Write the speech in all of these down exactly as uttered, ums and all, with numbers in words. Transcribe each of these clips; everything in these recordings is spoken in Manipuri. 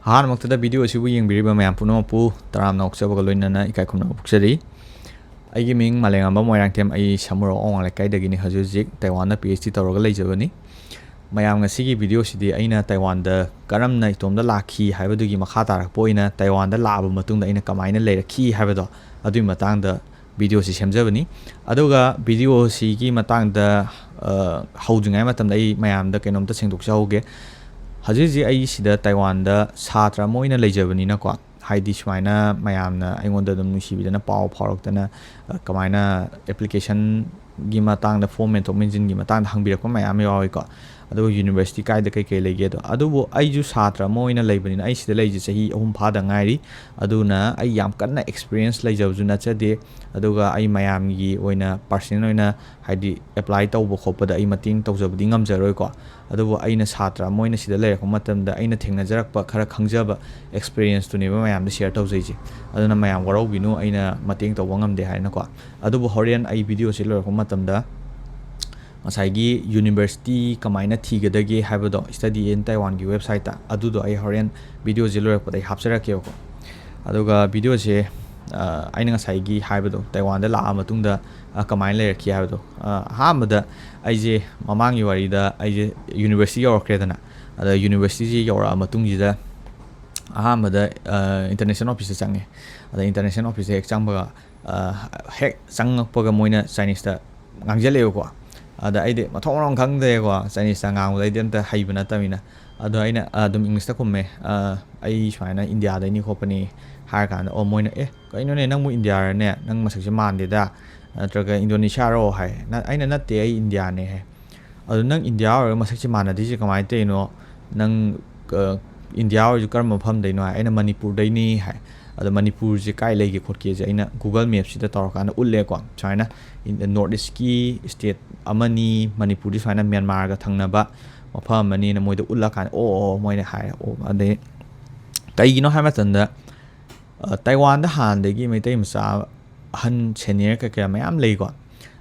ꯑꯍꯥꯟꯕꯃꯛꯇꯗ ꯚꯤꯗꯤꯑꯣ ꯑꯁꯤꯕꯨ ꯌꯦꯡꯕꯤꯔꯤꯕ ꯃꯌꯥꯝ ꯄꯨꯝꯅꯃꯛꯄꯨ ꯇꯔꯥꯝꯅ ꯑꯣꯛꯆꯕꯒ ꯂꯣꯏꯅꯅ ꯏꯀꯥꯏ ꯈꯨꯝꯅꯕ ꯐꯣꯡꯗꯣꯛꯆꯔꯤ꯫ ꯑꯩꯒꯤ ꯃꯤꯡ ꯃꯥꯂꯦꯝꯉꯥꯟꯕ ꯃꯣꯏꯔꯥꯡꯊꯦꯝ, ꯑꯩ ꯁꯃꯨꯔꯧ ꯑꯋꯥꯡ ꯂꯩꯀꯥꯏꯗꯒꯤꯅꯤ꯫ ꯍꯧꯖꯤꯛ ꯍꯧꯖꯤꯛ ꯇꯥꯏꯋꯥꯟꯗ ꯄꯤ ꯑꯩꯆ ꯗꯤ ꯇꯧꯔꯒ ꯂꯩꯖꯕꯅꯤ꯫ ꯃꯌꯥꯝ, ꯉꯁꯤꯒꯤ ꯚꯤꯗꯤꯑꯣꯁꯤꯗꯤ ꯑꯩꯅ ꯇꯥꯏꯋꯥꯟꯗ ꯀꯔꯝꯅ ꯏꯇꯣꯝꯗ ꯂꯥꯛꯈꯤ ꯍꯥꯏꯕꯗꯨꯒꯤ ꯃꯈꯥ ꯇꯥꯔꯛꯄ ꯑꯣꯏꯅ ꯇꯥꯏꯋꯥꯟꯗ ꯂꯥꯛꯑꯕ ꯃꯇꯨꯡꯗ ꯑꯩꯅ ꯀꯃꯥꯏꯅ ꯂꯩꯔꯛꯈꯤ ꯍꯥꯏꯕꯗꯣ, ꯑꯗꯨꯒꯤ ꯃꯇꯥꯡꯗ ꯚꯤꯗꯤꯑꯣꯁꯤ ꯁꯦꯝꯖꯕꯅꯤ꯫ ꯑꯗꯨꯒ ꯚꯤꯗꯤꯑꯣꯁꯤꯒꯤ ꯃꯇꯥꯡꯗ, ꯑ, ꯍꯧꯗ꯭ꯔꯤꯉꯩ ꯃꯇꯝꯗ ꯑꯩ ꯃꯌꯥꯝꯗ ꯀꯩꯅꯣꯝꯇ ꯁꯦꯡꯗꯣꯛꯆꯍꯧꯒꯦ꯫ ꯍꯧꯖꯤꯛ ꯍꯧꯖꯤꯛ ꯑꯩ ꯁꯤꯗ ꯇꯥꯏꯋꯥꯟꯗ ꯁꯥꯇ꯭ꯔ ꯑꯃ ꯑꯣꯏꯅ ꯂꯩꯖꯕꯅꯤꯅꯀꯣ, ꯍꯥꯏꯗꯤ ꯁꯨꯃꯥꯏꯅ ꯃꯌꯥꯝꯅ ꯑꯩꯉꯣꯟꯗ ꯑꯗꯨꯝ ꯅꯨꯡꯁꯤꯕꯤꯗꯅ ꯄꯥꯎ ꯐꯥꯎꯔꯛꯇꯅ, ꯑ, ꯀꯃꯥꯏꯅ ꯑꯦꯄ꯭ꯂꯤꯀꯦꯁꯟꯒꯤ ꯃꯇꯥꯡꯗ, ꯐꯣꯔꯝ ꯃꯦꯟꯊꯣꯛ ꯃꯦꯟꯁꯤꯟꯒꯤ ꯃꯇꯥꯡꯗ ꯍꯪꯕꯤꯔꯛꯄ ꯃꯌꯥꯝ ꯌꯥꯎꯏꯀꯣ꯫ ꯑꯗꯨꯒ ꯌꯨꯅꯤꯚꯔꯁꯤꯇꯤ ꯀꯥꯏꯗ ꯀꯩꯀꯩ ꯂꯩꯒꯦꯗꯣ꯫ ꯑꯗꯨꯕꯨ ꯑꯩꯁꯨ ꯁꯥꯇ꯭ꯔ ꯑꯃ ꯑꯣꯏꯅ ꯂꯩꯕꯅꯤꯅ, ꯑꯩ ꯁꯤꯗ ꯂꯩꯔꯤꯁꯦ ꯆꯍꯤ ꯑꯍꯨꯝ ꯐꯥꯗ ꯉꯥꯏꯔꯤ꯫ ꯑꯗꯨꯅ ꯑꯩ ꯌꯥꯝ ꯀꯟꯅ ꯑꯦꯛꯁꯄꯤꯔꯤꯌꯦꯟꯁ ꯂꯩꯖꯕꯁꯨ ꯅꯠꯆꯗꯦ꯫ ꯑꯗꯨꯒ ꯑꯩ ꯃꯌꯥꯝꯒꯤ ꯑꯣꯏꯅ, ꯄꯥꯔꯁꯅꯦꯜ ꯑꯣꯏꯅ, ꯍꯥꯏꯗꯤ, ꯑꯦꯄ꯭ꯂꯥꯏ ꯇꯧꯕ ꯈꯣꯠꯄꯗ ꯑꯩ ꯃꯇꯦꯡ ꯇꯧꯖꯕꯗꯤ ꯉꯝꯖꯔꯣꯏꯀꯣ꯫ ꯑꯗꯨꯕꯨ ꯑꯩꯅ ꯁꯥꯇ꯭ꯔ ꯑꯃ ꯑꯣꯏꯅ ꯁꯤꯗ ꯂꯩꯔꯛꯄ ꯃꯇꯝꯗ ꯑꯩꯅ ꯊꯦꯡꯅꯖꯔꯛꯄ ꯈꯔ ꯈꯪꯖꯕ ꯑꯦꯛꯁꯄꯤꯔꯤꯌꯦꯟꯁꯇꯨꯅꯦꯕ ꯃꯌꯥꯝꯗ ꯁꯤꯌꯔ ꯇꯧꯖꯩꯁꯦ꯫ ꯑꯗꯨꯅ ꯃꯌꯥꯝ ꯋꯥꯔꯧꯕꯤꯅꯨ, ꯑꯩꯅ ꯃꯇꯦꯡ ꯇꯧꯕ ꯉꯝꯗꯦ ꯍꯥꯏꯅꯀꯣ꯫ ꯑꯗꯨꯕꯨ ꯍꯣꯔꯦꯟ ꯑꯩ ꯚꯤꯗꯤꯑꯣꯁꯤ ꯂꯣꯏꯔꯛꯄ ꯃꯇꯝꯗ ꯉꯁꯥꯏꯒꯤ ꯌꯨꯅꯤꯚꯔꯁꯤꯇꯤ ꯀꯃꯥꯏꯅ ꯊꯤꯒꯗꯒꯦ ꯍꯥꯏꯕꯗꯣ, Study in Taiwan-ꯒꯤ ꯋꯦꯕꯁꯥꯏꯠꯇ, ꯑꯗꯨꯗꯣ ꯑꯩ ꯍꯣꯔꯦꯟ ꯚꯤꯗꯤꯑꯣꯁꯦ ꯂꯣꯏꯔꯛꯄꯗ ꯑꯩ ꯍꯥꯞꯆꯔꯛꯀꯦꯕꯀꯣ꯫ ꯑꯗꯨꯒ ꯚꯤꯗꯤꯑꯣꯁꯦ, ꯑ, ꯑꯩꯅ ꯉꯁꯥꯏꯒꯤ ꯍꯥꯏꯕꯗꯣ, ꯇꯥꯏꯋꯥꯟꯗ ꯂꯥꯛꯑ ꯃꯇꯨꯡꯗ, ꯑ, ꯀꯃꯥꯏꯅ ꯂꯩꯔꯛꯈꯤ ꯍꯥꯏꯕꯗꯣ, ꯑ, ꯑꯍꯥꯟꯕꯗ ꯑꯩꯁꯦ ꯃꯃꯥꯡꯒꯤ ꯋꯥꯔꯤꯗ ꯑꯩꯁꯦ ꯌꯨꯅꯤꯚꯔꯁꯤꯇꯤ ꯌꯧꯔꯛꯈ꯭ꯔꯦꯗꯅ꯫ ꯑꯗ ꯌꯨꯅꯤꯚꯔꯁꯤꯇꯤꯁꯤ ꯌꯧꯔꯛꯑ ꯃꯇꯨꯡꯁꯤꯗ ꯑꯍꯥꯟꯕꯗ, ꯑ, ꯏꯟꯇꯔꯅꯦꯁꯅꯦꯜ ꯑꯣꯐꯤꯁꯇ ꯆꯪꯉꯦ꯫ ꯑꯗ ꯏꯟꯇꯔꯅꯦꯁꯅꯦꯜ ꯑꯣꯐꯤꯁꯇ ꯍꯦꯛ ꯆꯪꯕꯒ, ꯑ, ꯍꯦꯛ ꯆꯪꯉꯛꯄꯒ ꯃꯣꯏꯅ ꯆꯥꯏꯅꯤꯁꯇ ꯉꯥꯡꯁꯤꯜꯂꯛꯑꯦꯕꯀꯣ꯫ ꯑꯗ ꯑꯩꯗꯤ ꯃꯊꯣꯡ ꯃꯔꯝ ꯈꯪꯗ꯭ꯔꯦꯀꯣ, ꯆꯥꯏꯅꯤꯁꯇ ꯉꯥꯡꯕꯗ ꯑꯩꯗꯤ ꯑꯝꯇ ꯍꯩꯕ ꯅꯠꯇꯕꯅꯤꯅ꯫ ꯑꯗꯣ ꯑꯩꯅ, ꯑ, ꯑꯗꯨꯝ ꯏꯪꯂꯤꯁꯇ ꯈꯨꯝꯃꯦ, "ꯑ, ꯑꯩ ꯁꯨꯃꯥꯏꯅ ꯏꯟꯗꯤꯌꯥꯗꯩꯅꯤ ꯈꯣꯠꯄꯅꯤ" ꯍꯥꯏꯔ ꯀꯥꯟꯗ, ꯑꯣ, ꯃꯣꯏꯅ, "ꯑꯦ, ꯀꯩꯅꯣꯅꯦ, ꯅꯪꯕꯨ ꯏꯟꯗꯤꯌꯥꯔꯅꯦ? ꯅꯪ ꯃꯁꯛꯁꯦ ꯃꯥꯟꯗꯦꯗ, ꯅꯠꯇ꯭ꯔꯒ ꯏꯟꯗꯣꯅꯦꯁꯤꯌꯥꯔꯣ?" ꯍꯥꯏ꯫ "ꯅ-, ꯑꯩꯅ ꯅꯠꯇꯦ, ꯑꯩ ꯏꯟꯗꯤꯌꯥꯅꯦ" ꯍꯥꯏ꯫ "ꯑꯗꯣ ꯅꯪ ꯏꯟꯗꯤꯌꯥ ꯑꯣꯏꯔꯒ ꯃꯁꯛꯁꯦ ꯃꯥꯟꯅꯗ꯭ꯔꯤꯁꯦ ꯀꯃꯥꯏꯅ ꯇꯧꯔꯤꯅꯣ? ꯅꯪ, ꯑ, ꯏꯟꯗꯤꯌꯥ ꯑꯣꯏꯔꯁꯨ ꯀꯔꯝꯕ ꯃꯐꯝꯗꯩꯅꯣ?" ꯍꯥꯏ꯫ ꯑꯩꯅ, "ꯃꯅꯤꯄꯨꯔꯗꯩꯅꯤ" ꯍꯥꯏ꯫ ꯑꯗꯣ ꯃꯅꯤꯄꯨꯔꯁꯦ ꯀꯥꯏ ꯂꯩꯒꯦ ꯈꯣꯠꯀꯦꯁꯦ ꯑꯩꯅ ꯒꯨꯒꯜ ꯃꯦꯞꯁꯤꯗ ꯇꯧꯔꯀꯥꯟꯗ ꯎꯠꯂꯦꯀꯣ꯫ ꯁꯨꯃꯥꯏꯅ ꯏꯟ-, ꯅꯣꯔꯠ ꯏꯁꯀꯤ ꯁ꯭ꯇꯦꯠ ꯑꯃꯅꯤ, ꯃꯅꯤꯄꯨꯔꯗꯤ ꯁꯨꯃꯥꯏꯅ ꯃ꯭ꯌꯥꯟꯃꯥꯔꯒ ꯊꯪꯅꯕ ꯃꯐꯝ ꯑꯃꯅꯤꯅ ꯃꯣꯏꯗ ꯎꯠꯂꯀꯥꯟꯗ, "ꯑꯣ, ꯑꯣ," ꯃꯣꯏꯅ ꯍꯥꯏꯔꯦ꯫ ꯑꯣ, ꯑꯗꯩ ꯀꯩꯒꯤꯅꯣ ꯍꯥꯏꯕ ꯃꯇꯝꯗ, ꯑ, ꯇꯥꯏꯋꯥꯟꯗ ꯍꯥꯟꯅꯗꯒꯤ ꯃꯩꯇꯩ ꯃꯆꯥ ꯑꯍꯟ ꯁꯦꯅꯤꯌꯔ ꯀꯩ ꯀꯌꯥ ꯃꯌꯥꯝ ꯂꯩꯀꯣ꯫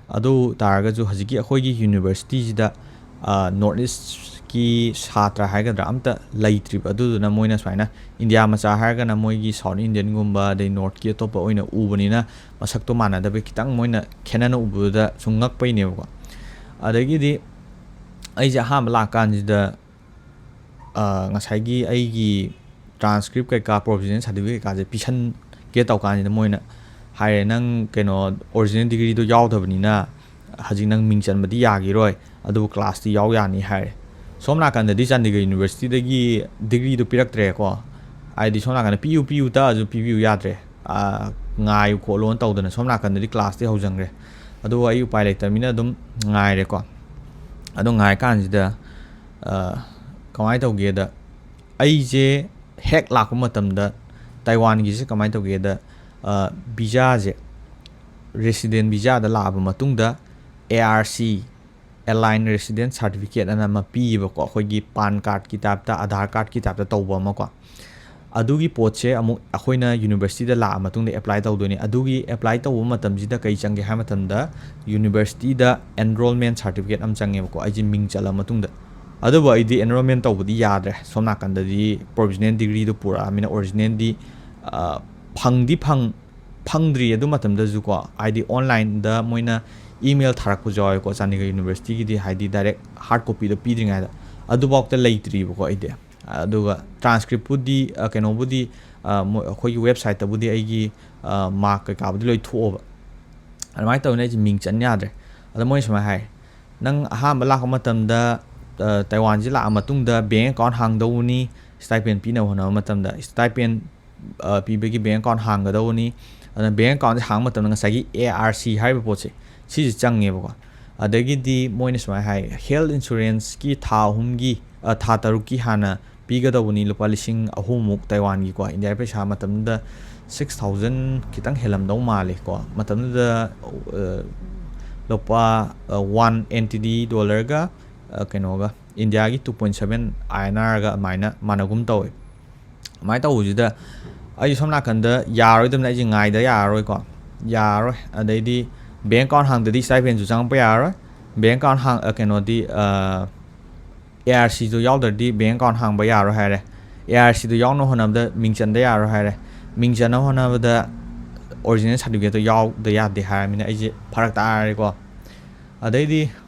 ꯑꯗꯨ ꯇꯥꯔꯒꯁꯨ ꯍꯧꯖꯤꯛꯀꯤ ꯑꯩꯈꯣꯏꯒꯤ ꯌꯨꯅꯤꯚꯔꯁꯤꯇꯤꯁꯤꯗ, ꯑ, ꯅꯣꯔꯠ ꯏꯁ ꯀꯤ ꯁꯥꯇ꯭ꯔ ꯍꯥꯏꯒꯗ꯭ꯔꯥ ꯑꯝꯇ ꯂꯩꯇ꯭ꯔꯤꯕ꯫ ꯑꯗꯨꯗꯨꯅ ꯃꯣꯏꯅ ꯁꯨꯃꯥꯏꯅ ꯏꯟꯗꯤꯌꯥ ꯃꯆꯥ ꯍꯥꯏꯔꯒꯅ ꯃꯣꯏꯒꯤ ꯁꯥꯎꯠ ꯏꯟꯗꯤꯌꯟꯒꯨꯝꯕ ꯑꯗꯩ ꯅꯣꯔꯠꯀꯤ ꯑꯇꯣꯞꯄ ꯑꯣꯏꯅ ꯎꯕꯅꯤꯅ ꯃꯁꯛꯇꯣ ꯃꯥꯟꯅꯗꯕ ꯈꯤꯇꯪ ꯃꯣꯏꯅ ꯈꯦꯠꯅꯅ ꯎꯕꯗꯨꯗ ꯁꯨꯝ ꯉꯛꯄꯩꯅꯦꯕꯀꯣ꯫ ꯑꯗꯒꯤꯗꯤ ꯑꯩꯁꯦ ꯑꯍꯥꯟꯕ ꯂꯥꯛꯀꯥꯟꯁꯤꯗ ꯉꯁꯥꯏꯒꯤ ꯑꯩꯒꯤ transcript ꯀꯩꯀꯥ provisional certificate ꯀꯩꯀꯥꯁꯦ ꯄꯤꯁꯟꯒꯦ ꯇꯧꯀꯥꯟꯁꯤꯗ ꯃꯣꯏꯅ ꯍꯥꯏꯔꯦ, "ꯅꯪ ꯀꯩꯅꯣ original degreeꯗꯣ ꯌꯥꯎꯗꯕꯅꯤꯅ ꯍꯧꯖꯤꯛ ꯅꯪ ꯃꯤꯡ ꯆꯟꯕꯗꯤ ꯌꯥꯈꯤꯔꯣꯏ, ꯑꯗꯨꯕꯨ classꯇꯤ ꯌꯥꯎ ꯌꯥꯅꯤ" ꯍꯥꯏꯔꯦ꯫ ꯁꯣꯝ ꯅꯥꯀꯟꯗꯗꯤ ꯆꯥꯟꯗꯤꯒꯔ ꯌꯨꯅꯤꯚꯔꯁꯤꯇꯤꯗꯒꯤ degreeꯗꯣ ꯄꯤꯔꯛꯇ꯭ꯔꯦꯀꯣ꯫ ꯍꯥꯏꯗꯤ ꯁꯣꯝ ꯅꯥꯀꯟꯗ "ꯄꯤꯌꯨ, ꯄꯤꯌꯨ" ꯇꯛꯑꯁꯨ ꯄꯤꯕꯤꯌꯨ ꯌꯥꯗ꯭ꯔꯦ꯫ "ꯉꯥꯏꯌꯨ ꯈꯣꯠꯂꯣꯅ" ꯇꯧꯗꯅ ꯁꯣꯝ ꯅꯥꯀꯟꯗꯗꯤ classꯇꯤ ꯍꯧꯖꯪꯈ꯭ꯔꯦ꯫ ꯑꯗꯨꯕꯨ ꯑꯩ ꯎꯄꯥꯏ ꯂꯩꯇꯕꯅꯤꯅ ꯑꯗꯨꯝ ꯉꯥꯏꯔꯦꯀꯣ꯫ ꯑꯗꯣ ꯉꯥꯏꯀꯥꯟꯁꯤꯗ ꯀꯃꯥꯏꯅ ꯇꯧꯒꯦꯗ, ꯑꯩꯁꯦ ꯍꯦꯛ ꯂꯥꯛꯄ ꯃꯇꯝꯗ ꯇꯥꯏꯋꯥꯟꯒꯤꯁꯦ ꯀꯃꯥꯏꯅ ꯇꯧꯒꯦꯗ, ꯚꯤꯖꯥꯁꯦ resident ꯚꯤꯖꯥꯗ ꯂꯥꯛꯑꯕ ꯃꯇꯨꯡꯗ ARC, Airline Resident Certificate ꯑꯅ ꯑꯃ ꯄꯤꯌꯦꯕꯀꯣ, ꯑꯩꯈꯣꯏꯒꯤ ꯄꯥꯟ ꯀꯥꯔꯠꯀꯤ ꯇꯥꯏꯞꯇ, ꯑꯙꯥꯔ ꯀꯥꯔꯠꯀꯤ ꯇꯥꯏꯞꯇ ꯇꯧꯕ ꯑꯃꯀꯣ꯫ ꯑꯗꯨꯒꯤ ꯄꯣꯠꯁꯦ ꯑꯃꯨꯛ ꯑꯩꯈꯣꯏꯅ ꯌꯨꯅꯤꯚꯔꯁꯤꯇꯤꯗ ꯂꯥꯛꯑ ꯃꯇꯨꯡꯗ apply ꯇꯧꯗꯣꯏꯅꯤ꯫ ꯑꯗꯨꯒꯤ apply ꯇꯧꯕ ꯃꯇꯝꯁꯤꯗ ꯀꯩ ꯆꯪꯒꯦ ꯍꯥꯏ ꯃꯇꯝꯗ, ꯌꯨꯅꯤꯚꯔꯁꯤꯇꯤꯗ enrollment certificate ꯑꯃ ꯆꯪꯉꯦꯕꯀꯣ, ꯑꯩꯁꯦ ꯃꯤꯡ ꯆꯜꯂ ꯃꯇꯨꯡꯗ꯫ ꯑꯗꯨꯕꯨ ꯑꯩꯗꯤ enrollment ꯇꯧꯕꯗꯤ ꯌꯥꯗ꯭ꯔꯦ, ꯁꯣꯝ ꯅꯥꯀꯟꯗꯗꯤ provisional degreeꯗꯣ ꯄꯨꯔꯛꯑꯃꯤꯅ originalꯗꯤ ꯐꯪꯗꯤ ꯐꯪ ꯐꯪꯗ꯭ꯔꯤ꯫ ꯑꯗꯨ ꯃꯇꯝꯗꯁꯨꯀꯣ, ꯍꯥꯏꯗꯤ onlineꯗ ꯃꯣꯏꯅ email ꯊꯥꯔꯛꯄꯁꯨ ꯌꯥꯎꯋꯦꯀꯣ, ꯆꯥꯟꯗꯤꯒꯔ ꯌꯨꯅꯤꯚꯔꯁꯤꯇꯤꯒꯤꯗꯤ, ꯍꯥꯏꯗꯤ direct hard copyꯗꯣ ꯄꯤꯗ꯭ꯔꯤꯉꯩꯗ꯫ ꯑꯗꯨꯐꯥꯎꯗ ꯂꯩꯇ꯭ꯔꯤꯕꯀꯣ ꯑꯩꯗꯤ꯫ ꯑꯗꯨꯒ transcriptꯄꯨꯗꯤ ꯀꯩꯅꯣꯕꯨꯗꯤ ꯑꯩꯈꯣꯏꯒꯤ websiteꯇꯕꯨꯗꯤ ꯑꯩꯒꯤ mark ꯀꯩꯀꯥꯕꯨꯗꯤ ꯂꯣꯏ ꯊꯣꯛꯑꯕ꯫ ꯑꯗꯨꯃꯥꯏꯅ ꯇꯧꯗꯅ ꯑꯩꯁꯦ ꯃꯤꯡ ꯆꯟ ꯌꯥꯗ꯭ꯔꯦ꯫ ꯑꯗ ꯃꯣꯏꯅ ꯁꯨꯃꯥꯏꯅ ꯍꯥꯏ, "ꯅꯪ ꯑꯍꯥꯟꯕ ꯂꯥꯛꯄ ꯃꯇꯝꯗ ꯇꯥꯏꯋꯥꯟꯁꯤ ꯂꯥꯛꯑ ꯃꯇꯨꯡꯗ bank account ꯍꯥꯡꯗꯧꯕꯅꯤ, stipend ꯄꯤꯅꯕ ꯍꯣꯠꯅꯕ ꯃꯇꯝꯗ꯫ Stipend ꯄꯤꯕꯒꯤ bank account ꯍꯥꯡꯒꯗꯧꯕꯅꯤ꯫ ꯑꯗꯨꯅ bank accountꯁꯦ ꯍꯥꯡꯕ ꯃꯇꯝꯗ ꯉꯁꯥꯏꯒꯤ ARC ꯍꯥꯏꯔꯤꯕ ꯄꯣꯠꯁꯦ ꯁꯤꯁꯦ ꯆꯪꯉꯦꯕꯀꯣ꯫ ꯑꯗꯒꯤꯗꯤ ꯃꯣꯏꯅ ꯁꯨꯃꯥꯏꯅ ꯍꯥꯏ, health insuranceꯀꯤ ꯊꯥ ꯑꯍꯨꯝꯒꯤ, ꯊꯥ ꯇꯔꯨꯛꯀꯤ ꯍꯥꯟꯅ ꯄꯤꯒꯗꯧꯕꯅꯤ, ꯂꯨꯄꯥ ꯂꯤꯁꯤꯡ ꯑꯍꯨꯝꯃꯨꯛ ꯇꯥꯏꯋꯥꯟꯒꯤꯀꯣ, ꯏꯟꯗꯤꯌꯥꯒꯤ ꯄꯩꯁꯥ ꯃꯇꯝꯗꯨꯗ six thousand ꯈꯤꯇꯪ ꯍꯦꯜꯂꯝꯗꯧ ꯃꯥꯜꯂꯦꯀꯣ꯫ ꯃꯇꯝꯗꯨꯗ ꯂꯨꯄꯥ one NTD dollarꯒ ꯀꯩꯅꯣꯒ, ꯏꯟꯗꯤꯌꯥꯒꯤ two point seven INRꯒ ꯑꯗꯨꯃꯥꯏꯅ ꯃꯥꯟꯅꯒꯨꯝ ꯇꯧꯋꯦ꯫ ꯑꯗꯨꯃꯥꯏꯅ ꯇꯧꯕꯁꯤꯗ ꯑꯩꯁꯦ ꯁꯣꯝ ꯅꯥꯀꯟꯗ ꯌꯥꯔꯣꯏꯗꯕꯅꯤꯅ ꯑꯩꯁꯦ ꯉꯥꯏꯗ ꯌꯥꯔꯔꯣꯏꯀꯣ, ꯌꯥꯔꯔꯣꯏ꯫ ꯑꯗꯩꯗꯤ bank account ꯍꯥꯡꯗꯗꯤ stipendꯁꯨ ꯆꯪꯉꯛꯄ ꯌꯥꯔꯔꯣꯏ, bank account ꯍꯥꯡ-, ꯀꯩꯅꯣꯗꯤ, ꯑꯦ ꯑꯥꯔ ꯁꯤꯗꯣ ꯌꯥꯎꯗ꯭ꯔꯗꯤ ꯕꯦꯡ ꯑꯦꯀꯥꯎꯟ ꯍꯥꯡꯕ ꯌꯥꯔꯣꯏ ꯍꯥꯏꯔꯦ꯫ ꯑꯦ ꯑꯥꯔ ꯁꯤꯗꯣ ꯌꯥꯎꯅꯕ ꯍꯣꯠꯅꯕꯗ ꯃꯤꯡ ꯆꯟꯗ ꯌꯥꯔꯣꯏ ꯍꯥꯏꯔꯦ꯫ ꯃꯤꯡ ꯆꯟꯅꯕ ꯍꯣꯠꯅꯕꯗ ꯑꯣꯔꯤꯖꯤꯅꯦꯜ ꯁꯥꯔꯇꯤꯐꯤꯀꯦꯠꯇꯣ ꯌꯥꯎꯗ ꯌꯥꯗꯦ ꯍꯥꯏꯔꯕꯅꯤꯅ ꯑꯩꯁꯦ ꯐꯔꯛ ꯇꯥꯔꯦꯀꯣ꯫ ꯑꯗꯩꯗꯤ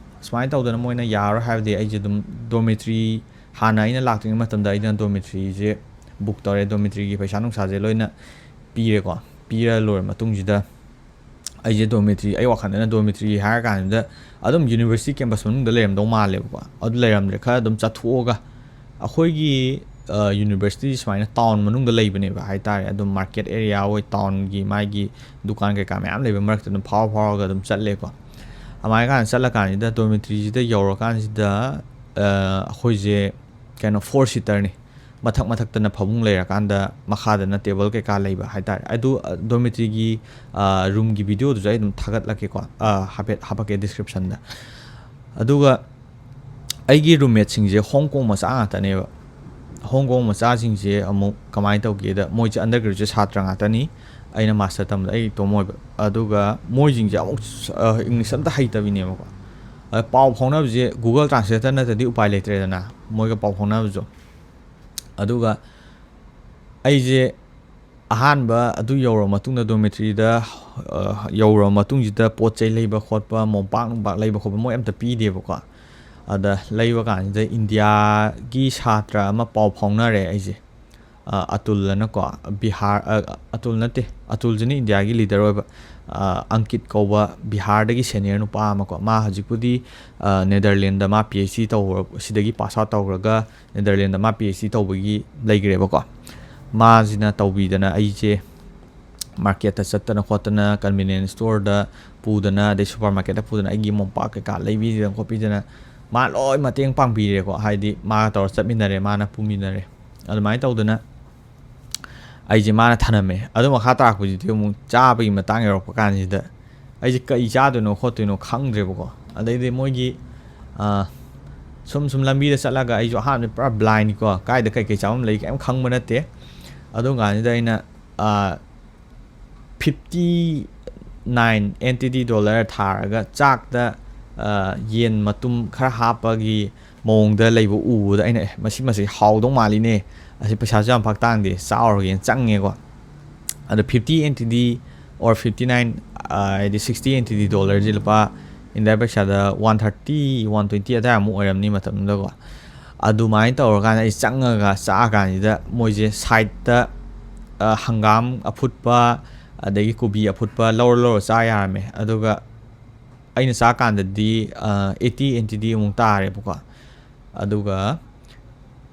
ꯁꯨꯃꯥꯏꯅ ꯇꯧꯗꯅ ꯃꯣꯏꯅ ꯌꯥꯔꯣꯏ ꯍꯥꯏꯕꯗꯤ ꯑꯩꯁꯦ ꯑꯗꯨꯝ ꯗꯣꯔꯃꯤꯇ꯭ꯔꯤ, ꯍꯥꯟꯅ ꯑꯩꯅ ꯂꯥꯛꯇ꯭ꯔꯤꯉꯩ ꯃꯇꯝꯗ ꯑꯩꯅ ꯗꯣꯔꯃꯤꯇ꯭ꯔꯤꯁꯦ ꯕꯨꯛ ꯇꯧꯔꯦ꯫ ꯗꯣꯔꯃꯤꯇ꯭ꯔꯤꯒꯤ ꯄꯩꯁꯥ ꯅꯨꯡꯁꯥꯁꯦ ꯂꯣꯏꯅ ꯄꯤꯔꯦꯀꯣ꯫ ꯄꯤꯔ ꯂꯣꯏꯔ ꯃꯇꯨꯡꯁꯤꯗ ꯑꯩꯁꯦ ꯗꯣꯔꯃꯤꯇ꯭ꯔꯤ, ꯑꯩ ꯋꯥꯈꯜꯗꯅ ꯗꯣꯔꯃꯤꯇ꯭ꯔꯤ ꯍꯥꯏꯔ ꯀꯥꯟꯁꯤꯗ ꯑꯗꯨꯝ ꯌꯨꯅꯤꯚꯔꯁꯤꯇꯤ ꯀꯦꯝꯄꯁ ꯃꯅꯨꯡꯗ ꯂꯩꯔꯝꯗꯧ ꯃꯥꯜꯂꯦꯕꯀꯣ꯫ ꯑꯗꯨ ꯂꯩꯔꯝꯗ꯭ꯔꯦ, ꯈꯔ ꯑꯗꯨꯝ ꯆꯠꯊꯣꯛꯑꯒ ꯑꯩꯈꯣꯏꯒꯤ ꯌꯨꯅꯤꯚꯔꯁꯤꯇꯤ ꯁꯨꯃꯥꯏꯅ ꯇꯥꯎꯟ ꯃꯅꯨꯡꯗ ꯂꯩꯕꯅꯦꯕ ꯍꯥꯏ ꯇꯥꯔꯦ꯫ ꯑꯗꯨꯝ ꯃꯥꯔꯀꯦꯠ ꯑꯦꯔꯤꯌꯥ ꯑꯣꯏ, ꯇꯥꯎꯟꯒꯤ ꯃꯥꯒꯤ ꯗꯨꯀꯥꯟ ꯀꯩꯀꯥ ꯃꯌꯥꯝ ꯂꯩꯕ ꯃꯔꯛꯇ ꯑꯗꯨꯝ ꯐꯥꯎꯔ ꯐꯥꯎꯔꯒ ꯑꯗꯨꯝ ꯆꯠꯂꯦꯀꯣ꯫ ꯑꯗꯨꯃꯥꯏꯅ ꯀꯥꯟꯗ ꯆꯠꯂꯀꯥꯟꯁꯤꯗ ꯗꯣꯔꯃꯤꯇ꯭ꯔꯤꯁꯤꯗ ꯌꯧꯔꯀꯥꯟꯁꯤꯗ ꯑꯩꯈꯣꯏꯁꯦ ꯀꯩꯅꯣ, ꯐꯣꯔ ꯁꯤꯇꯔꯅꯤ꯫ ꯃꯊꯛ ꯃꯊꯛꯇꯅ ꯐꯃꯨꯡ ꯂꯩꯔꯀꯥꯟꯗ ꯃꯈꯥꯗꯅ ꯇꯦꯕꯜ ꯀꯩꯀꯥ ꯂꯩꯕ ꯍꯥꯏꯇꯥꯔꯦ꯫ ꯑꯗꯨ ꯗꯣꯔꯃꯤꯇ꯭ꯔꯤꯒꯤ ꯔꯨꯝꯒꯤ ꯚꯤꯗꯤꯑꯣꯗꯨꯁꯨ ꯑꯩ ꯑꯗꯨꯝ ꯊꯥꯒꯠꯂꯛꯀꯦꯀꯣ, ꯍꯥꯏꯐꯦꯠ ꯍꯥꯄꯛꯀꯦ ꯗꯤꯁꯀ꯭ꯔꯤꯞꯁꯟꯗ꯫ ꯑꯗꯨꯒ ꯑꯩꯒꯤ ꯔꯨꯝꯃꯦꯠꯁꯤꯡꯁꯦ ꯍꯣꯡꯀꯣꯡ ꯃꯆꯥ ꯉꯥꯛꯇꯅꯦꯕ꯫ ꯍꯣꯡꯀꯣꯡ ꯃꯆꯥꯁꯤꯡꯁꯦ ꯑꯃꯨꯛ ꯀꯃꯥꯏꯅ ꯇꯧꯒꯦꯗ, ꯃꯣꯏꯁꯦ ꯑꯟꯗꯔ ꯒ꯭ꯔꯦꯖꯨꯑꯦꯠ ꯁꯥꯇ꯭ꯔ ꯉꯥꯛꯇꯅꯤ꯫ ꯑꯩꯅ ꯃꯥꯁꯇꯔ ꯇꯝꯕꯗ ꯑꯩ ꯏꯇꯣꯝ ꯑꯣꯏꯕ꯫ ꯑꯗꯨꯒ ꯃꯣꯏꯁꯤꯡꯁꯦ ꯑꯃꯨꯛ ꯏꯪꯂꯤꯁ ꯑꯝꯇ ꯍꯩꯇꯕꯤꯅꯦꯕꯀꯣ꯫ ꯑꯗ ꯄꯥꯎ ꯐꯥꯎꯅꯕꯁꯦ ꯒꯨꯒꯜ ꯇ꯭ꯔꯥꯟꯁꯂꯦꯇꯔ ꯅꯠꯇ꯭ꯔꯗꯤ ꯎꯄꯥꯏ ꯂꯩꯇ꯭ꯔꯦꯗꯅ ꯃꯣꯏꯒ ꯄꯥꯎ ꯐꯥꯎꯅꯕꯁꯨ꯫ ꯑꯗꯨꯒ ꯑꯩꯁꯦ ꯑꯍꯥꯟꯕ ꯑꯗꯨ ꯌꯧꯔꯕ ꯃꯇꯨꯡꯗ, ꯗꯣꯔꯃꯤꯇ꯭ꯔꯤꯗ ꯌꯧꯔꯕ ꯃꯇꯨꯡꯁꯤꯗ ꯄꯣꯠ ꯆꯩ ꯂꯩꯕ ꯈꯣꯠꯄ, ꯃꯣꯝꯄꯥꯛ ꯅꯨꯡꯄꯥꯛ ꯂꯩꯕ ꯈꯣꯠꯄ ꯃꯣꯏ ꯑꯝꯇ ꯄꯤꯗꯦꯕꯀꯣ꯫ ꯑꯗ ꯂꯩꯕ ꯀꯥꯟꯁꯤꯗ ꯏꯟꯗꯤꯌꯥꯒꯤ ꯁꯥꯇ꯭ꯔ ꯑꯃ ꯄꯥꯎ ꯐꯥꯎꯅꯔꯦ ꯑꯩꯁꯦ꯫ ꯑꯇꯨꯜ ꯑꯅꯀꯣ, ꯕꯤꯍꯥꯔ, ꯑꯇꯨꯜ ꯅꯠꯇꯦ, ꯑꯇꯨꯜꯁꯤꯅ ꯏꯟꯗꯤꯌꯥꯒꯤ ꯂꯤꯗꯔ ꯑꯣꯏꯕ꯫ ꯑꯪꯀꯤꯠ ꯀꯧꯕ ꯕꯤꯍꯥꯔꯗꯒꯤ ꯁꯦꯅꯤꯌꯔ ꯅꯨꯄꯥ ꯑꯃꯀꯣ, ꯃꯥ ꯍꯧꯖꯤꯛꯄꯨꯗꯤ ꯅꯦꯗꯔꯂꯦꯟꯗ ꯃꯥ ꯄꯤ ꯑꯩꯆ ꯗꯤ ꯇꯧꯔ, ꯁꯤꯗꯒꯤ ꯄꯥꯁ ꯑꯥꯎꯠ ꯇꯧꯔꯒ ꯅꯦꯗꯔꯂꯦꯟꯗ ꯃꯥ ꯄꯤ ꯑꯩꯆ ꯗꯤ ꯇꯧꯕꯒꯤ ꯂꯩꯈ꯭ꯔꯦꯕꯀꯣ꯫ ꯃꯥꯁꯤꯅ ꯇꯧꯕꯤꯗꯅ ꯑꯩꯁꯦ ꯃꯥꯔꯀꯦꯠꯇ ꯆꯠꯇꯅ ꯈꯣꯠꯇꯅ, ꯀꯟꯚꯤꯅꯤꯌꯟꯁ ꯁ꯭ꯇꯣꯔꯗ ꯄꯨꯗꯅ, ꯑꯗꯩ ꯁꯨꯄꯔ ꯃꯥꯔꯀꯦꯠꯇ ꯄꯨꯗꯅ ꯑꯩꯒꯤ ꯃꯣꯝꯄꯥꯛ ꯀꯩꯀꯥ ꯂꯩꯕꯤꯗꯅ ꯈꯣꯠꯄꯤꯗꯅ ꯃꯥ ꯂꯣꯏ ꯃꯇꯦꯡ ꯄꯥꯡꯕꯤꯔꯦꯀꯣ꯫ ꯍꯥꯏꯗꯤ ꯃꯥꯒ ꯇꯧꯔ ꯆꯠꯃꯤꯟꯅꯔꯦ, ꯃꯥꯅ ꯄꯨꯃꯤꯟꯅꯔꯦ꯫ ꯑꯗꯨꯃꯥꯏꯅ ꯇꯧꯗꯅ ꯑꯩꯁꯦ ꯃꯥꯅ ꯊꯅꯝꯃꯦ꯫ ꯑꯗꯨ ꯃꯈꯥ ꯇꯥꯔꯛꯄꯁꯤꯗꯤ ꯑꯃꯨꯛ ꯆꯥꯕꯒꯤ ꯃꯇꯥꯡ ꯌꯧꯔꯛꯄ ꯀꯥꯟꯁꯤꯗ ꯑꯩꯁꯦ ꯀꯩ ꯆꯥꯗꯣꯏꯅꯣ ꯈꯣꯠꯇꯣꯏꯅꯣ ꯈꯪꯗ꯭ꯔꯦꯕꯀꯣ꯫ ꯑꯗꯩꯗꯤ ꯃꯣꯏꯒꯤ ꯁꯨꯝ ꯁꯨꯝ ꯂꯝꯕꯤꯗ ꯆꯠꯂꯒ, ꯑꯩꯁꯨ ꯑꯍꯥꯟꯕꯗꯤ ꯄꯨꯔꯥ ꯕ꯭ꯂꯥꯏꯟꯅꯤꯀꯣ, ꯀꯥꯏꯗ ꯀꯩꯀꯩ ꯆꯥꯐꯝ ꯂꯩ ꯀꯩꯝ ꯈꯪꯕ ꯅꯠꯇꯦ꯫ ꯑꯗꯨ ꯀꯥꯟꯁꯤꯗ ꯑꯩꯅ fifty nine N T D dollar ꯊꯥꯔꯒ ꯆꯥꯛꯇ ꯌꯦꯟ ꯃꯇꯨꯝ ꯈꯔ ꯍꯥꯞꯄꯒꯤ ꯃꯑꯣꯡꯗ ꯂꯩꯕ ꯎꯕꯗ ꯑꯩꯅ, "ꯑꯦ, ꯃꯁꯤ, ꯃꯁꯤ ꯍꯥꯎꯗꯧ ꯃꯥꯜꯂꯤꯅꯦ, ꯑꯁꯤ ꯄꯩꯁꯥꯁꯨ ꯌꯥꯝ ꯄꯥꯛ ꯇꯥꯡꯗꯦ, ꯆꯥꯎꯔꯒꯦꯅ" ꯆꯪꯉꯦꯀꯣ꯫ ꯑꯗꯣ fifty N T D or fifty nine, ꯍꯥꯏꯗꯤ sixty N T D dollarꯁꯦ ꯂꯨꯄꯥ ꯏꯟꯗꯤꯌꯥ ꯄꯩꯁꯥꯗ one thirty, one twenty ꯑꯗꯥꯏꯃꯨꯛ ꯑꯣꯏꯔꯝꯅꯤ ꯃꯇꯝꯗꯨꯗꯀꯣ꯫ ꯑꯗꯨꯃꯥꯏꯅ ꯇꯧꯔꯀꯥꯟꯗ ꯑꯩ ꯆꯪꯉꯒ ꯆꯥꯛꯑꯀꯥꯟꯁꯤꯗ ꯃꯣꯏꯁꯦ ꯁꯥꯏꯠꯇ, ꯑ, ꯍꯪꯒꯥꯝ ꯑꯐꯨꯠꯄ, ꯑꯗꯒꯤ ꯀꯣꯕꯤ ꯑꯐꯨꯠꯄ ꯂꯧꯔ ꯂꯧꯔ ꯆꯥ ꯌꯥꯔꯝꯃꯦ꯫ ꯑꯗꯨꯒ ꯑꯩꯅ ꯆꯥꯀꯥꯟꯗꯗꯤ, ꯑ, eighty N T D ꯑꯃꯨꯛ ꯇꯥꯔꯦꯕꯀꯣ꯫ ꯑꯗꯨꯒ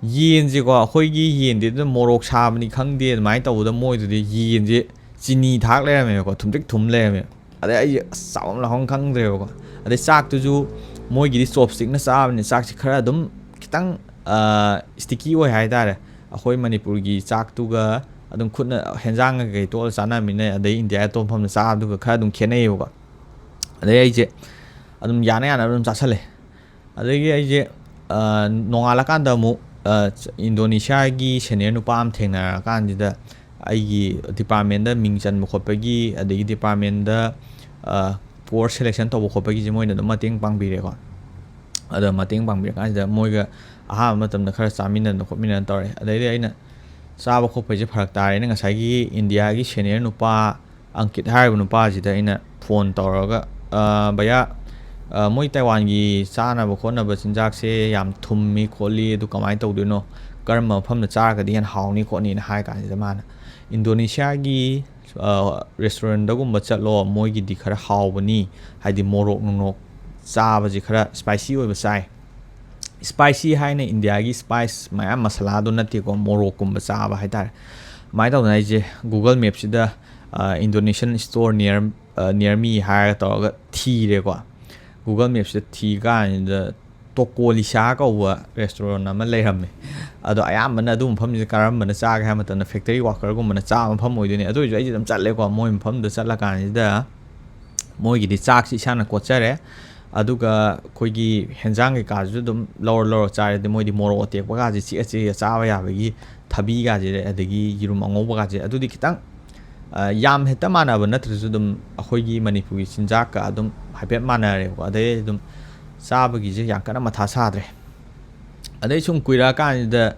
ꯌꯦꯟꯁꯦꯀꯣ, ꯑꯩꯈꯣꯏꯒꯤ ꯌꯦꯟꯗꯤ ꯑꯗꯨꯝ ꯃꯣꯔꯣꯛ ꯁꯥꯕꯅꯤ ꯈꯪꯗꯦ, ꯑꯗꯨꯃꯥꯏꯅ ꯇꯧꯕꯗ ꯃꯣꯏꯗꯨꯗꯤ ꯌꯦꯟꯁꯦ ꯆꯤꯅꯤ ꯊꯥꯛ ꯂꯩꯔꯝꯃꯦꯕꯀꯣ, ꯊꯨꯝꯇ꯭ꯔꯤꯛ ꯊꯨꯝ ꯂꯩꯔꯝꯃꯦ꯫ ꯑꯗꯩ ꯑꯩꯁꯦ ꯑꯁ ꯆꯥꯐꯝ ꯂꯥꯛꯐꯝ ꯈꯪꯗ꯭ꯔꯦꯕꯀꯣ꯫ ꯑꯗꯩ ꯆꯥꯛꯇꯨꯁꯨ ꯃꯣꯏꯒꯤꯗꯤ ꯆꯣꯞꯁꯇꯤꯛꯅ ꯆꯥꯕꯅꯤ, ꯆꯥꯛꯁꯤ ꯈꯔ ꯑꯗꯨꯝ ꯈꯤꯇꯪ, ꯑ, sticky ꯑꯣꯏ ꯍꯥꯏꯇꯥꯔꯦ꯫ ꯑꯩꯈꯣꯏ ꯃꯅꯤꯄꯨꯔꯒꯤ ꯆꯥꯛꯇꯨꯒ ꯑꯗꯨꯝ ꯈꯨꯠꯅ ꯍꯦꯟꯖꯥꯡꯒ ꯀꯩ ꯇꯣꯠꯂ ꯆꯥꯅꯕꯅꯤꯅ, ꯑꯗꯩ ꯏꯟꯗꯤꯌꯥ ꯑꯇꯣꯞꯄ ꯃꯐꯝꯗ ꯆꯥꯕꯗꯨꯒ ꯈꯔ ꯑꯗꯨꯝ ꯈꯦꯠꯅꯩꯌꯦꯕꯀꯣ꯫ ꯑꯗꯩ ꯑꯩꯁꯦ ꯑꯗꯨꯝ ꯌꯥꯅ ꯌꯥꯅꯕ ꯑꯗꯨꯝ ꯆꯥꯁꯜꯂꯦ꯫ ꯑꯗꯒꯤ ꯑꯩꯁꯦ, ꯑ, ꯅꯣꯡꯉꯥꯜꯂꯀꯥꯟꯗ ꯑꯃꯨꯛ, ꯑ, ꯏꯟꯗꯣꯅꯦꯁꯤꯌꯥꯒꯤ senior ꯅꯨꯄꯥ ꯑꯃ ꯊꯦꯡꯅꯔꯀꯥꯟꯁꯤꯗ ꯑꯩꯒꯤ departmentꯇ ꯃꯤꯡ ꯆꯟꯕ ꯈꯣꯠꯄꯒꯤ, ꯑꯗꯒꯤ departmentꯇ, ꯑ, course selection ꯇꯧꯕ ꯈꯣꯠꯄꯒꯤꯁꯦ ꯃꯣꯏꯅ ꯑꯗꯨꯝ ꯃꯇꯦꯡ ꯄꯥꯡꯕꯤꯔꯦꯀꯣ꯫ ꯑꯗꯣ ꯃꯇꯦꯡ ꯄꯥꯡꯕꯤꯔꯀꯥꯟꯁꯤꯗ ꯃꯣꯏꯒ ꯑꯍꯥꯟꯕ ꯃꯇꯝꯗ ꯈꯔ ꯆꯥꯃꯤꯟꯅꯗꯅ ꯈꯣꯠꯃꯤꯟꯅꯗꯅ ꯇꯧꯔꯦ꯫ ꯑꯗꯩꯗꯤ ꯑꯩꯅ ꯆꯥꯕ ꯈꯣꯠꯄꯁꯦ ꯐꯔꯛ ꯇꯥꯔꯦꯅ ꯉꯁꯥꯏꯒꯤ ꯏꯟꯗꯤꯌꯥꯒꯤ senior ꯅꯨꯄꯥ ꯑꯪꯀꯤꯠ ꯍꯥꯏꯔꯤꯕ ꯅꯨꯄꯥꯁꯤꯗ ꯑꯩꯅ phone ꯇꯧꯔꯒ, "ꯑ, ꯚꯩꯌꯥ, ꯑ, ꯃꯣꯏ ꯇꯥꯏꯋꯥꯟꯒꯤ ꯆꯥꯅꯕ ꯈꯣꯠꯅꯕ ꯆꯤꯟꯖꯥꯛꯁꯦ ꯌꯥꯝ ꯊꯨꯝꯃꯤ ꯈꯣꯠꯂꯤ, ꯑꯗꯨ ꯀꯃꯥꯏꯅ ꯇꯧꯗꯣꯏꯅꯣ? ꯀꯔꯝꯕ ꯃꯐꯝꯗ ꯆꯥꯔꯒꯗꯤ ꯍꯦꯟꯅ ꯍꯥꯎꯅꯤ ꯈꯣꯠꯅꯤꯅ?" ꯍꯥꯏ ꯀꯥꯟꯁꯤꯗ ꯃꯥꯅ, "ꯏꯟꯗꯣꯅꯦꯁꯤꯌꯥꯒꯤ, ꯑ, restaurantꯗꯒꯨꯝꯕ ꯆꯠꯂꯣ, ꯃꯣꯏꯒꯤꯗꯤ ꯈꯔ ꯍꯥꯎꯕꯅꯤ, ꯍꯥꯏꯗꯤ ꯃꯣꯔꯣꯛ ꯅꯨꯡꯔꯣꯛ ꯆꯥꯕꯁꯤ ꯈꯔ spicy ꯑꯣꯏꯕ ꯆꯥꯏ꯫" Spicy ꯍꯥꯏꯅ ꯏꯟꯗꯤꯌꯥꯒꯤ spice ꯃꯌꯥꯝ ꯃꯁꯥꯂꯥꯗꯣ ꯅꯠꯇꯦꯀꯣ, ꯃꯣꯔꯣꯛꯀꯨꯝꯕ ꯆꯥꯕ ꯍꯥꯏꯇꯥꯔꯦ꯫ ꯑꯗꯨꯃꯥꯏꯅ ꯇꯧꯗꯅ ꯑꯩꯁꯦ Google Mapꯁꯤꯗ, ꯑ, Indonesian store near, ꯑ, near me ꯍꯥꯏꯔꯒ ꯇꯧꯔꯒ ꯊꯤꯔꯦꯀꯣ꯫ Google Mapꯁꯤꯗ ꯊꯤ ꯀꯥꯟꯁꯤꯗ ꯇꯣꯀꯣꯂꯤꯁꯥ ꯀꯧꯕ restaurant ꯑꯃ ꯂꯩꯔꯝꯃꯦ꯫ ꯑꯗꯣ ꯑꯌꯥꯝꯕꯅ ꯑꯗꯨ ꯃꯐꯝꯁꯤꯗ ꯀꯔꯝꯕꯅ ꯆꯥꯒꯦ ꯍꯥꯏꯕ ꯃꯇꯝꯗ factory workerꯒꯨꯝꯕꯅ ꯆꯥꯕ ꯃꯐꯝ ꯑꯣꯏꯗꯣꯏꯅꯦ꯫ ꯑꯗꯨ ꯑꯣꯏꯔꯁꯨ ꯑꯩꯁꯦ ꯑꯗꯨꯝ ꯆꯠꯂꯦꯀꯣ꯫ ꯃꯣꯏ ꯃꯐꯝꯗ ꯆꯠꯂꯀꯥꯟꯁꯤꯗ ꯃꯣꯏꯒꯤꯗꯤ ꯆꯥꯛꯁꯤ ꯏꯁꯥꯅ ꯀꯣꯠꯆꯔꯦ꯫ ꯑꯗꯨꯒ ꯑꯩꯈꯣꯏꯒꯤ ꯍꯦꯟꯖꯥꯡ ꯀꯩꯀꯥꯁꯨ ꯑꯗꯨꯝ ꯂꯧꯔ ꯂꯧꯔ ꯆꯥꯔꯦ꯫ ꯑꯗꯩ ꯃꯣꯏꯗꯤ ꯃꯣꯔꯣꯛ ꯑꯇꯦꯛꯄꯒꯁꯦ ꯆꯤꯛꯑ ꯆꯤꯛꯑ ꯆꯥꯕ ꯌꯥꯕꯒꯤ ꯊꯕꯤꯒꯁꯦ, ꯑꯗꯒꯤ ꯌꯦꯔꯨꯝ ꯑꯉꯧꯕꯒꯁꯦ꯫ ꯑꯗꯨꯗꯤ ꯈꯤꯇꯪ, ꯑ, ꯌꯥꯝ ꯍꯦꯛꯇ ꯃꯥꯟꯅꯕ ꯅꯠꯇ꯭ꯔꯁꯨ ꯑꯗꯨꯝ ꯑꯩꯈꯣꯏꯒꯤ ꯃꯅꯤꯄꯨꯔꯒꯤ ꯆꯤꯟꯖꯥꯛꯀ ꯑꯗꯨꯝ ꯍꯥꯏꯐꯦꯠ ꯃꯥꯟꯅꯔꯦꯕꯀꯣ꯫ ꯑꯗꯩ ꯑꯗꯨꯝ ꯆꯥꯕꯒꯤꯁꯦ ꯌꯥꯝ ꯀꯟꯅ ꯃꯊꯥ ꯁꯥꯗ꯭ꯔꯦ꯫ ꯑꯗꯩ ꯁꯨꯝ ꯀꯨꯏꯔꯛꯑꯀꯥꯟꯁꯤꯗ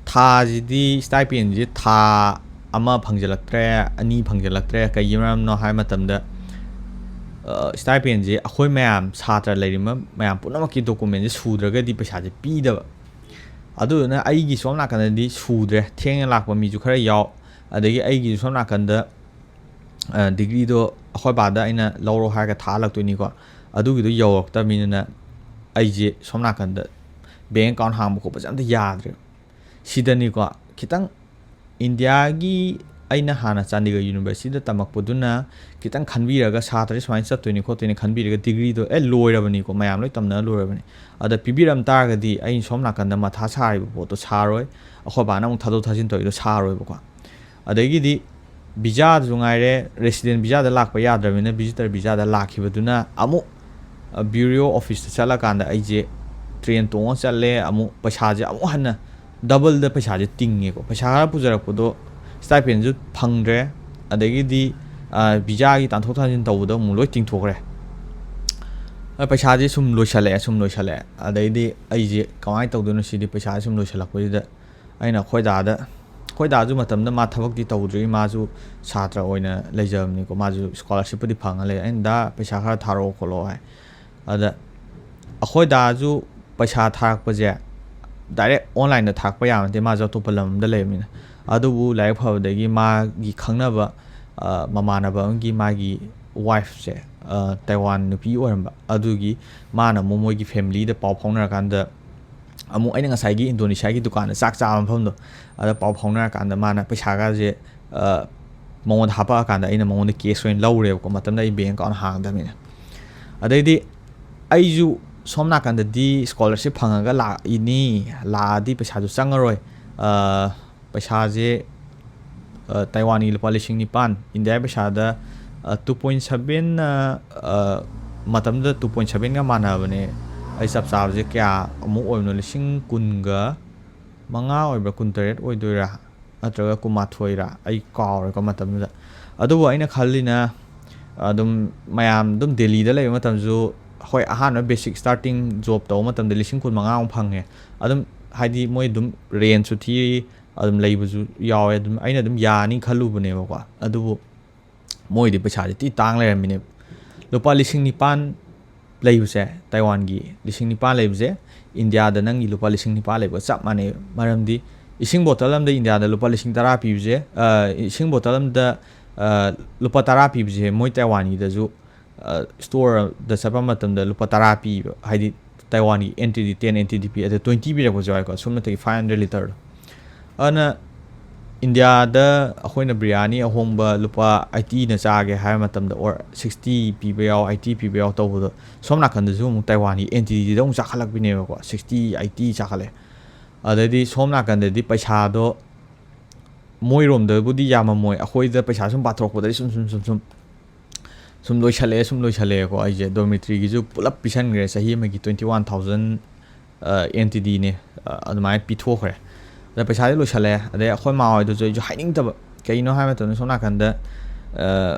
ꯊꯥꯁꯤꯗꯤ stipendꯁꯤ ꯊꯥ ꯑꯃ ꯐꯪꯖꯜꯂꯛꯇ꯭ꯔꯦ, ꯑꯅꯤ ꯐꯪꯖꯜꯂꯛꯇ꯭ꯔꯦ꯫ ꯀꯩꯒꯤ ꯃꯔꯝꯅꯣ ꯍꯥꯏꯕ ꯃꯇꯝꯗ, stipendꯁꯤ ꯑꯩꯈꯣꯏ ꯃꯌꯥꯝ ꯁꯥꯇ꯭ꯔ ꯂꯩꯔꯤꯕ ꯃꯌꯥꯝ ꯄꯨꯝꯅꯃꯛꯀꯤ documentꯁꯤ ꯁꯨꯗ꯭ꯔꯒꯗꯤ ꯄꯩꯁꯥꯁꯦ ꯄꯤꯗꯕ꯫ ꯑꯗꯨꯗꯨꯅ ꯑꯩꯒꯤ ꯁꯣꯝ ꯅꯥꯀꯟꯗꯗꯤ ꯁꯨꯗ꯭ꯔꯦ, ꯊꯦꯡꯅ ꯂꯥꯛꯄ ꯃꯤꯁꯨ ꯈꯔ ꯌꯥꯎ, ꯑꯗꯒꯤ ꯑꯩꯒꯤꯁꯨ ꯁꯣꯝ ꯅꯥꯀꯟꯗ degreeꯗꯣ ꯑꯩꯈꯣꯏ ꯕꯥꯗ ꯑꯩꯅ ꯂꯧꯔꯣ ꯍꯥꯏꯔꯒ ꯊꯥꯍꯜꯂꯛꯇꯣꯏꯅꯤꯀꯣ꯫ ꯑꯗꯨꯒꯤꯗꯣ ꯌꯧꯔꯛꯇꯕꯅꯤꯅ ꯑꯩꯁꯦ ꯁꯣꯝ ꯅꯥꯀꯟꯗ bank account ꯍꯥꯡꯕ ꯈꯣꯠꯄꯁꯦ ꯑꯝꯇ ꯌꯥꯗ꯭ꯔꯦꯕ꯫ ꯁꯤꯗꯅꯤꯀꯣ ꯈꯤꯇꯪ ꯏꯟꯗꯤꯌꯥꯒꯤ, ꯑꯩꯅ ꯍꯥꯟꯅ ꯆꯥꯟꯗꯤꯒꯔ ꯌꯨꯅꯤꯚꯔꯁꯤꯇꯤꯗ ꯇꯝꯃꯛꯄꯗꯨꯅ ꯈꯤꯇꯪ ꯈꯟꯕꯤꯔꯒ ꯁꯥꯇ꯭ꯔꯁꯦ ꯁꯨꯃꯥꯏꯅ ꯆꯠꯇꯣꯏꯅꯤ ꯈꯣꯠꯇꯣꯏꯅꯤ ꯈꯟꯕꯤꯔꯒ degreeꯗꯣ ꯑꯦ ꯂꯣꯏꯔꯕꯅꯤꯀꯣ, ꯃꯌꯥꯝ ꯂꯣꯏ ꯇꯝꯅ ꯂꯣꯏꯔꯕꯅꯤ꯫ ꯑꯗ ꯄꯤꯕꯤꯔꯝ ꯇꯥꯔꯒꯗꯤ ꯑꯩꯅ ꯁꯣꯝ ꯅꯥꯀꯟꯗ ꯃꯊꯥ ꯁꯥꯔꯤꯕ ꯄꯣꯠꯇꯣ ꯁꯥꯔꯣꯏ, ꯑꯩꯈꯣꯏ ꯕꯥꯅ ꯑꯃꯨꯛ ꯊꯥꯗꯣꯛ ꯊꯥꯖꯤꯟ ꯇꯧꯔꯤꯗꯣ ꯁꯥꯔꯣꯏꯕꯀꯣ꯫ ꯑꯗꯒꯤꯗꯤ visaꯗꯁꯨ ꯉꯥꯏꯔꯦ, resident visaꯗ ꯂꯥꯛꯄ ꯌꯥꯗ꯭ꯔꯕꯅꯤꯅ visitor visaꯗ ꯂꯥꯛꯈꯤꯕꯗꯨꯅ ꯑꯃꯨꯛ Bureau officeꯇ ꯆꯠꯂꯀꯥꯟꯗ ꯑꯩꯁꯦ train ꯇꯣꯡꯉ ꯆꯠꯂꯦ, ꯑꯃꯨꯛ ꯄꯩꯁꯥꯁꯦ ꯑꯃꯨꯛ ꯍꯟꯅ doubleꯗ ꯄꯩꯁꯥꯁꯦ ꯇꯤꯡꯉꯦꯀꯣ꯫ ꯄꯩꯁꯥ ꯈꯔ ꯄꯨꯖꯔꯛꯄꯗꯣ stipendꯁꯨ ꯐꯪꯗ꯭ꯔꯦ, ꯑꯗꯒꯤꯗꯤ visaꯒꯤ ꯇꯥꯟꯊꯣꯛ ꯇꯥꯟꯁꯤꯟ ꯇꯧꯕꯗ ꯑꯃꯨꯛ ꯂꯣꯏ ꯇꯤꯡꯊꯣꯛꯈ꯭ꯔꯦ꯫ ꯄꯩꯁꯥꯁꯦ ꯁꯨꯝ ꯂꯣꯏꯁꯜꯂꯛꯑꯦ, ꯁꯨꯝ ꯂꯣꯏꯁꯜꯂꯛꯑꯦ꯫ ꯑꯗꯩꯗꯤ ꯑꯩꯁꯦ ꯀꯃꯥꯏꯅ ꯇꯧꯗꯣꯏꯅꯣ ꯁꯤꯗꯤ, ꯄꯩꯁꯥꯁꯦ ꯁꯨꯝ ꯂꯣꯏꯁꯜꯂꯛꯄꯁꯤꯗ ꯑꯩꯅ ꯑꯩꯈꯣꯏ ꯗꯥꯗ, ꯑꯩꯈꯣꯏ ꯗꯥꯁꯨ ꯃꯇꯝꯗ ꯃꯥ ꯊꯕꯛꯇꯤ ꯇꯧꯗ꯭ꯔꯤ, ꯃꯥꯁꯨ ꯁꯥꯇ꯭ꯔ ꯑꯣꯏꯅ ꯂꯩꯖꯕꯅꯤꯀꯣ, ꯃꯥꯁꯨ scholarshipꯄꯨꯗꯤ ꯐꯪꯉ ꯂꯩ꯫ ꯑꯩꯅ "ꯗꯥ, ꯄꯩꯁꯥ ꯈꯔ ꯊꯥꯔꯛꯑꯣ ꯈꯣꯠꯂꯣ" ꯍꯥꯏ꯫ ꯑꯗ ꯑꯩꯈꯣꯏ ꯗꯥꯁꯨ ꯄꯩꯁꯥ ꯊꯥꯔꯛꯄꯁꯦ direct onlineꯗ ꯊꯥꯔꯛꯄ ꯌꯥꯕ ꯅꯠꯇꯦ, ꯃꯥꯁꯨ ꯑꯇꯣꯞꯄ ꯂꯝ ꯑꯃꯗ ꯂꯩꯕꯅꯤꯅ꯫ ꯑꯗꯨꯕꯨ ꯂꯥꯏꯔꯤꯛ ꯐꯕꯗꯒꯤ ꯃꯥꯒꯤ ꯈꯪꯅꯕ ꯃꯃꯥꯟꯅꯕ ꯑꯃꯒꯤ ꯃꯥꯒꯤ wifeꯁꯦ ꯇꯥꯏꯋꯥꯟ ꯅꯨꯄꯤ ꯑꯣꯏꯔꯝꯕ꯫ ꯑꯗꯨꯒꯤ ꯃꯥꯅ ꯑꯃꯨꯛ ꯃꯣꯏꯒꯤ familyꯗ ꯄꯥꯎ ꯐꯥꯎꯅꯔꯀꯥꯟꯗ, ꯑꯃꯨꯛ ꯑꯩꯅ ꯉꯁꯥꯏꯒꯤ ꯏꯟꯗꯣꯅꯦꯁꯤꯌꯥꯒꯤ ꯗꯨꯀꯥꯟꯗ ꯆꯥꯛ ꯆꯥꯕ ꯃꯐꯝꯗꯣ, ꯑꯗ ꯄꯥꯎ ꯐꯥꯎꯅꯔꯀꯥꯟꯗ ꯃꯥꯅ ꯄꯩꯁꯥꯒꯁꯦ ꯃꯉꯣꯟꯗ ꯍꯥꯄꯛꯑꯀꯥꯟꯗ ꯑꯩꯅ ꯃꯉꯣꯟꯗ cash ꯑꯣꯏꯅ ꯂꯧꯔꯦꯕꯀꯣ꯫ ꯃꯇꯝꯗ ꯑꯩ bank account ꯍꯥꯡꯗꯕꯅꯤꯅ꯫ ꯑꯗꯩꯗꯤ ꯑꯩꯁꯨ ꯁꯣꯝ ꯅꯥꯀꯟꯗꯗꯤ scholarship ꯐꯪꯉꯒ ꯂꯥꯛꯏꯅꯤ, ꯂꯥꯛꯑꯗꯤ ꯄꯩꯁꯥꯁꯨ ꯆꯪꯉꯔꯣꯏ꯫ ꯄꯩꯁꯥꯁꯦ ꯇꯥꯏꯋꯥꯟꯒꯤ ꯂꯨꯄꯥ ꯂꯤꯁꯤꯡ ꯅꯤꯄꯥꯟ, ꯏꯟꯗꯤꯌꯥ ꯄꯩꯁꯥꯗ two point seven, ꯃꯇꯝꯗꯨꯗ two point sevenꯒ ꯃꯥꯟꯅꯕꯅꯦ꯫ ꯑꯩ ꯆꯞ ꯆꯥꯕꯁꯦ ꯀꯌꯥ ꯑꯃꯨꯛ ꯑꯣꯏꯕꯅꯣ, ꯂꯤꯁꯤꯡ ꯀꯨꯟꯒ ꯃꯉꯥ ꯑꯣꯏꯕ꯭ꯔꯥ, ꯀꯨꯟꯇꯔꯦꯠ ꯑꯣꯏꯗꯣꯏꯔꯥ, ꯅꯠꯇ꯭ꯔꯒ ꯀꯨꯟꯃꯥꯊꯣꯏꯔꯥ, ꯑꯩ ꯀꯥꯎꯔꯦꯀꯣ ꯃꯇꯝꯗꯨꯗ꯫ ꯑꯗꯨꯕꯨ ꯑꯩꯅ ꯈꯜꯂꯤꯅ, ꯑꯗꯨꯝ ꯃꯌꯥꯝ ꯑꯗꯨꯝ ꯗꯦꯜꯂꯤꯗ ꯂꯩꯕ ꯃꯇꯝꯁꯨ ꯍꯣꯏ, ꯑꯍꯥꯟꯕ basic starting job ꯇꯧꯕ ꯃꯇꯝꯗ ꯂꯤꯁꯤꯡ ꯀꯨꯟ ꯃꯉꯥꯃꯨꯛ ꯐꯪꯉꯦ꯫ ꯑꯗꯨꯝ ꯍꯥꯏꯗꯤ ꯃꯣꯏ ꯑꯗꯨꯝ rentꯁꯨ ꯊꯤꯔꯤ, ꯑꯗꯨꯝ ꯂꯩꯕꯁꯨ ꯌꯥꯎꯋꯦ꯫ ꯑꯗꯨꯝ ꯑꯩꯅ ꯑꯗꯨꯝ ꯌꯥꯅꯤ ꯈꯜꯂꯨꯕꯅꯦꯕꯀꯣ꯫ ꯑꯗꯨꯕꯨ ꯃꯣꯏꯗꯤ ꯄꯩꯁꯥꯁꯦ ꯊꯤ ꯇꯥꯡ ꯂꯩꯔꯝꯃꯤꯅꯦ꯫ ꯂꯨꯄꯥ ꯂꯤꯁꯤꯡ ꯅꯤꯄꯥꯟ ꯂꯩꯕꯁꯦ, ꯇꯥꯏꯋꯥꯟꯒꯤ ꯂꯤꯁꯤꯡ ꯅꯤꯄꯥꯟ ꯂꯩꯕꯁꯦ, ꯏꯟꯗꯤꯌꯥꯗ ꯅꯪꯒꯤ ꯂꯨꯄꯥ ꯂꯤꯁꯤꯡ ꯅꯤꯄꯥꯟ ꯂꯩꯕꯒ ꯆꯞ ꯃꯥꯟꯅꯩ꯫ ꯃꯔꯝꯗꯤ ꯏꯁꯤꯡ bottle ꯑꯃꯗ ꯏꯟꯗꯤꯌꯥꯗ ꯂꯨꯄꯥ ꯂꯤꯁꯤꯡ ꯇꯔꯥ ꯄꯤꯕꯁꯦ, ꯑ, ꯏꯁꯤꯡ bottle ꯑꯃꯗ, ꯑ, ꯂꯨꯄꯥ ꯇꯔꯥ ꯄꯤꯕꯁꯦ ꯃꯣꯏ ꯇꯥꯏꯋꯥꯟꯒꯤꯗꯁꯨ, ꯑ, storeꯗ ꯆꯠꯄ ꯃꯇꯝꯗ ꯂꯨꯄꯥ ꯇꯔꯥ ꯄꯤꯕ, ꯍꯥꯏꯗꯤ ꯇꯥꯏꯋꯥꯟꯒꯤ NTD, ten NTD ꯄꯤ, ꯑꯗ twenty ꯄꯤꯔꯛꯄꯁꯨ ꯌꯥꯎꯋꯦꯀꯣ, ꯁꯣꯝꯅꯇꯒꯤ five hundred literꯗꯣ꯫ ꯑꯗꯨꯅ ꯏꯟꯗꯤꯌꯥꯗ ꯑꯩꯈꯣꯏꯅ ꯕꯤꯔꯌꯥꯅꯤ ꯑꯍꯣꯡꯕ ꯂꯨꯄꯥ eightyꯅ ꯆꯥꯒꯦ ꯍꯥꯏꯕ ꯃꯇꯝꯗ, or sixty ꯄꯤꯕ ꯌꯥꯎ, eighty ꯄꯤꯕ ꯌꯥꯎ ꯇꯧꯕꯗꯣ, ꯁꯣꯝ ꯅꯥꯀꯟꯗꯁꯨ ꯑꯃꯨꯛ ꯇꯥꯏꯋꯥꯟꯒꯤ NTDꯗ ꯑꯃꯨꯛ ꯆꯥꯈꯠꯂꯛꯄꯤꯅꯦꯕꯀꯣ, sixty, eighty ꯆꯥꯈꯠꯂꯛꯑꯦ꯫ ꯑꯗꯩꯗꯤ ꯁꯣꯝ ꯅꯥꯀꯟꯗꯗꯤ ꯄꯩꯁꯥꯗꯣ ꯃꯣꯏꯔꯣꯝꯗꯕꯨꯗꯤ ꯌꯥꯝꯃꯝꯃꯣꯏ, ꯑꯩꯈꯣꯏꯗ ꯄꯩꯁꯥ ꯁꯨꯝ ꯄꯥꯊꯣꯔꯛꯄꯗꯗꯤ ꯁꯨꯝ, ꯁꯨꯝ, ꯁꯨꯝ, ꯁꯨꯝ, ꯁꯨꯝ ꯂꯣꯏꯁꯜꯂꯛꯑꯦ, ꯁꯨꯝ ꯂꯣꯏꯁꯜꯂꯛꯑꯦꯀꯣ꯫ ꯑꯩꯁꯦ dormitorygꯤꯁꯨ ꯄꯨꯂꯞ ꯄꯤꯁꯟꯈ꯭ꯔꯦ, ꯆꯍꯤ ꯑꯃꯒꯤ twenty one thousand, ꯑ, NTDꯅꯦ, ꯑ, ꯑꯗꯨꯃꯥꯏꯅ ꯄꯤꯊꯣꯛꯈ꯭ꯔꯦ꯫ ꯑꯗ ꯄꯩꯁꯥꯗꯤ ꯂꯣꯏꯁꯜꯂꯛꯑꯦ꯫ ꯑꯗꯩ ꯑꯩꯈꯣꯏ ꯃꯥ ꯍꯣꯏꯗꯁꯨ ꯑꯩꯁꯨ ꯍꯥꯏꯅꯤꯡꯗꯕ, ꯀꯩꯒꯤꯅꯣ ꯍꯥꯏꯕ ꯃꯇꯝꯗ ꯁꯣꯝ ꯅꯥꯀꯟꯗ, ꯑ,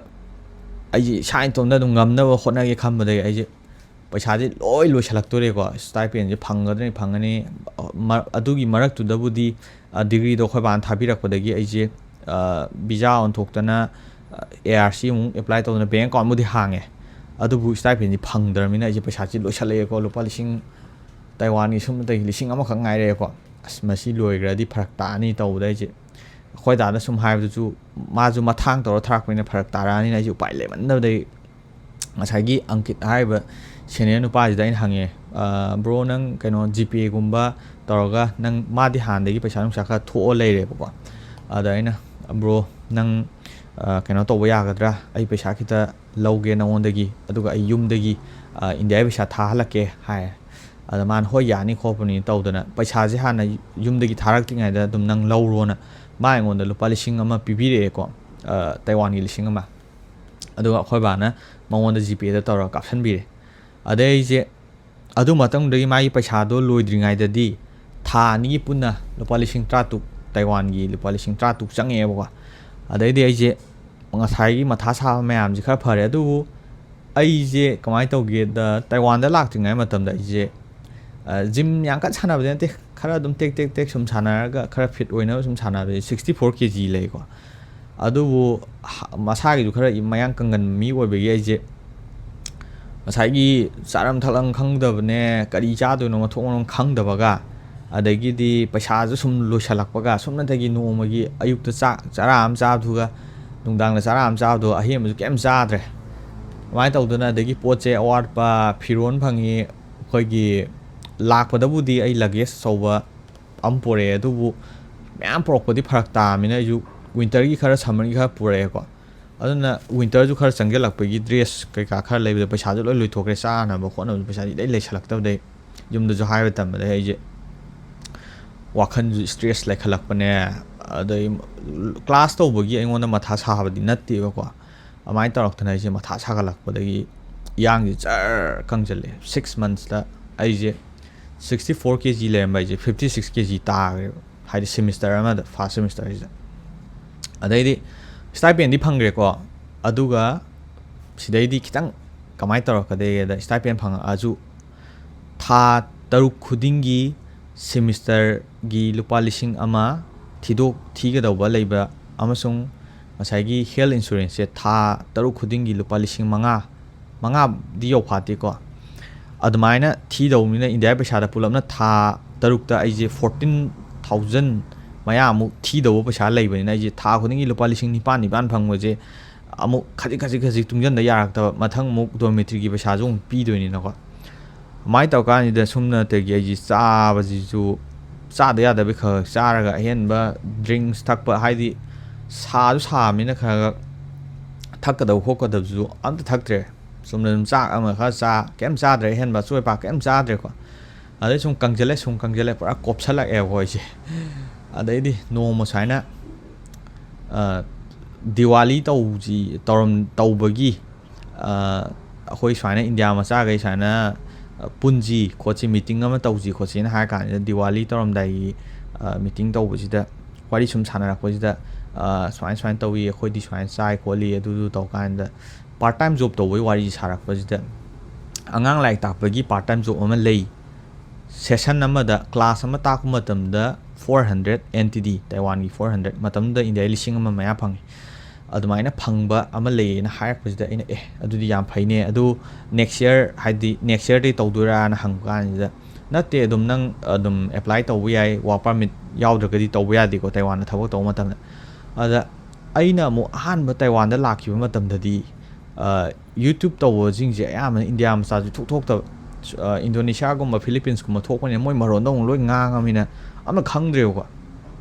ꯑꯩꯁꯦ ꯏꯁꯥ ꯏꯇꯣꯝꯇ ꯑꯗꯨꯝ ꯉꯝꯅꯕ ꯍꯣꯠꯅꯒꯦ ꯈꯟꯕꯗꯒꯤ ꯑꯩꯁꯦ ꯄꯩꯁꯥꯁꯦ ꯂꯣꯏ ꯂꯣꯏꯁꯜꯂꯛꯇꯣꯔꯦꯀꯣ꯫ Stipendꯁꯦ ꯐꯪꯒꯗ꯭ꯔꯅꯤ, ꯐꯪꯒꯅꯤ꯫ ꯃ-, ꯑꯗꯨꯒꯤ ꯃꯔꯛꯇꯨꯗꯕꯨꯗꯤ, ꯑ, degreeꯗꯣ ꯑꯩꯈꯣꯏ ꯕꯥꯅ ꯊꯥꯕꯤꯔꯛꯄꯗꯒꯤ ꯑꯩꯁꯦ, ꯑ, visa ꯑꯣꯟꯊꯣꯛꯇꯅ, ꯑ, ARC ꯑꯃꯨꯛ apply ꯇꯧꯗꯅ bank accountꯕꯨꯗꯤ ꯍꯥꯡꯉꯦ꯫ ꯑꯗꯨꯕꯨ stipendꯁꯦ ꯐꯪꯗ꯭ꯔꯕꯅꯤꯅ ꯑꯩꯁꯦ ꯄꯩꯁꯥꯁꯦ ꯂꯣꯏꯁꯜꯂꯛꯑꯦꯀꯣ꯫ ꯂꯨꯄꯥ ꯂꯤꯁꯤꯡ, ꯇꯥꯏꯋꯥꯟꯒꯤ ꯁꯨꯞꯅꯇꯒꯤ ꯂꯤꯁꯤꯡ ꯑꯃꯈꯛ ꯉꯥꯏꯔꯛꯑꯦꯀꯣ꯫ ꯑꯁ, ꯃꯁꯤ ꯂꯣꯏꯈ꯭ꯔꯗꯤ ꯐꯔꯛ ꯇꯥꯅꯤ ꯇꯧꯕꯗ ꯑꯩꯁꯦ ꯑꯩꯈꯣꯏ ꯗꯥꯗ ꯁꯨꯝ ꯍꯥꯏꯕꯗꯨꯁꯨ ꯃꯥꯁꯨ ꯃꯊꯥꯡ ꯇꯧꯔ ꯊꯥꯔꯛꯄꯅꯤꯅ ꯐꯔꯛ ꯇꯥꯔꯛꯑꯅꯤꯅ ꯑꯩꯁꯦ ꯎꯄꯥꯏ ꯂꯩꯃꯟꯗꯕꯗꯒꯤ ꯉꯁꯥꯏꯒꯤ ꯑꯪꯀꯤꯠ ꯍꯥꯏꯔꯤꯕ senior ꯅꯨꯄꯥꯁꯤꯗ ꯑꯩꯅ ꯍꯪꯉꯦ, "ꯑ, bro, ꯅꯪ ꯀꯩꯅꯣ GPAꯒꯨꯝꯕ ꯇꯧꯔꯒ ꯅꯪ", ꯃꯥꯗꯤ ꯍꯥꯟꯅꯗꯒꯤ ꯄꯩꯁꯥ ꯅꯨꯡꯁꯥ ꯈꯔ ꯊꯣꯛꯑ ꯂꯩꯔꯦꯕꯀꯣ꯫ ꯑꯗ ꯑꯩꯅ, "Bro, ꯅꯪ, ꯑ, ꯀꯩꯅꯣ ꯇꯧꯕ ꯌꯥꯒꯗ꯭ꯔꯥ? ꯑꯩ ꯄꯩꯁꯥ ꯈꯤꯇ ꯂꯧꯒꯦ ꯅꯉꯣꯟꯗꯒꯤ, ꯑꯗꯨꯒ ꯑꯩ ꯌꯨꯝꯗꯒꯤ, ꯑ, ꯏꯟꯗꯤꯌꯥꯒꯤ ꯄꯩꯁꯥ ꯊꯥꯍꯜꯂꯛꯀꯦ" ꯍꯥꯏ꯫ ꯑꯗ ꯃꯥꯅ, "ꯍꯣꯏ, ꯌꯥꯅꯤ ꯈꯣꯠꯄꯅꯤ" ꯇꯧꯗꯅ ꯄꯩꯁꯥꯁꯦ ꯍꯥꯟꯅ ꯌꯨꯝꯗꯒꯤ ꯊꯥꯔꯛꯇ꯭ꯔꯤꯉꯩꯗ ꯑꯗꯨꯝ ꯅꯪ ꯂꯧꯔꯣꯅ ꯃꯥ ꯑꯩꯉꯣꯟꯗ ꯂꯨꯄꯥ ꯂꯤꯁꯤꯡ ꯑꯃ ꯄꯤꯕꯤꯔꯛꯑꯦꯀꯣ, ꯑ, ꯇꯥꯏꯋꯥꯟꯒꯤ ꯂꯤꯁꯤꯡ ꯑꯃ꯫ ꯑꯗꯨꯒ ꯑꯩꯈꯣꯏ ꯕꯥꯅ ꯃꯉꯣꯟꯗ GPAꯗ ꯇꯧꯔꯒ ꯀꯥꯞꯁꯟꯕꯤꯔꯦ꯫ ꯑꯗꯩ ꯑꯩꯁꯦ ꯑꯗꯨ ꯃꯇꯨꯡꯗꯒꯤ ꯃꯥꯒꯤ ꯄꯩꯁꯥꯗꯣ ꯂꯣꯏꯗ꯭ꯔꯤꯉꯩꯗꯗꯤ ꯊꯥ ꯑꯅꯤꯒꯤ ꯄꯨꯟꯅ ꯂꯨꯄꯥ ꯂꯤꯁꯤꯡ ꯇꯔꯥꯇꯔꯨꯛ, ꯇꯥꯏꯋꯥꯟꯒꯤ ꯂꯨꯄꯥ ꯂꯤꯁꯤꯡ ꯇꯔꯥꯇꯔꯨꯛ ꯆꯪꯉꯛꯑꯦꯕꯀꯣ꯫ ꯑꯗꯩꯗꯤ ꯑꯩꯁꯦ ꯉꯁꯥꯏꯒꯤ ꯃꯊꯥ ꯁꯥꯕ ꯃꯌꯥꯝꯁꯦ ꯈꯔ ꯐꯔꯦ, ꯑꯗꯨꯕꯨ ꯑꯩꯁꯦ ꯀꯃꯥꯏꯅ ꯇꯧꯒꯦꯗ, ꯇꯥꯏꯋꯥꯟꯗ ꯂꯥꯛꯇ꯭ꯔꯤꯉꯩ ꯃꯇꯝꯗ ꯑꯩꯁꯦ ꯖꯤꯝ ꯌꯥꯝ ꯀꯟꯅ ꯁꯥꯟꯅꯕꯗꯤ ꯅꯠꯇꯦ, ꯈꯔ ꯑꯗꯨꯝ ꯇꯦꯛ ꯇꯦꯛ ꯇꯦꯛ ꯁꯨꯝ ꯁꯥꯟꯅꯔꯒ ꯈꯔ ꯐꯤꯠ ꯑꯣꯏꯅꯕ ꯁꯨꯝ ꯁꯥꯟꯅꯕꯁꯦ ꯁꯤꯛꯁꯇꯤ ꯐꯣꯔ ꯀꯦ ꯖꯤ ꯂꯩꯀꯣ꯫ ꯑꯗꯨꯕꯨ ꯃꯁꯥꯒꯤꯁꯨ ꯈꯔ ꯃꯌꯥꯡ ꯀꯪꯒꯟꯕ ꯃꯤ ꯑꯣꯏꯕꯒꯤ ꯑꯩꯁꯦ ꯉꯁꯥꯏꯒꯤ ꯆꯥꯔꯝ ꯊꯛꯂꯝ ꯈꯪꯗꯕꯅꯦ, ꯀꯔꯤ ꯆꯥꯗꯣꯏꯅꯣ ꯃꯊꯣꯡ ꯃꯔꯝ ꯈꯪꯗꯕꯒ, ꯑꯗꯒꯤꯗꯤ ꯄꯩꯁꯥꯁꯨ ꯁꯨꯝ ꯂꯣꯏꯁꯜꯂꯛꯄꯒ, ꯁꯨꯞꯅꯇꯒꯤ ꯅꯣꯡꯃꯒꯤ ꯑꯌꯨꯛꯇ ꯆꯥꯛ ꯆꯔꯥ ꯑꯃ ꯆꯥꯕꯗꯨꯒ ꯅꯨꯡꯗꯥꯡꯗ ꯆꯔꯥ ꯑꯃ ꯆꯥꯕꯗꯣ, ꯑꯍꯦꯟꯕꯁꯨ ꯀꯩꯝ ꯆꯥꯗ꯭ꯔꯦ꯫ ꯑꯗꯨꯃꯥꯏꯅ ꯇꯧꯗꯅ, ꯑꯗꯒꯤ ꯄꯣꯠ ꯆꯩ ꯑꯋꯥꯠꯄ, ꯐꯤꯔꯣꯟ ꯐꯪꯉꯤ, ꯑꯩꯈꯣꯏꯒꯤ ꯂꯥꯛꯄꯗꯕꯨꯗꯤ ꯑꯩ ꯂꯒꯦꯖ ꯑꯆꯧꯕ ꯑꯃ ꯄꯨꯔꯛꯑꯦ, ꯑꯗꯨꯕꯨ ꯃꯌꯥꯝ ꯄꯨꯔꯛꯄꯗꯤ ꯐꯔꯛ ꯇꯥꯕꯅꯤꯅ ꯑꯩꯁꯨ ꯋꯤꯟꯇꯔꯒꯤ ꯈꯔ, ꯁꯝꯃꯔꯒꯤ ꯈꯔ ꯄꯨꯔꯛꯑꯦꯀꯣ꯫ ꯑꯗꯨꯅ ꯋꯤꯟꯇꯔꯁꯨ ꯈꯔ ꯆꯪꯁꯤꯜꯂꯛꯄꯒꯤ ꯗ꯭ꯔꯦꯁ ꯀꯩꯀꯥ ꯈꯔ ꯂꯩꯕꯗ ꯄꯩꯁꯥꯁꯨ ꯂꯣꯏ ꯂꯣꯏꯊꯣꯛꯈ꯭ꯔꯦ, ꯆꯥꯅꯕ ꯈꯣꯠꯅꯕꯁꯨ ꯄꯩꯁꯥ ꯏꯂꯩ ꯂꯩꯁꯜꯂꯛꯇꯕꯗꯩ ꯌꯨꯝꯗꯁꯨ ꯍꯥꯏꯕ ꯇꯟꯕꯗꯩ ꯑꯩꯁꯦ ꯋꯥꯈꯜꯁꯨ ꯏꯁꯇ꯭ꯔꯦꯁ ꯂꯩꯈꯠꯂꯛꯄꯅꯦ꯫ ꯑꯗꯩ ꯀ꯭ꯂꯥꯁ ꯇꯧꯕꯒꯤ ꯑꯩꯉꯣꯟꯗ ꯃꯊꯥ ꯁꯥꯕꯗꯤ ꯅꯠꯇꯦꯕꯀꯣ, ꯑꯗꯨꯃꯥꯏꯅ ꯇꯧꯔꯛꯇꯅ ꯑꯩꯁꯦ ꯃꯊꯥ ꯁꯥꯒꯠꯂꯛꯄꯗꯒꯤ ꯏꯌꯥꯡꯁꯦ ꯖꯔ ꯀꯪꯁꯤꯜꯂꯦ꯫ ꯁꯤꯛꯁ ꯃꯟꯁꯇ ꯑꯩꯁꯦ ꯁꯤꯛꯁꯇꯤ ꯐꯣꯔ ꯀꯦ ꯖꯤ ꯂꯩꯔꯝꯕ ꯑꯩꯁꯦ ꯐꯤꯐꯇꯤ ꯁꯤꯛꯁ ꯀꯦ ꯖꯤ ꯇꯥꯈ꯭ꯔꯦꯕ, ꯍꯥꯏꯗꯤ ꯁꯦꯃꯤꯁꯇꯔ ꯑꯃꯗ, ꯐꯥꯔꯁ ꯁꯦꯃꯤꯁꯇꯔꯁꯤꯗ꯫ ꯑꯗꯩꯗꯤ ꯁ꯭ꯇꯥꯏꯄꯦꯟꯗꯤ ꯐꯪꯈ꯭ꯔꯦꯀꯣ꯫ ꯑꯗꯨꯒ ꯁꯤꯗꯩꯗꯤ ꯈꯤꯇꯪ ꯀꯃꯥꯏꯅ ꯇꯧꯔꯛꯀꯗꯒꯦꯗ, ꯁ꯭ꯇꯥꯏꯄꯦꯟ ꯐꯪꯉꯛꯑꯁꯨ ꯊꯥ ꯇꯔꯨꯛ ꯈꯨꯗꯤꯡꯒꯤ ꯁꯦꯃꯤꯁꯇꯔꯒꯤ ꯂꯨꯄꯥ ꯂꯤꯁꯤꯡ ꯑꯃ ꯊꯤꯗꯣꯛ ꯊꯤꯒꯗꯧꯕ ꯂꯩꯕ, ꯑꯃꯁꯨꯡ ꯉꯁꯥꯏꯒꯤ ꯍꯦꯜꯊ ꯏꯟꯁꯨꯔꯦꯟꯁꯁꯦ ꯊꯥ ꯇꯔꯨꯛ ꯈꯨꯗꯤꯡꯒꯤ ꯂꯨꯄꯥ ꯂꯤꯁꯤꯡ ꯃꯉꯥ, ꯃꯉꯥꯗꯤ ꯌꯧꯐꯥꯠꯇꯦꯀꯣ, ꯑꯗꯨꯃꯥꯏꯅ ꯊꯤꯗꯧꯕꯅꯤꯅ ꯏꯟꯗꯤꯌꯥꯒꯤ ꯄꯩꯁꯥꯗ ꯄꯨꯂꯞꯅ ꯊꯥ ꯇꯔꯨꯛꯇ ꯑꯩꯁꯦ ꯐꯣꯔꯇꯤꯟ ꯊꯥꯎꯖꯟ ꯃꯌꯥꯃꯨꯛ ꯊꯤꯗꯧꯕ ꯄꯩꯁꯥ ꯂꯩꯕꯅꯤꯅ, ꯑꯩꯁꯦ ꯊꯥ ꯈꯨꯗꯤꯡꯒꯤ ꯂꯨꯄꯥ ꯂꯤꯁꯤꯡ ꯅꯤꯄꯥꯟ, ꯅꯤꯄꯥꯟ ꯐꯪꯕꯁꯦ ꯑꯃꯨꯛ ꯈꯖꯤꯛ ꯈꯖꯤꯛ ꯈꯖꯤꯛ ꯇꯨꯡꯁꯤꯟꯗ ꯌꯥꯔꯛꯇꯕ, ꯃꯊꯪ ꯑꯃꯨꯛ ꯗꯣꯔꯃꯤꯇ꯭ꯔꯤꯒꯤ ꯄꯩꯁꯥꯁꯨ ꯑꯃꯨꯛ ꯄꯤꯗꯣꯏꯅꯤꯅꯀꯣ꯫ ꯑꯗꯨꯃꯥꯏꯅ ꯇꯧꯔꯀꯥꯟꯁꯤꯗ ꯁꯨꯝꯅꯇꯒꯤ ꯑꯩꯁꯦ ꯆꯥꯕꯁꯤꯁꯨ ꯆꯥꯗ ꯌꯥꯗꯕꯩ ꯈꯔ ꯈꯔ ꯆꯥꯔꯒ, ꯑꯍꯦꯟꯕ ꯗ꯭ꯔꯤꯡꯁ ꯊꯛꯄ, ꯍꯥꯏꯗꯤ ꯁꯥꯁꯨ ꯁꯥꯕꯅꯤꯅ ꯈꯔ ꯈꯔ ꯊꯛꯀꯗꯕ ꯈꯣꯠꯀꯗꯕꯁꯨ ꯑꯝꯇ ꯊꯛꯇ꯭ꯔꯦ꯫ ꯆꯨꯝꯅ ꯑꯗꯨꯝ ꯆꯥꯛ ꯑꯃ ꯈꯔ ꯆꯥ, ꯀꯩꯝ ꯆꯥꯗ꯭ꯔꯦ, ꯑꯍꯦꯟꯕ ꯑꯆꯣꯏ ꯑꯄꯥ ꯀꯩꯝ ꯆꯥꯗ꯭ꯔꯦꯀꯣ꯫ ꯑꯗꯩ ꯁꯨꯝ ꯀꯪꯁꯤꯜꯂꯦ, ꯁꯨꯝ ꯀꯪꯁꯤꯜꯂꯦ, ꯄꯨꯔꯥ ꯀꯣꯞꯁꯜꯂꯛꯑꯦꯕꯀꯣ ꯑꯩꯁꯦ꯫ ꯑꯗꯩꯗꯤ ꯅꯣꯡꯃ ꯁꯨꯃꯥꯏꯅ, ꯑ, ꯗꯤꯋꯥꯂꯤ ꯇꯧꯁꯤ, ꯇꯧꯔꯝ-, ꯇꯧꯕꯒꯤ, ꯑ, ꯑꯩꯈꯣꯏ ꯁꯨꯃꯥꯏꯅ ꯏꯟꯗꯤꯌꯥ ꯃꯆꯥꯈꯩ ꯁꯨꯃꯥꯏꯅ, ꯑ, ꯄꯨꯟꯁꯤ ꯈꯣꯠꯁꯤ, ꯃꯤꯇꯤꯡ ꯑꯃ ꯇꯧꯁꯤ ꯈꯣꯠꯁꯤꯅ ꯍꯥꯏꯔ ꯀꯥꯟꯁꯤꯗ, ꯗꯤꯋꯥꯂꯤ ꯇꯧꯔꯝꯗꯥꯏꯒꯤ, ꯑ, ꯃꯤꯇꯤꯡ ꯇꯧꯕꯁꯤꯗ ꯋꯥꯔꯤ ꯁꯨꯝ ꯁꯥꯟꯅꯔꯛꯄꯁꯤꯗ, ꯑ, ꯁꯨꯃꯥꯏꯅ ꯁꯨꯃꯥꯏꯅ ꯇꯧꯏ, ꯑꯩꯈꯣꯏꯗꯤ ꯁꯨꯃꯥꯏꯅ ꯆꯥꯏ ꯈꯣꯠꯂꯤ, ꯑꯗꯨꯗꯨ ꯇꯧ ꯀꯥꯟꯗ part time job ꯇꯧꯕꯒꯤ ꯋꯥꯔꯤ ꯁꯥꯔꯛꯄꯁꯤꯗ, ꯑꯉꯥꯡ ꯂꯥꯏꯔꯤꯛ ꯇꯥꯛꯄꯒꯤ part time job ꯑꯃ ꯂꯩ, session ꯑꯃꯗ class ꯑꯃ ꯇꯥꯛꯄ ꯃꯇꯝꯗ four hundred N T D, ꯇꯥꯏꯋꯥꯟꯒꯤ four hundred, ꯃꯇꯝꯗꯨꯗ ꯏꯟꯗꯤꯌꯥꯒꯤ ꯂꯤꯁꯤꯡ ꯑꯃ ꯃꯌꯥ ꯐꯪꯉꯤ, ꯑꯗꯨꯃꯥꯏꯅ ꯐꯪꯕ ꯑꯃ ꯂꯩꯌꯦꯅ ꯍꯥꯏꯔꯛꯄꯁꯤꯗ ꯑꯩꯅ, "ꯑꯦ, ꯑꯗꯨꯗꯤ ꯌꯥꯝ ꯐꯩꯅꯦ, ꯑꯗꯨ next year, ꯍꯥꯏꯗꯤ next yearꯗꯩ ꯇꯧꯗꯣꯏꯔꯥꯅ?" ꯍꯪꯕ ꯀꯥꯟꯁꯤꯗ, "ꯅꯠꯇꯦ, ꯑꯗꯨꯝ ꯅꯪ ꯑꯗꯨꯝ apply ꯇꯧꯕ ꯌꯥꯏ, work permit ꯌꯥꯎꯗ꯭ꯔꯒꯗꯤ ꯇꯧꯕ ꯌꯥꯗꯦꯀꯣ ꯇꯥꯏꯋꯥꯟꯗ ꯊꯕꯛ ꯇꯧꯕ ꯃꯇꯝꯗ"꯫ ꯑꯗ ꯑꯩꯅ ꯑꯃꯨꯛ ꯑꯍꯥꯟꯕ ꯇꯥꯏꯋꯥꯟꯗ ꯂꯥꯛꯈꯤꯕ ꯃꯇꯝꯗꯗꯤ, ꯑ, YouTube ꯇꯧꯕꯁꯤꯡꯁꯦ ꯑꯌꯥꯝꯕꯅ ꯏꯟꯗꯤꯌꯥ ꯃꯆꯥꯁꯨ ꯊꯣꯛ ꯊꯣꯛꯇꯕ꯫ ꯑ, ꯏꯟꯗꯣꯅꯦꯁꯤꯌꯥꯒꯨꯝꯕ, ꯐꯤꯂꯤꯄꯤꯟꯁꯀꯨꯝꯕ ꯊꯣꯛꯄꯅꯤꯅ ꯃꯣꯏ ꯃꯔꯣꯟꯗꯣ ꯑꯃꯨꯛ ꯂꯣꯏ ꯉꯥꯡꯉꯕꯅꯤꯅ ꯑꯝꯇ ꯈꯪꯗ꯭ꯔꯦꯕꯀꯣ꯫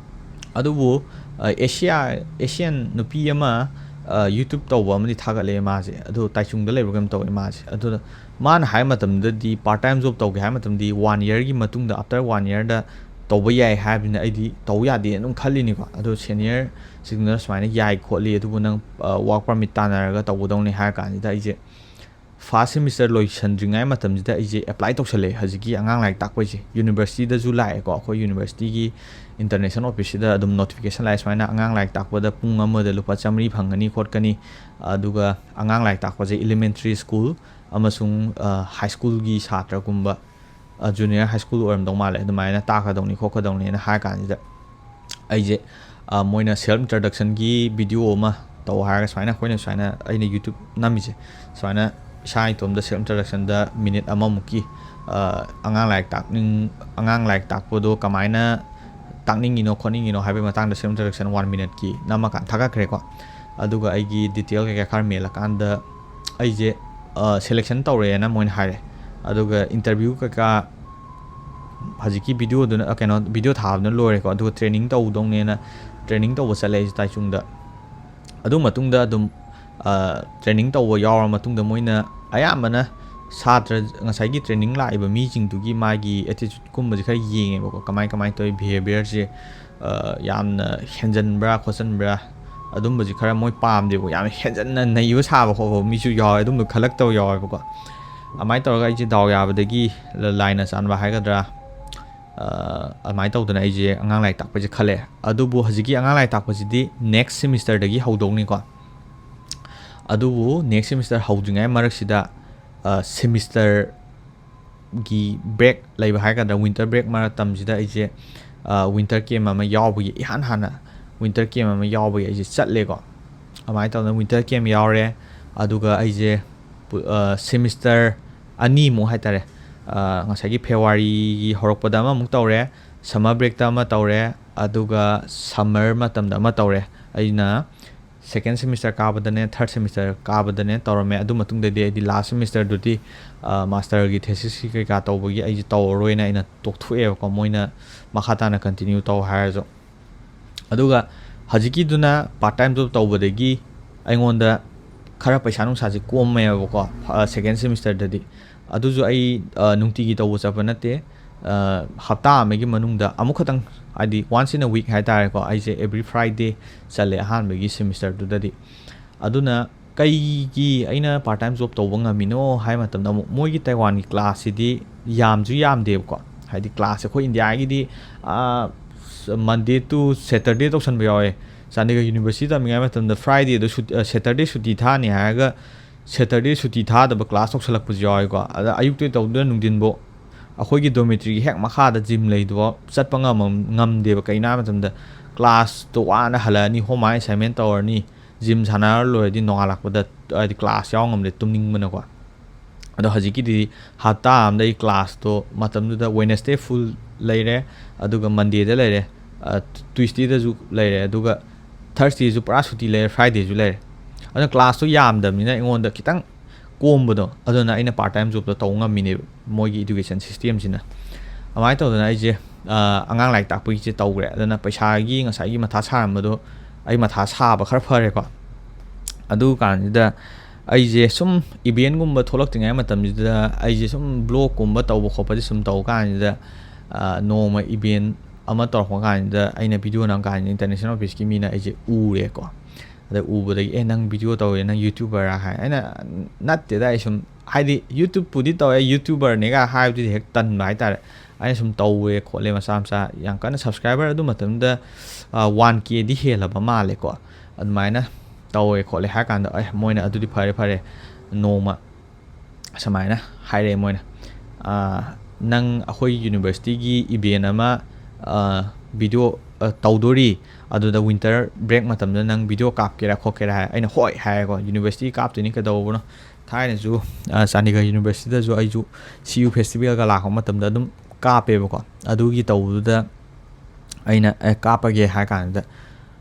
ꯑꯗꯨꯕꯨ, ꯑ, ꯑꯦꯁꯤꯌꯥ, ꯑꯦꯁꯤꯌꯥꯟ ꯅꯨꯄꯤ ꯑꯃ, ꯑ, YouTube ꯇꯧꯕ ꯑꯃꯗꯤ ꯊꯥꯒꯠꯂꯛꯑꯦ ꯃꯥꯁꯦ꯫ ꯑꯗꯣ ꯇꯥꯏꯆꯨꯡꯗ ꯂꯩꯕ꯭ꯔꯥ ꯀꯩꯅꯣꯝ ꯇꯧꯋꯦ ꯃꯥꯁꯦ꯫ ꯑꯗꯨꯗ ꯃꯥꯅ ꯍꯥꯏꯕ ꯃꯇꯝꯗꯗꯤ part time job ꯇꯧꯒꯦ ꯍꯥꯏꯕ ꯃꯇꯝꯗꯗꯤ one yearꯒꯤ ꯃꯇꯨꯡꯗ, after one yearꯗ ꯇꯧꯕ ꯌꯥꯏ ꯍꯥꯏꯕꯅꯤꯅ ꯑꯩꯗꯤ ꯇꯧ ꯌꯥꯗꯦꯅ ꯑꯗꯨꯝ ꯈꯜꯂꯤꯅꯤꯀꯣ꯫ ꯑꯗꯣ seniorꯁꯤꯡꯗꯨꯅ ꯁꯨꯃꯥꯏꯅ ꯌꯥꯏ ꯈꯣꯠꯂꯤ, ꯑꯗꯨꯕꯨ ꯅꯪ, ꯑ, work permit ꯇꯥꯟꯅꯔꯒ ꯇꯧꯒꯗꯧꯅꯤ ꯍꯥꯏꯔ ꯀꯥꯟꯁꯤꯗ ꯑꯩꯁꯦ first semester ꯂꯣꯏꯁꯟꯗ꯭ꯔꯤꯉꯩ ꯃꯇꯝꯁꯤꯗ ꯑꯩꯁꯦ apply ꯇꯧꯁꯜꯂꯛꯑꯦ ꯍꯧꯖꯤꯛꯀꯤ ꯑꯉꯥꯡ ꯂꯥꯏꯔꯤꯛ ꯇꯥꯛꯄꯩꯁꯦ꯫ Universityꯗꯁꯨ ꯂꯥꯛꯑꯦꯀꯣ, ꯑꯩꯈꯣꯏ universityꯒꯤ international officeꯁꯤꯗ ꯑꯗꯨꯝ notification ꯂꯥꯛꯑꯦ, ꯁꯨꯃꯥꯏꯅ ꯑꯉꯥꯡ ꯂꯥꯏꯔꯤꯛ ꯇꯥꯛꯄꯗ ꯄꯨꯡ ꯑꯃꯗ ꯂꯨꯄꯥ ꯆꯥꯃꯔꯤ ꯐꯪꯒꯅꯤ ꯈꯣꯠꯀꯅꯤ, ꯑꯗꯨꯒ ꯑꯉꯥꯡ ꯂꯥꯏꯔꯤꯛ ꯇꯥꯛꯄꯁꯦ elementary school ꯑꯃꯁꯨꯡ, ꯑ, high schoolꯒꯤ ꯁꯥꯇ꯭ꯔꯒꯨꯝꯕ, ꯑ, junior high school ꯑꯣꯏꯔꯝꯗꯧ ꯃꯥꯜꯂꯦ, ꯑꯗꯨꯃꯥꯏꯅ ꯇꯥꯛꯀꯗꯧꯅꯤ ꯈꯣꯠꯀꯗꯧꯅꯤꯅ ꯍꯥꯏꯔ ꯀꯥꯟꯁꯤꯗ ꯑꯩꯁꯦ, ꯑ, ꯃꯣꯏꯅ self introductionꯒꯤ video ꯑꯃ ꯇꯧ ꯍꯥꯏꯔꯒ ꯁꯨꯃꯥꯏꯅ ꯑꯩꯈꯣꯏꯅ ꯁꯨꯃꯥꯏꯅ ꯑꯩꯅ YouTube ꯅꯝꯃꯤꯁꯦ, ꯁꯨꯃꯥꯏꯅ ꯏꯁꯥ ꯏꯇꯣꯝꯇ self introductionꯗ minute ꯑꯃꯃꯨꯛꯀꯤ, ꯑ, ꯑꯉꯥꯡ ꯂꯥꯏꯔꯤꯛ ꯇꯥꯛꯅꯤꯡ-, ꯑꯉꯥꯡ ꯂꯥꯏꯔꯤꯛ ꯇꯥꯛꯄꯗꯣ ꯀꯃꯥꯏꯅ ꯇꯥꯛꯅꯤꯡꯉꯤꯅꯣ ꯈꯣꯠꯅꯤꯡꯉꯤꯅꯣ ꯍꯥꯏꯕꯒꯤ ꯃꯇꯥꯡꯗ self introduction one minuteꯀꯤ ꯅꯝꯃꯀꯥꯟꯗ ꯊꯥꯒꯠꯈ꯭ꯔꯦꯀꯣ꯫ ꯑꯗꯨꯒ ꯑꯩꯒꯤ detail ꯀꯩꯀꯥ ꯈꯔ ꯃꯦꯜꯂꯀꯥꯟꯗ ꯑꯩꯁꯦ, ꯑ, selection ꯇꯧꯔꯦꯅ ꯃꯣꯏꯅ ꯍꯥꯏꯔꯦ꯫ ꯑꯗꯨꯒ interview ꯀꯩꯀꯥ ꯍꯧꯖꯤꯛꯀꯤ videoꯗꯨꯅ, ꯑ, ꯀꯩꯅꯣ, video ꯊꯥꯕꯗꯨꯅ ꯂꯣꯏꯔꯦꯀꯣ꯫ ꯑꯗꯨꯒ training ꯇꯧꯗꯧꯅꯦꯅ training ꯇꯧꯕ ꯆꯠꯂꯦ ꯑꯩꯁꯦ ꯇꯥꯏꯆꯨꯡꯗ꯫ ꯑꯗꯨ ꯃꯇꯨꯡꯗ ꯑꯗꯨꯝ, ꯑ, training ꯇꯧꯕ ꯌꯥꯎꯔ ꯃꯇꯨꯡꯗ ꯃꯣꯏꯅ ꯑꯌꯥꯝꯕꯅ ꯁꯥꯇ꯭ꯔ, ꯉꯁꯥꯏꯒꯤ training ꯂꯥꯛꯏꯕ ꯃꯤꯁꯤꯡꯗꯨꯒꯤ ꯃꯥꯒꯤ attitudeꯀꯨꯝꯕꯁꯦ ꯈꯔ ꯌꯦꯡꯉꯦꯕꯀꯣ꯫ ꯀꯃꯥꯏ, ꯀꯃꯥꯏꯅ ꯇꯧꯋꯤ behaviourꯁꯦ, ꯑ, ꯌꯥꯝꯅ ꯍꯦꯟꯖꯟꯕ꯭ꯔꯥ ꯈꯣꯠꯆꯟꯕ꯭ꯔꯥ, ꯑꯗꯨꯝꯕꯁꯦ ꯈꯔ ꯃꯣꯏ ꯄꯥꯝꯗꯦꯕꯀꯣ꯫ ꯌꯥꯝꯅ ꯍꯦꯟꯖꯟꯅ ꯅꯩꯕ ꯁꯥꯕ ꯈꯣꯠꯄ ꯃꯤꯁꯨ ꯌꯥꯎꯋꯦ, ꯑꯗꯨꯝꯕ ꯈꯜꯂꯛꯇꯕ ꯌꯥꯎꯋꯦꯕꯀꯣ꯫ ꯑꯗꯨꯃꯥꯏꯅ ꯇꯧꯔꯒ ꯑꯩꯁꯦ ꯗꯥꯎ ꯌꯥꯕꯗꯒꯤ ꯂ-, ꯂꯥꯏꯅ ꯆꯥꯟꯕ ꯍꯥꯏꯒꯗ꯭ꯔꯥ, ꯑꯗꯨꯃꯥꯏꯅ ꯇꯧꯗꯅ ꯑꯩꯁꯦ ꯑꯉꯥꯡ ꯂꯥꯏꯔꯤꯛ ꯇꯥꯛꯄꯁꯦ ꯈꯜꯂꯦ꯫ ꯑꯗꯨꯕꯨ ꯍꯧꯖꯤꯛꯀꯤ ꯑꯉꯥꯡ ꯂꯥꯏꯔꯤꯛ ꯇꯥꯛꯄꯁꯤꯗꯤ next semesterꯗꯒꯤ ꯍꯧꯗꯧꯅꯤꯀꯣ꯫ ꯑꯗꯨꯕꯨ next semester ꯍꯧꯗ꯭ꯔꯤꯉꯩ ꯃꯔꯛꯁꯤꯗ semesterꯒꯤ break ꯂꯩꯕ ꯍꯥꯏꯒꯗ꯭ꯔꯥ, winter break ꯃꯇꯝꯁꯤꯗ ꯑꯩꯁꯦ winter camp ꯑꯃ ꯌꯥꯎꯕꯒꯤ, ꯏꯍꯥꯟ ꯍꯥꯟꯅ winter camp ꯑꯃ ꯌꯥꯎꯕꯒꯤ ꯑꯩꯁꯦ ꯆꯠꯂꯦꯀꯣ꯫ ꯑꯗꯨꯃꯥꯏꯅ ꯇꯧꯗꯅ winter camp ꯌꯥꯎꯔꯦ꯫ ꯑꯗꯨꯒ ꯑꯩꯁꯦ semester ꯑꯅꯤꯃꯨꯛ ꯍꯥꯏꯇꯥꯔꯦ, ꯉꯁꯥꯏꯒꯤ Februaryꯒꯤ ꯍꯧꯔꯛꯄꯗ ꯑꯃꯃꯨꯛ ꯇꯧꯔꯦ, summer breakꯇ ꯑꯃ ꯇꯧꯔꯦ, ꯑꯗꯨꯒ summer ꯃꯇꯝꯗ ꯑꯃ ꯇꯧꯔꯦ꯫ ꯑꯩꯅ second semester ꯀꯥꯕꯗꯅꯦ, third semester ꯀꯥꯕꯗꯅꯦ ꯇꯧꯔꯝꯃꯦ꯫ ꯑꯗꯨ ꯃꯇꯨꯡꯗꯗꯤ ꯑꯩꯗꯤ last semesterꯗꯨꯗꯤ masterꯒꯤ thesisꯀꯤ ꯀꯩꯀꯥ ꯇꯧꯕꯒꯤ ꯑꯩꯁꯦ ꯇꯧꯔꯔꯣꯏꯅ ꯑꯩꯅ ꯇꯣꯛꯊꯣꯛꯑꯦꯕꯀꯣ, ꯃꯣꯏꯅ ꯃꯈꯥ ꯇꯥꯅ continue ꯇꯧ ꯍꯥꯏꯔꯁꯨ꯫ ꯑꯗꯨꯒ ꯍꯧꯖꯤꯛꯀꯤꯗꯨꯅ part time job ꯇꯧꯕꯗꯒꯤ ꯑꯩꯉꯣꯟꯗ ꯈꯔ ꯄꯩꯁꯥ ꯅꯨꯡꯁꯥꯁꯦ ꯀꯣꯝꯃꯦꯕꯀꯣ, second semesterꯗꯗꯤ꯫ ꯑꯗꯨꯁꯨ ꯑꯩ ꯅꯨꯡꯇꯤꯒꯤ ꯇꯧꯕ ꯆꯠꯄ ꯅꯠꯇꯦ, ꯍꯞꯇꯥ ꯑꯃꯒꯤ ꯃꯅꯨꯡꯗ ꯑꯃꯨꯛ ꯈꯛꯇꯪ, ꯍꯥꯏꯗꯤ once in a week ꯍꯥꯏꯇꯥꯔꯦꯀꯣ, ꯑꯩꯁꯦ every Friday ꯆꯠꯂꯦ ꯑꯍꯥꯟꯕꯒꯤ semesterꯗꯨꯗꯗꯤ꯫ ꯑꯗꯨꯅ ꯀꯩꯒꯤ ꯑꯩꯅ part time job ꯇꯧꯕ ꯉꯝꯃꯤꯅꯣ ꯍꯥꯏ ꯃꯇꯝꯗ, ꯑꯃꯨꯛ ꯃꯣꯏꯒꯤ ꯇꯥꯏꯋꯥꯟꯒꯤ classꯁꯤꯗꯤ ꯌꯥꯝꯁꯨ ꯌꯥꯝꯗꯦꯕꯀꯣ꯫ ꯍꯥꯏꯗꯤ classꯁꯦ ꯑꯩꯈꯣꯏ ꯏꯟꯗꯤꯌꯥꯒꯤꯗꯤ Monday to Saturday ꯇꯧꯁꯟꯕ ꯌꯥꯎꯋꯦ꯫ ꯆꯥꯟꯗꯤꯒꯔ University ꯇꯝꯃꯤꯉꯩ ꯃꯇꯝꯗ Fridayꯗ ꯁꯨ-, Saturday ꯁꯨꯇꯤ ꯊꯥꯅꯤ ꯍꯥꯏꯔꯒ Saturday ꯁꯨꯇꯤ ꯊꯥꯗꯕ class ꯇꯧꯁꯜꯂꯛꯄꯁꯨ ꯌꯥꯎꯋꯦꯀꯣ꯫ ꯑꯗ ꯑꯌꯨꯛꯇ ꯇꯧꯗꯨꯅ ꯅꯨꯡꯊꯤꯟꯐꯧ ꯑꯩꯈꯣꯏꯒꯤ dormitorygꯤ ꯍꯦꯛ ꯃꯈꯥꯗ gym ꯂꯩꯗꯨꯐꯥꯎ ꯆꯠꯄ ꯉꯝꯃꯝ-, ꯉꯝꯗꯦꯕ꯫ ꯀꯩꯅꯣ ꯍꯥꯏ ꯃꯇꯝꯗ classꯇꯣ ꯋꯥꯅ ꯍꯜꯂꯛꯑꯅꯤ, homework assignment ꯇꯧꯔꯅꯤ, gym ꯁꯥꯟꯅꯔ ꯂꯣꯏꯔꯗꯤ ꯅꯣꯡꯉꯥꯜꯂꯛꯄꯗ ꯍꯥꯏꯗꯤ class ꯌꯥꯎ ꯉꯝꯗꯦ, ꯇꯨꯝꯅꯤꯡꯕꯅꯀꯣ꯫ ꯑꯗꯣ ꯍꯧꯖꯤꯛꯀꯤꯗꯤ ꯍꯞꯇꯥ ꯑꯃꯗ ꯑꯩ classꯇꯣ ꯃꯇꯝꯗꯨꯗ Wednesday full ꯂꯩꯔꯦ, ꯑꯗꯨꯒ Mondayꯗ ꯂꯩꯔꯦ, Tuesdayꯗꯁꯨ ꯂꯩꯔꯦ, ꯑꯗꯨꯒ Thursdayꯁꯨ ꯄꯨꯔꯥ ꯁꯨꯇꯤ ꯂꯩꯔꯦ, Fridayꯁꯨ ꯂꯩꯔꯦ꯫ ꯑꯗꯨꯅ classꯇꯣ ꯌꯥꯝꯗꯕꯅꯤꯅ ꯑꯩꯉꯣꯟꯗ ꯈꯤꯇꯪ ꯀꯣꯝꯕꯗꯣ, ꯑꯗꯨꯅ ꯑꯩꯅ part time jobꯇꯣ ꯇꯧꯕ ꯉꯝꯃꯤꯅꯦꯕ, ꯃꯣꯏꯒꯤ education systemꯁꯤꯅ꯫ ꯑꯗꯨꯃꯥꯏꯅ ꯇꯧꯗꯅ ꯑꯩꯁꯦ ꯑꯉꯥꯡ ꯂꯥꯏꯔꯤꯛ ꯇꯥꯛꯄꯒꯤꯁꯦ ꯇꯧꯈ꯭ꯔꯦ꯫ ꯑꯗꯨꯅ ꯄꯩꯁꯥꯒꯤ ꯉꯁꯥꯏꯒꯤ ꯃꯊꯥ ꯁꯥꯔꯝꯕꯗꯣ ꯑꯩ ꯃꯊꯥ ꯁꯥꯕ ꯈꯔ ꯐꯔꯦꯀꯣ꯫ ꯑꯗꯨ ꯀꯥꯟꯁꯤꯗ ꯑꯩꯁꯦ ꯁꯨꯝ eventꯒꯨꯝꯕ ꯊꯣꯛꯂꯛꯇ꯭ꯔꯤꯉꯩ ꯃꯇꯝꯁꯤꯗ ꯑꯩꯁꯦ ꯁꯨꯝ vlogꯀꯨꯝꯕ ꯇꯧꯕ ꯈꯣꯠꯄꯁꯦ ꯁꯨꯝ ꯇꯧ ꯀꯥꯟꯁꯤꯗ, ꯅꯣꯡꯃ event ꯑꯃ ꯇꯧꯔꯛꯄ ꯀꯥꯟꯁꯤꯗ ꯑꯩꯅ video ꯅꯝ ꯀꯥꯟꯁꯤꯗ international officeꯀꯤ ꯃꯤꯅ ꯑꯩꯁꯦ ꯎꯔꯦꯀꯣ꯫ ꯑꯗ ꯎꯕꯗꯒꯤ, "ꯑꯦ, ꯅꯪ video ꯇꯧꯋꯦ, ꯅꯪ YouTuberꯔꯥ?" ꯍꯥꯏ꯫ ꯑꯩꯅ, "ꯅꯠꯇꯦꯗ, ꯑꯩ ꯁꯨꯝ, ꯍꯥꯏꯗꯤ YouTubeꯄꯨꯗꯤ ꯇꯧꯋꯦ, YouTuberꯅꯦꯒ ꯍꯥꯏꯕꯗꯨꯗꯤ ꯍꯦꯛ ꯇꯟꯕ ꯍꯥꯏꯇꯥꯔꯦ꯫ ꯑꯩꯅ ꯁꯨꯝ ꯇꯧꯋꯦ ꯈꯣꯠꯂꯦ ꯃꯆꯥ ꯃꯆꯥ, ꯌꯥꯝ ꯀꯟꯅ subscriber ꯑꯗꯨ ꯃꯇꯝꯗ ꯋꯥꯟ ꯀꯦꯗꯤ ꯍꯦꯜꯂꯕ ꯃꯥꯜꯂꯦꯀꯣ꯫ ꯑꯗꯨꯃꯥꯏꯅ ꯇꯧꯋꯦ ꯈꯣꯠꯂꯦ ꯍꯥꯏꯔ ꯀꯥꯟꯗ, ꯑꯦ, ꯃꯣꯏꯅ ꯑꯗꯨꯗꯤ ꯐꯔꯦ ꯐꯔꯦ, ꯅꯣꯡꯃ ꯁꯨꯃꯥꯏꯅ ꯍꯥꯏꯔꯛꯑꯦ ꯃꯣꯏꯅ, "ꯑꯥ, ꯅꯪ ꯑꯩꯈꯣꯏ ꯌꯨꯅꯤꯚꯔꯁꯤꯇꯤꯒꯤ ꯏꯚꯦꯟ ꯑꯃ, ꯑꯥ, ꯚꯤꯗꯤꯑꯣ, ꯑꯥ, ꯇꯧꯗꯣꯔꯤ, ꯑꯗꯨꯗ ꯋꯤꯟꯇꯔ ꯕ꯭ꯔꯦꯛ ꯃꯇꯝꯗ ꯅꯪ ꯚꯤꯗꯤꯑꯣ ꯀꯥꯞꯀꯦꯔꯥ ꯈꯣꯠꯀꯦꯔꯥ?" ꯍꯥꯏ꯫ ꯑꯩꯅ "ꯍꯣꯏ" ꯍꯥꯏꯔꯦꯀꯣ꯫ ꯌꯨꯅꯤꯚꯔꯁꯤꯇꯤ ꯀꯥꯞꯇꯣꯏꯅꯤ, ꯀꯩꯗꯧꯕꯅꯣ? ꯊꯥꯏꯅꯁꯨ, ꯑꯥ, ꯆꯥꯟꯗꯤꯒꯔ ꯌꯨꯅꯤꯚꯔꯁꯤꯇꯤꯗꯁꯨ ꯑꯩꯁꯨ ꯁꯤ ꯌꯨ ꯐꯦꯁꯇꯤꯚꯦꯜꯒ ꯂꯥꯛꯄ ꯃꯇꯝꯗ ꯑꯗꯨꯝ ꯀꯥꯞꯄꯦꯕꯀꯣ꯫ ꯑꯗꯨꯒꯤ ꯇꯧꯕꯗꯨꯗ ꯑꯩꯅ, "ꯑꯦ, ꯀꯥꯞꯄꯒꯦ" ꯍꯥꯏ ꯀꯥꯟꯗ,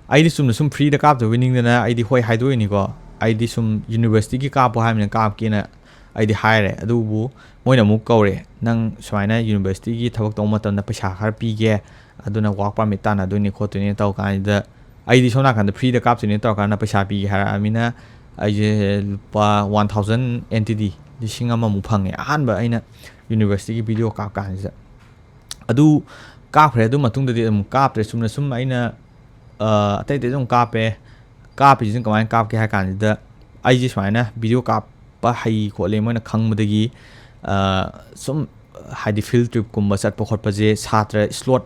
ꯑꯩꯗꯤ ꯆꯨꯝꯅ ꯁꯨꯝ ꯐ꯭ꯔꯤꯗ ꯀꯥꯞꯇꯧꯕ ꯅꯤꯡꯗꯅ ꯑꯩꯗꯤ ꯍꯣꯏ ꯍꯥꯏꯗꯣꯛꯏꯅꯤꯀꯣ꯫ ꯑꯩꯗꯤ ꯁꯨꯝ ꯌꯨꯅꯤꯚꯔꯁꯤꯇꯤꯒꯤ ꯀꯥꯞꯄꯣ ꯍꯥꯏꯕꯅꯤꯅ ꯀꯥꯞꯀꯦꯅ ꯑꯩꯗꯤ ꯍꯥꯏꯔꯦ꯫ ꯑꯗꯨꯕꯨ ꯃꯣꯏꯅ ꯑꯃꯨꯛ ꯀꯧꯔꯦ, "ꯅꯪ ꯁꯨꯃꯥꯏꯅ ꯌꯨꯅꯤꯚꯔꯁꯤꯇꯤꯒꯤ ꯊꯕꯛ ꯇꯧꯕ ꯃꯇꯝꯗ ꯄꯩꯁꯥ ꯈꯔ ꯄꯤꯒꯦ, ꯑꯗꯨꯅ ꯋꯥꯔꯛ ꯄꯔꯃꯤꯠ ꯇꯥꯟꯅꯗꯣꯏꯅꯤ ꯈꯣꯠꯇꯣꯏꯅꯤ" ꯇꯧ ꯀꯥꯟꯁꯤꯗ, ꯑꯩꯗꯤ ꯁꯣꯝ ꯅꯥꯀꯟꯗ ꯐ꯭ꯔꯤꯗ ꯀꯥꯞꯇꯣꯏꯅꯤ ꯇꯧꯔꯀꯥꯟꯗ ꯄꯩꯁꯥ ꯄꯤꯒꯦ ꯍꯥꯏꯔꯛꯑꯃꯤꯅ, ꯑꯩꯁꯦ ꯂꯨꯄꯥ one thousand N T D, ꯂꯤꯁꯤꯡ ꯑꯃꯃꯨꯛ ꯐꯪꯉꯦ, ꯑꯍꯥꯟꯕ ꯑꯩꯅ ꯌꯨꯅꯤꯚꯔꯁꯤꯇꯤꯒꯤ ꯚꯤꯗꯤꯑꯣ ꯀꯥꯞ ꯀꯥꯟꯁꯤꯗ꯫ ꯑꯗꯨ ꯀꯥꯞꯈ꯭ꯔꯦ꯫ ꯑꯗꯨ ꯃꯇꯨꯡꯗꯗꯤ ꯑꯗꯨꯝ ꯀꯥꯞꯇ꯭ꯔꯦ꯫ ꯆꯨꯝꯅ ꯁꯨꯝ ꯑꯩꯅ, ꯑ, ꯑꯇꯩ ꯑꯇꯩ ꯑꯗꯨꯝ ꯀꯥꯞꯄꯦ꯫ ꯀꯥꯞꯄꯤꯁꯤꯅ ꯀꯃꯥꯏꯅ ꯀꯥꯞꯀꯦ ꯍꯥꯏ ꯀꯥꯟꯁꯤꯗ, ꯑꯩꯁꯦ ꯁꯨꯃꯥꯏꯅ ꯚꯤꯗꯤꯑꯣ ꯀꯥꯞꯄ ꯍꯩ ꯈꯣꯠꯂꯦ ꯃꯣꯏꯅ ꯈꯪꯕꯗꯒꯤ, ꯑ, ꯁꯨꯝ ꯍꯥꯏꯗꯤ ꯐꯤꯜ ꯇ꯭ꯔꯤꯞꯀꯨꯝꯕ ꯆꯠꯄ ꯈꯣꯠꯄꯁꯦ ꯁꯥꯇ꯭ꯔ ꯁ꯭ꯂꯣꯠ,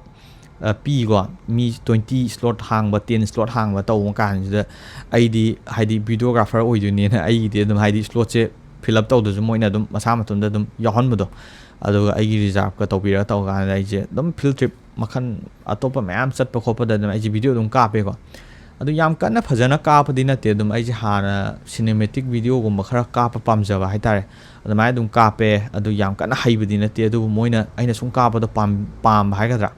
ꯑ, ꯄꯤꯀꯣ꯫ ꯃꯤ ꯇ꯭ꯋꯦꯟꯇꯤ ꯁ꯭ꯂꯣꯠ ꯍꯥꯡꯕ, ꯇꯦꯟ ꯁ꯭ꯂꯣꯠ ꯍꯥꯡꯕ ꯇꯧꯕ ꯀꯥꯟꯁꯤꯗ ꯑꯩꯗꯤ ꯍꯥꯏꯗꯤ ꯚꯤꯗꯤꯑꯣꯒ꯭ꯔꯥꯐꯔ ꯑꯣꯏꯗꯣꯏꯅꯦꯅ ꯑꯩꯒꯤꯗꯤ ꯑꯗꯨꯝ ꯍꯥꯏꯗꯤ ꯁ꯭ꯂꯣꯠꯁꯦ ꯐꯤꯜ ꯑꯞ ꯇꯧꯗ꯭ꯔꯁꯨ ꯃꯣꯏꯅ ꯑꯗꯨꯝ ꯃꯁꯥ ꯃꯇꯣꯝꯗ ꯑꯗꯨꯝ ꯌꯥꯎꯍꯟꯕꯗꯣ꯫ ꯑꯗꯨꯒ ꯑꯩꯒꯤ ꯔꯤꯖꯥꯔꯞꯀ ꯇꯧꯕꯤꯔꯒ ꯇꯧꯀꯥꯟꯗ ꯑꯩꯁꯦ ꯑꯗꯨꯝ ꯐꯤꯜ ꯇ꯭ꯔꯤꯞ ꯃꯈꯜ ꯑꯇꯣꯞꯄ ꯃꯌꯥꯝ ꯆꯠꯄ ꯈꯣꯠꯄꯗ ꯑꯗꯨꯝ ꯑꯩꯁꯦ ꯚꯤꯗꯤꯑꯣ ꯑꯗꯨꯝ ꯀꯥꯞꯄꯦꯀꯣ꯫ ꯑꯗꯨ ꯌꯥꯝ ꯀꯟꯅ ꯐꯖꯅ ꯀꯥꯞꯄꯗꯤ ꯅꯠꯇꯦ, ꯑꯗꯨꯝ ꯑꯩꯁꯦ ꯍꯥꯟꯅ ꯁꯤꯅꯦꯃꯦꯇꯤꯛ ꯚꯤꯗꯤꯑꯣꯒꯨꯝꯕ ꯈꯔ ꯀꯥꯞꯄ ꯄꯥꯝꯖꯕ ꯍꯥꯏꯇꯥꯔꯦ꯫ ꯑꯗꯨꯃꯥꯏꯅ ꯑꯗꯨꯝ ꯀꯥꯞꯄꯦ꯫ ꯑꯗꯨ ꯌꯥꯝ ꯀꯟꯅ ꯍꯩꯕꯗꯤ ꯅꯠꯇꯦ, ꯑꯗꯨꯕꯨ ꯃꯣꯏꯅ, ꯑꯩꯅ ꯁꯨꯝ ꯀꯥꯞꯄꯗꯣ ꯄꯥꯝ-, ꯄꯥꯝꯕ ꯍꯥꯏꯒꯗ꯭ꯔꯥ,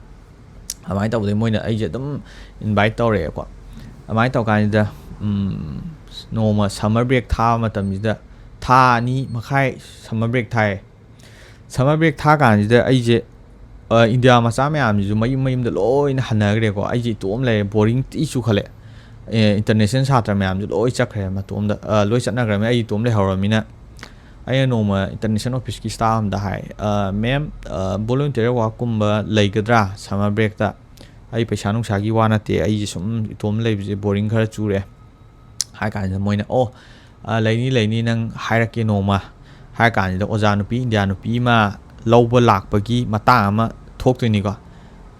ꯑꯗꯨꯃꯥꯏꯅ ꯇꯧꯕꯗꯒꯤ ꯃꯣꯏꯅ ꯑꯩꯁꯦ ꯑꯗꯨꯝ ꯏꯟꯚꯥꯏꯠ ꯇꯧꯔꯛꯑꯦꯀꯣ꯫ ꯑꯗꯨꯃꯥꯏꯅ ꯇꯧꯀꯥꯟꯁꯤꯗ, ꯎꯝ, ꯅꯣꯡꯃ ꯁꯝꯃꯔ ꯕ꯭ꯔꯦꯛ ꯊꯥꯕ ꯃꯇꯝꯁꯤꯗ, ꯊꯥ ꯑꯅꯤ ꯃꯈꯥꯏ ꯁꯝꯃꯔ ꯕ꯭ꯔꯦꯛ ꯊꯥꯏ꯫ ꯁꯝꯃꯔ ꯕ꯭ꯔꯦꯛ ꯊꯥ ꯀꯥꯟꯁꯤꯗ ꯑꯩꯁꯦ, ꯑ, ꯏꯟꯗꯤꯌꯥ ꯃꯆꯥ ꯃꯌꯥꯝꯁꯤꯁꯨ ꯃꯌꯨꯝ ꯃꯌꯨꯝꯗ ꯂꯣꯏꯅ ꯍꯟꯅꯈ꯭ꯔꯦꯀꯣ꯫ ꯑꯩꯁꯦ ꯏꯇꯣꯝ ꯂꯩꯔꯦ, ꯕꯣꯔꯤꯡ ꯊꯤ ꯆꯨꯈꯠꯂꯦ꯫ ꯑꯦ, ꯏꯟꯇꯔꯅꯦꯁꯅꯦꯜ ꯁꯥꯇ꯭ꯔ ꯃꯌꯥꯝꯁꯨ ꯂꯣꯏ ꯆꯠꯈ꯭ꯔꯦ ꯃꯇꯣꯝꯗ, ꯑ, ꯂꯣꯏ ꯆꯠꯅꯈ꯭ꯔꯕꯅꯤꯅ ꯑꯩ ꯏꯇꯣꯝ ꯂꯩꯍꯧꯔꯕꯅꯤꯅ꯫ ꯑꯩꯅ ꯅꯣꯡꯃ ꯏꯟꯇꯔꯅꯦꯁꯅꯦꯜ ꯑꯣꯐꯤꯁꯀꯤ ꯁ꯭ꯇꯥꯐ ꯑꯝꯗ ꯍꯥꯏ, "ꯑ, ꯃꯦꯝ, ꯑ, ꯚꯣꯂꯨꯟꯇꯤꯌꯔ ꯋꯥꯔꯛꯀꯨꯝꯕ ꯂꯩꯒꯗ꯭ꯔꯥ ꯁꯝꯃꯔ ꯕ꯭ꯔꯦꯛꯇ? ꯑꯩ ꯄꯩꯁꯥ ꯅꯨꯡꯁꯥꯒꯤ ꯋꯥ ꯅꯠꯇꯦ, ꯑꯩꯁꯦ ꯁꯨꯝ ꯏꯇꯣꯝ ꯂꯩꯕꯁꯦ ꯕꯣꯔꯤꯡ ꯈꯔ ꯆꯨꯔꯦ" ꯍꯥꯏ ꯀꯥꯟꯁꯤꯗ ꯃꯣꯏꯅ, "ꯑꯣ, ꯑ, ꯂꯩꯅꯤ, ꯂꯩꯅꯤ, ꯅꯪ ꯍꯥꯏꯔꯛꯀꯦ ꯅꯣꯡꯃ" ꯍꯥꯏ ꯀꯥꯟꯁꯤꯗ ꯑꯣꯖꯥ ꯅꯨꯄꯤ, ꯏꯟꯗꯤꯌꯥ ꯅꯨꯄꯤ ꯑꯃ ꯂꯧꯕ ꯂꯥꯛꯄꯒꯤ ꯃꯇꯥꯡ ꯑꯃ ꯊꯣꯛꯇꯣꯏꯅꯤꯀꯣ꯫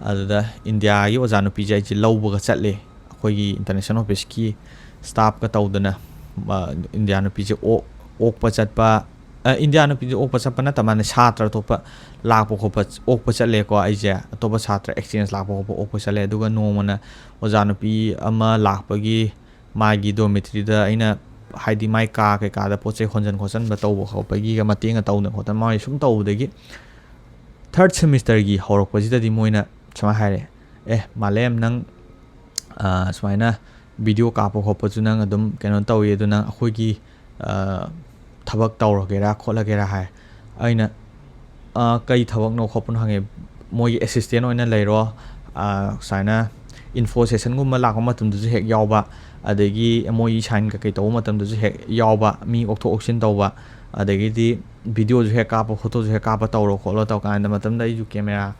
ꯑꯗꯨꯗ ꯏꯟꯗꯤꯌꯥꯒꯤ ꯑꯣꯖꯥ ꯅꯨꯄꯤꯁꯦ ꯑꯩꯁꯦ ꯂꯧꯕꯒ ꯆꯠꯂꯦ, ꯑꯩꯈꯣꯏꯒꯤ ꯏꯟꯇꯔꯅꯦꯁꯅꯦꯜ ꯑꯣꯐꯤꯁꯀꯤ ꯁ꯭ꯇꯥꯐꯀ ꯇꯧꯗꯅ꯫ ꯏꯟꯗꯤꯌꯥ ꯅꯨꯄꯤꯁꯦ ꯑꯣꯛ ꯑꯣꯛꯄ ꯆꯠꯄ, ꯏꯟꯗꯤꯌꯥ ꯅꯨꯄꯤꯁꯦ ꯑꯣꯛꯄ ꯆꯠꯄ ꯅꯠꯇ ꯃꯥꯅ ꯁꯥꯇ꯭ꯔ ꯑꯇꯣꯞꯄ ꯂꯥꯛꯄ ꯈꯣꯠꯄ ꯑꯣꯛꯄ ꯆꯠꯂꯦꯀꯣ꯫ ꯑꯩꯁꯦ ꯑꯇꯣꯞꯄ ꯁꯥꯇ꯭ꯔ ꯑꯦꯛꯁꯆꯦꯟꯖ ꯂꯥꯛꯄ ꯈꯣꯠꯄ ꯑꯣꯛꯄ ꯆꯠꯂꯦ꯫ ꯑꯗꯨꯒ ꯅꯣꯡꯃꯅ ꯑꯣꯖꯥ ꯅꯨꯄꯤ ꯑꯃ ꯂꯥꯛꯄꯒꯤ ꯃꯥꯒꯤ ꯗꯣꯔꯃꯤꯇ꯭ꯔꯤꯗ ꯑꯩꯅ, ꯍꯥꯏꯗꯤ ꯃꯥꯏ ꯀꯥ ꯀꯩꯀꯥꯗ ꯄꯣꯠ ꯆꯩ ꯍꯣꯟꯖꯟ ꯈꯣꯠꯆꯟꯕ ꯇꯧꯕ ꯈꯣꯠꯄꯒꯤꯒ ꯃꯇꯦꯡꯒ ꯇꯧꯗꯅ ꯈꯣꯠꯇꯅ ꯃꯥꯒꯤ ꯁꯨꯝ ꯇꯧꯕꯗꯒꯤ ꯊꯥꯔꯠ ꯁꯦꯃꯤꯁꯇꯔꯒꯤ ꯍꯧꯔꯛꯄꯁꯤꯗꯗꯤ ꯃꯣꯏꯅ ꯁꯨꯃꯥꯏꯅ ꯍꯥꯏꯔꯛꯑꯦ, "ꯑꯦ ꯃꯥꯂꯦꯝ, ꯅꯪ ꯁꯨꯃꯥꯏꯅ ꯚꯤꯗꯤꯑꯣ ꯀꯥꯞꯄ ꯈꯣꯠꯄꯁꯨ ꯅꯪ ꯑꯗꯨꯝ ꯀꯩꯅꯣ ꯇꯧꯏ, ꯑꯗꯨ ꯅꯪ ꯑꯩꯈꯣꯏꯒꯤ ꯊꯕꯛ ꯇꯧꯔꯒꯦꯔꯥ ꯈꯣꯠꯂꯒꯦꯔꯥ?" ꯍꯥꯏ꯫ ꯑꯩꯅ "ꯀꯩ ꯊꯕꯛꯅꯣ ꯈꯣꯠꯄꯅꯣ?" ꯍꯪꯉꯦ꯫ "ꯃꯣꯏꯒꯤ ꯑꯦꯁꯤꯁꯇꯦꯟ ꯑꯣꯏꯅ ꯂꯩꯔꯣ, ꯁꯨꯃꯥꯏꯅ ꯏꯟꯐꯣ ꯁꯦꯁꯟꯒꯨꯝꯕ ꯂꯥꯛꯄ ꯃꯇꯝꯗꯁꯨ ꯍꯦꯛ ꯌꯥꯎꯕ, ꯑꯗꯒꯤ ꯃꯣꯏꯒꯤ ꯁꯥꯏꯟ ꯀꯩꯀꯩ ꯇꯧꯕ ꯃꯇꯝꯗꯁꯨ ꯍꯦꯛ ꯌꯥꯎꯕ, ꯃꯤ ꯑꯣꯛꯊꯣꯛ ꯑꯣꯛꯁꯤꯟ ꯇꯧꯕ, ꯑꯗꯒꯤꯗꯤ ꯚꯤꯗꯤꯑꯣꯁꯨ ꯍꯦꯛ ꯀꯥꯞꯄ, ꯐꯣꯇꯣꯁꯨ ꯍꯦꯛ ꯀꯥꯞꯄ ꯇꯧꯔꯣ ꯈꯣꯠꯂꯣ" ꯇꯧ ꯀꯥꯟꯗ, ꯃꯇꯝꯗ ꯑꯩꯁꯨ ꯀꯦꯃꯦꯔꯥ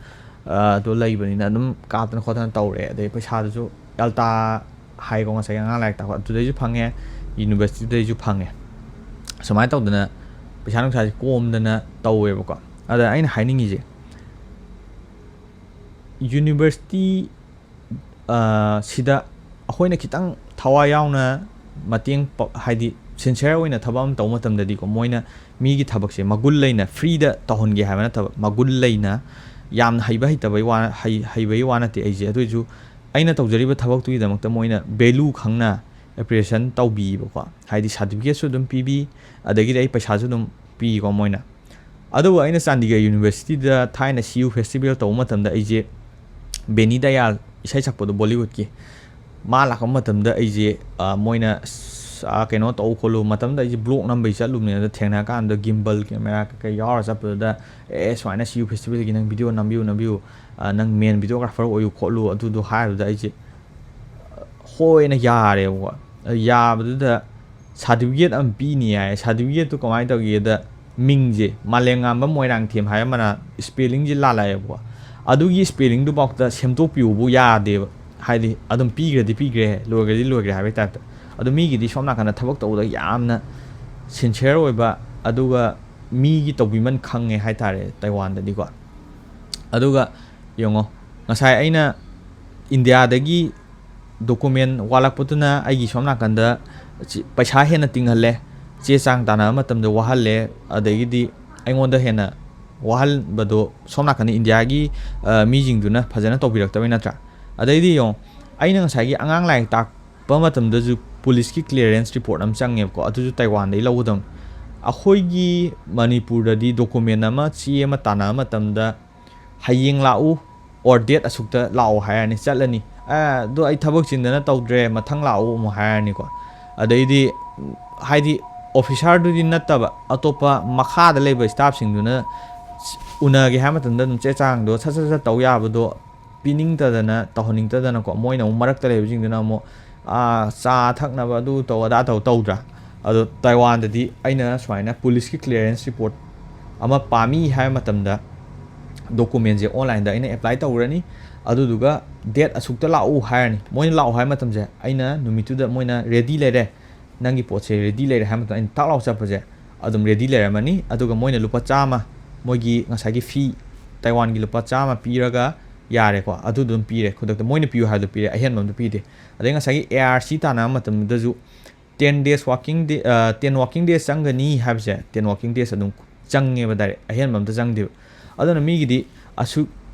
ꯑꯗꯨ ꯂꯩꯕꯅꯤꯅ ꯑꯗꯨꯝ ꯀꯥꯞꯇꯅ ꯈꯣꯠꯇꯅ ꯇꯧꯔꯦ꯫ ꯑꯗꯩ ꯄꯩꯁꯥꯗꯨꯁꯨ ꯑꯦꯜꯇꯥ ꯍꯥꯏꯀꯣ, ꯉꯁꯥꯏꯒꯤ ꯑꯉꯥꯡ ꯂꯥꯏꯔꯤꯛ ꯇꯥꯛꯄ ꯑꯗꯨꯗꯩꯁꯨ ꯐꯪꯉꯦ, ꯌꯨꯅꯤꯚꯔꯁꯤꯇꯤꯗꯩꯁꯨ ꯐꯪꯉꯦ꯫ ꯁꯨꯃꯥꯏꯅ ꯇꯧꯗꯅ ꯄꯩꯁꯥ ꯅꯨꯡꯁꯥꯁꯦ ꯀꯣꯝꯗꯅ ꯇꯧꯋꯦꯕꯀꯣ꯫ ꯑꯗ ꯑꯩꯅ ꯍꯥꯏꯅꯤꯡꯉꯤꯁꯦ, ꯌꯨꯅꯤꯚꯔꯁꯤꯇꯤ ꯁꯤꯗ ꯑꯩꯈꯣꯏꯅ ꯈꯤꯇꯪ ꯊꯋꯥꯏ ꯌꯥꯎꯅ ꯃꯇꯦꯡ, ꯍꯥꯏꯗꯤ ꯁꯤꯟꯁꯤꯌꯔ ꯑꯣꯏꯅ ꯊꯕꯛ ꯑꯃ ꯇꯧꯕ ꯃꯇꯝꯗꯗꯤꯀꯣ, ꯃꯣꯏꯅ ꯃꯤꯒꯤ ꯊꯕꯛꯁꯦ ꯃꯒꯨꯟ ꯂꯩꯅ ꯐ꯭ꯔꯤꯗ ꯇꯧꯍꯟꯒꯦ ꯍꯥꯏꯕ ꯅꯠꯇꯕ, ꯃꯒꯨꯟ ꯂꯩꯅ, ꯌꯥꯝꯅ ꯍꯩꯕ ꯍꯩꯇꯕꯩ ꯋꯥ, ꯍꯩ-, ꯍꯩꯕꯒꯤ ꯋꯥ ꯅꯠꯇꯦ ꯑꯩꯁꯦ, ꯑꯗꯨ ꯑꯣꯏꯁꯨ ꯑꯩꯅ ꯇꯧꯖꯔꯤꯕ ꯊꯕꯛꯇꯨꯒꯤꯗꯃꯛꯇ ꯃꯣꯏꯅ ꯚꯦꯂꯨ ꯈꯪꯅ ꯑꯦꯄ꯭ꯔꯤꯁꯤꯌꯦꯁꯟ ꯇꯧꯕꯤꯕꯀꯣ꯫ ꯍꯥꯏꯗꯤ ꯁꯥꯔꯇꯤꯐꯤꯀꯦꯠꯁꯨ ꯑꯗꯨꯝ ꯄꯤꯕꯤ, ꯑꯗꯒꯤꯗꯤ ꯑꯩ ꯄꯩꯁꯥꯁꯨ ꯑꯗꯨꯝ ꯄꯤꯀꯣ ꯃꯣꯏꯅ꯫ ꯑꯗꯨꯕꯨ ꯑꯩꯅ ꯆꯥꯟꯗꯤꯒꯔ ꯌꯨꯅꯤꯚꯔꯁꯤꯇꯤꯗ ꯊꯥꯏꯅ ꯁꯤ ꯌꯨ ꯐꯦꯁꯇꯤꯚꯦꯜ ꯇꯧꯕ ꯃꯇꯝꯗ ꯑꯩꯁꯦ ꯕꯦꯅꯤ ꯗꯌꯥꯜ, ꯏꯁꯩ ꯁꯛꯄꯗꯣ ꯕꯣꯂꯤꯋꯨꯗꯀꯤ, ꯃꯥ ꯂꯥꯛꯄ ꯃꯇꯝꯗ ꯑꯩꯁꯦ, ꯃꯣꯏꯅ ꯀꯩꯅꯣ ꯇꯧ ꯈꯣꯠꯂꯨ ꯃꯇꯝꯗ ꯑꯩꯁꯦ ꯕ꯭ꯂꯣꯛ ꯅꯝꯕꯩ ꯆꯠꯂꯨꯕꯅꯦ꯫ ꯑꯗ ꯊꯦꯡꯅꯔ ꯀꯥꯟꯗ ꯒꯤꯝꯕꯜ ꯀꯦꯃꯦꯔꯥ ꯀꯩꯀꯩ ꯌꯥꯎꯔ ꯆꯠꯄꯗꯨꯗ, "ꯑꯦ ꯁꯨꯃꯥꯏꯅ ꯁꯤ ꯌꯨ ꯐꯦꯁꯇꯤꯚꯦꯜꯒꯤ ꯅꯪ ꯚꯤꯗꯤꯑꯣ ꯅꯝꯕꯤꯌꯨ ꯅꯝꯕꯤꯌꯨ, ꯅꯪ ꯃꯦꯟ ꯚꯤꯗꯤꯑꯣꯒ꯭ꯔꯥꯐꯔ ꯑꯣꯏꯌꯨ ꯈꯣꯠꯂꯨ" ꯑꯗꯨꯗꯣ ꯍꯥꯏꯕꯗꯨꯗ ꯑꯩꯁꯦ ꯍꯣꯏꯅ ꯌꯥꯔꯦꯕꯀꯣ꯫ ꯑꯗꯨ ꯌꯥꯕꯗꯨꯗ ꯁꯥꯔꯇꯤꯐꯤꯀꯦꯠ ꯑꯃ ꯄꯤꯅꯤ ꯍꯥꯏ꯫ ꯁꯥꯔꯇꯤꯐꯤꯀꯦꯠꯇꯨ ꯀꯃꯥꯏꯅ ꯇꯧꯒꯦꯗ, ꯃꯤꯡꯁꯦ ꯃꯥꯂꯦꯝꯉꯥꯟꯕ ꯃꯣꯏꯔꯥꯡꯊꯦꯝ ꯍꯥꯏꯔꯝꯕꯅ ꯏꯁꯄꯦꯂꯤꯡꯁꯦ ꯂꯥꯜꯂꯛꯑꯦꯕꯀꯣ꯫ ꯑꯗꯨꯒꯤ ꯏꯁꯄꯦꯂꯤꯡꯗꯨꯐꯥꯎꯗ ꯁꯦꯝꯗꯣꯛꯄꯤꯌꯨꯕꯨ ꯌꯥꯗꯦꯕ꯫ ꯍꯥꯏꯗꯤ ꯑꯗꯨꯝ ꯄꯤꯈ꯭ꯔꯗꯤ ꯄꯤꯈ꯭ꯔꯦ, ꯂꯣꯏꯈ꯭ꯔꯗꯤ ꯂꯣꯏꯈ꯭ꯔꯦ ꯍꯥꯏꯕꯒꯤ ꯇꯥꯏꯞꯇ꯫ ꯑꯗꯨ ꯃꯤꯒꯤꯗꯤ ꯁꯣꯝ ꯅꯥꯀꯟꯗ ꯊꯕꯛ ꯇꯧꯕꯗ ꯌꯥꯝꯅ ꯁꯤꯟꯁꯤꯌꯔ ꯑꯣꯏꯕ, ꯑꯗꯨꯒ ꯃꯤꯒꯤ ꯇꯧꯕꯤꯃꯜ ꯈꯪꯉꯦ ꯍꯥꯏꯇꯥꯔꯦ ꯇꯥꯏꯋꯥꯟꯗꯗꯤꯀꯣ꯫ ꯑꯗꯨꯒ ꯌꯦꯡꯉꯣ, ꯉꯁꯥꯏ ꯑꯩꯅ ꯏꯟꯗꯤꯌꯥꯗꯒꯤ ꯗꯣꯀꯨꯃꯦꯟ ꯋꯥꯠꯂꯛꯄꯗꯨꯅ ꯑꯩꯒꯤ ꯁꯣꯝ ꯅꯥꯀꯟꯗ ꯆꯤ-, ꯄꯩꯁꯥ ꯍꯦꯟꯅ ꯇꯤꯡꯍꯜꯂꯦ, ꯆꯦ ꯆꯥꯡ ꯇꯥꯟꯅꯕ ꯃꯇꯝꯗ ꯋꯥꯍꯜꯂꯦ, ꯑꯗꯒꯤꯗꯤ ꯑꯩꯉꯣꯟꯗ ꯍꯦꯟꯅ ꯋꯥꯍꯟꯕꯗꯣ ꯁꯣꯝ ꯅꯥꯀꯟꯗ ꯏꯟꯗꯤꯌꯥꯒꯤ, ꯑ, ꯃꯤꯁꯤꯡꯗꯨꯅ ꯐꯖꯅ ꯇꯧꯕꯤꯔꯛꯇꯕꯩ ꯅꯠꯇ꯭ꯔꯥ? ꯑꯗꯩꯗꯤ ꯌꯦꯡꯉꯣ, ꯑꯩꯅ ꯉꯁꯥꯏꯒꯤ ꯑꯉꯥꯡ ꯂꯥꯏꯔꯤꯛ ꯇꯥꯛꯄ ꯃꯇꯝꯗꯁꯨ ꯄꯨꯂꯤꯁꯀꯤ ꯀ꯭ꯂꯤꯌꯥꯔꯦꯟꯁ ꯔꯤꯄꯣꯔꯠ ꯑꯃ ꯆꯪꯉꯦꯕꯀꯣ, ꯑꯗꯨꯁꯨ ꯇꯥꯏꯋꯥꯟꯗꯒꯤ ꯂꯧꯒꯗꯕꯅꯤ꯫ ꯑꯩꯈꯣꯏꯒꯤ ꯃꯅꯤꯄꯨꯔꯗꯗꯤ ꯗꯣꯀꯨꯃꯦꯟ ꯑꯃ, ꯆꯦ ꯑꯃ ꯇꯥꯟꯅꯕ ꯃꯇꯝꯗ ꯍꯌꯦꯡ ꯂꯥꯛꯎ, ꯑꯣꯔ ꯗꯦꯠ ꯑꯁꯨꯛꯇ ꯂꯥꯛꯑꯣ ꯍꯥꯏꯔꯅꯤ, ꯆꯠꯂꯅꯤ꯫ "ꯑꯦ, ꯑꯗꯣ ꯑꯩ ꯊꯕꯛ ꯆꯤꯟꯗꯅ ꯇꯧꯗ꯭ꯔꯦ, ꯃꯊꯪ ꯂꯥꯛꯑꯣ" ꯑꯃꯨꯛ ꯍꯥꯏꯔꯅꯤꯀꯣ꯫ ꯑꯗꯩꯗꯤ, ꯍꯥꯏꯗꯤ, ꯑꯣꯐꯤꯁꯥꯔꯗꯨꯗꯤ ꯅꯠꯇꯕ, ꯑꯇꯣꯞꯄ ꯃꯈꯥꯗ ꯂꯩꯕ ꯁ꯭ꯇꯥꯐꯁꯤꯡꯗꯨꯅ ꯎꯅꯒꯦ ꯍꯥꯏꯕ ꯃꯇꯝꯗ ꯑꯗꯨꯝ ꯆꯦ ꯆꯥꯡꯗꯣ ꯁꯠ ꯁꯠ ꯁꯠ ꯇꯧ ꯌꯥꯕꯗꯣ ꯄꯤꯅꯤꯡꯗꯗꯅ, ꯇꯧꯍꯟꯅꯤꯡꯗꯗꯅꯀꯣ, ꯃꯣꯏꯅ ꯑꯃꯨꯛ ꯃꯔꯛꯇ ꯂꯩꯕꯁꯤꯡꯗꯨꯅ ꯑꯃꯨꯛ, "ꯑꯥ, ꯆꯥ ꯊꯛꯅꯕ ꯑꯗꯨ ꯇꯧ, ꯑꯗꯥ ꯇꯧ" ꯇꯧꯗ꯭ꯔꯥ? ꯑꯗꯣ ꯇꯥꯏꯋꯥꯟꯗꯗꯤ ꯑꯩꯅ ꯁꯨꯃꯥꯏꯅ ꯄꯨꯂꯤꯁꯀꯤ ꯀ꯭ꯂꯤꯌꯥꯔꯦꯟꯁ ꯔꯤꯄꯣꯔꯠ ꯑꯃ ꯄꯥꯝꯃꯤ ꯍꯥꯏꯕ ꯃꯇꯝꯗ, ꯗꯣꯀꯨꯃꯦꯟꯁꯦ ꯑꯣꯟꯂꯥꯏꯟꯗ ꯑꯩꯅ ꯑꯦꯄ꯭ꯂꯥꯏ ꯇꯧꯔꯅꯤ, ꯑꯗꯨꯗꯨꯒ ꯗꯦꯠ ꯑꯁꯨꯛꯇ ꯂꯥꯛꯎ ꯍꯥꯏꯔꯅꯤ꯫ ꯃꯣꯏꯅ ꯂꯥꯛꯑꯣ ꯍꯥꯏꯕ ꯃꯇꯝꯁꯦ ꯑꯩꯅ ꯅꯨꯃꯤꯠꯇꯨꯗ, ꯃꯣꯏꯅ "ꯔꯦꯗꯤ ꯂꯩꯔꯦ, ꯅꯪꯒꯤ ꯄꯣꯠꯁꯦ ꯔꯦꯗꯤ ꯂꯩꯔꯦ" ꯍꯥꯏꯕ ꯃꯇꯝꯗ ꯑꯩꯅ ꯇꯥꯛ ꯂꯥꯎ ꯆꯠꯄꯁꯦ ꯑꯗꯨꯝ ꯔꯦꯗꯤ ꯂꯩꯔꯝꯃꯅꯤ꯫ ꯑꯗꯨꯒ ꯃꯣꯏꯅ ꯂꯨꯄꯥ ꯆꯥꯝꯃ, ꯃꯣꯏꯒꯤ ꯉꯁꯥꯏꯒꯤ ꯐꯤ, ꯇꯥꯏꯋꯥꯟꯒꯤ ꯂꯨꯄꯥ ꯆꯥꯝꯃ ꯄꯤꯔꯒ ꯌꯥꯔꯦꯀꯣ, ꯑꯗꯨ ꯑꯗꯨꯝ ꯄꯤꯔꯦ ꯈꯨꯗꯛꯇ, ꯃꯣꯏꯅ ꯄꯤꯌꯨ ꯍꯥꯏꯕꯗꯣ ꯄꯤꯔꯦ, ꯑꯍꯦꯟꯕ ꯑꯝꯇ ꯄꯤꯗꯦ꯫ ꯑꯗꯩ ꯉꯁꯥꯏꯒꯤ ꯑꯦ ꯑꯥꯔ ꯁꯤ ꯇꯥꯟꯅꯕ ꯃꯇꯝꯗꯁꯨ ten days working day, ꯑ, ten working days ꯆꯪꯒꯅꯤ ꯍꯥꯏꯕꯁꯦ, ten working days ꯑꯗꯨꯝ ꯆꯪꯉꯦꯕ, ꯗꯥꯏꯔꯦꯛ ꯑꯍꯦꯟꯕ ꯑꯝꯇ ꯆꯪꯗꯦꯕ꯫ ꯑꯗꯨꯅ ꯃꯤꯒꯤꯗꯤ ꯑꯁꯨꯛ,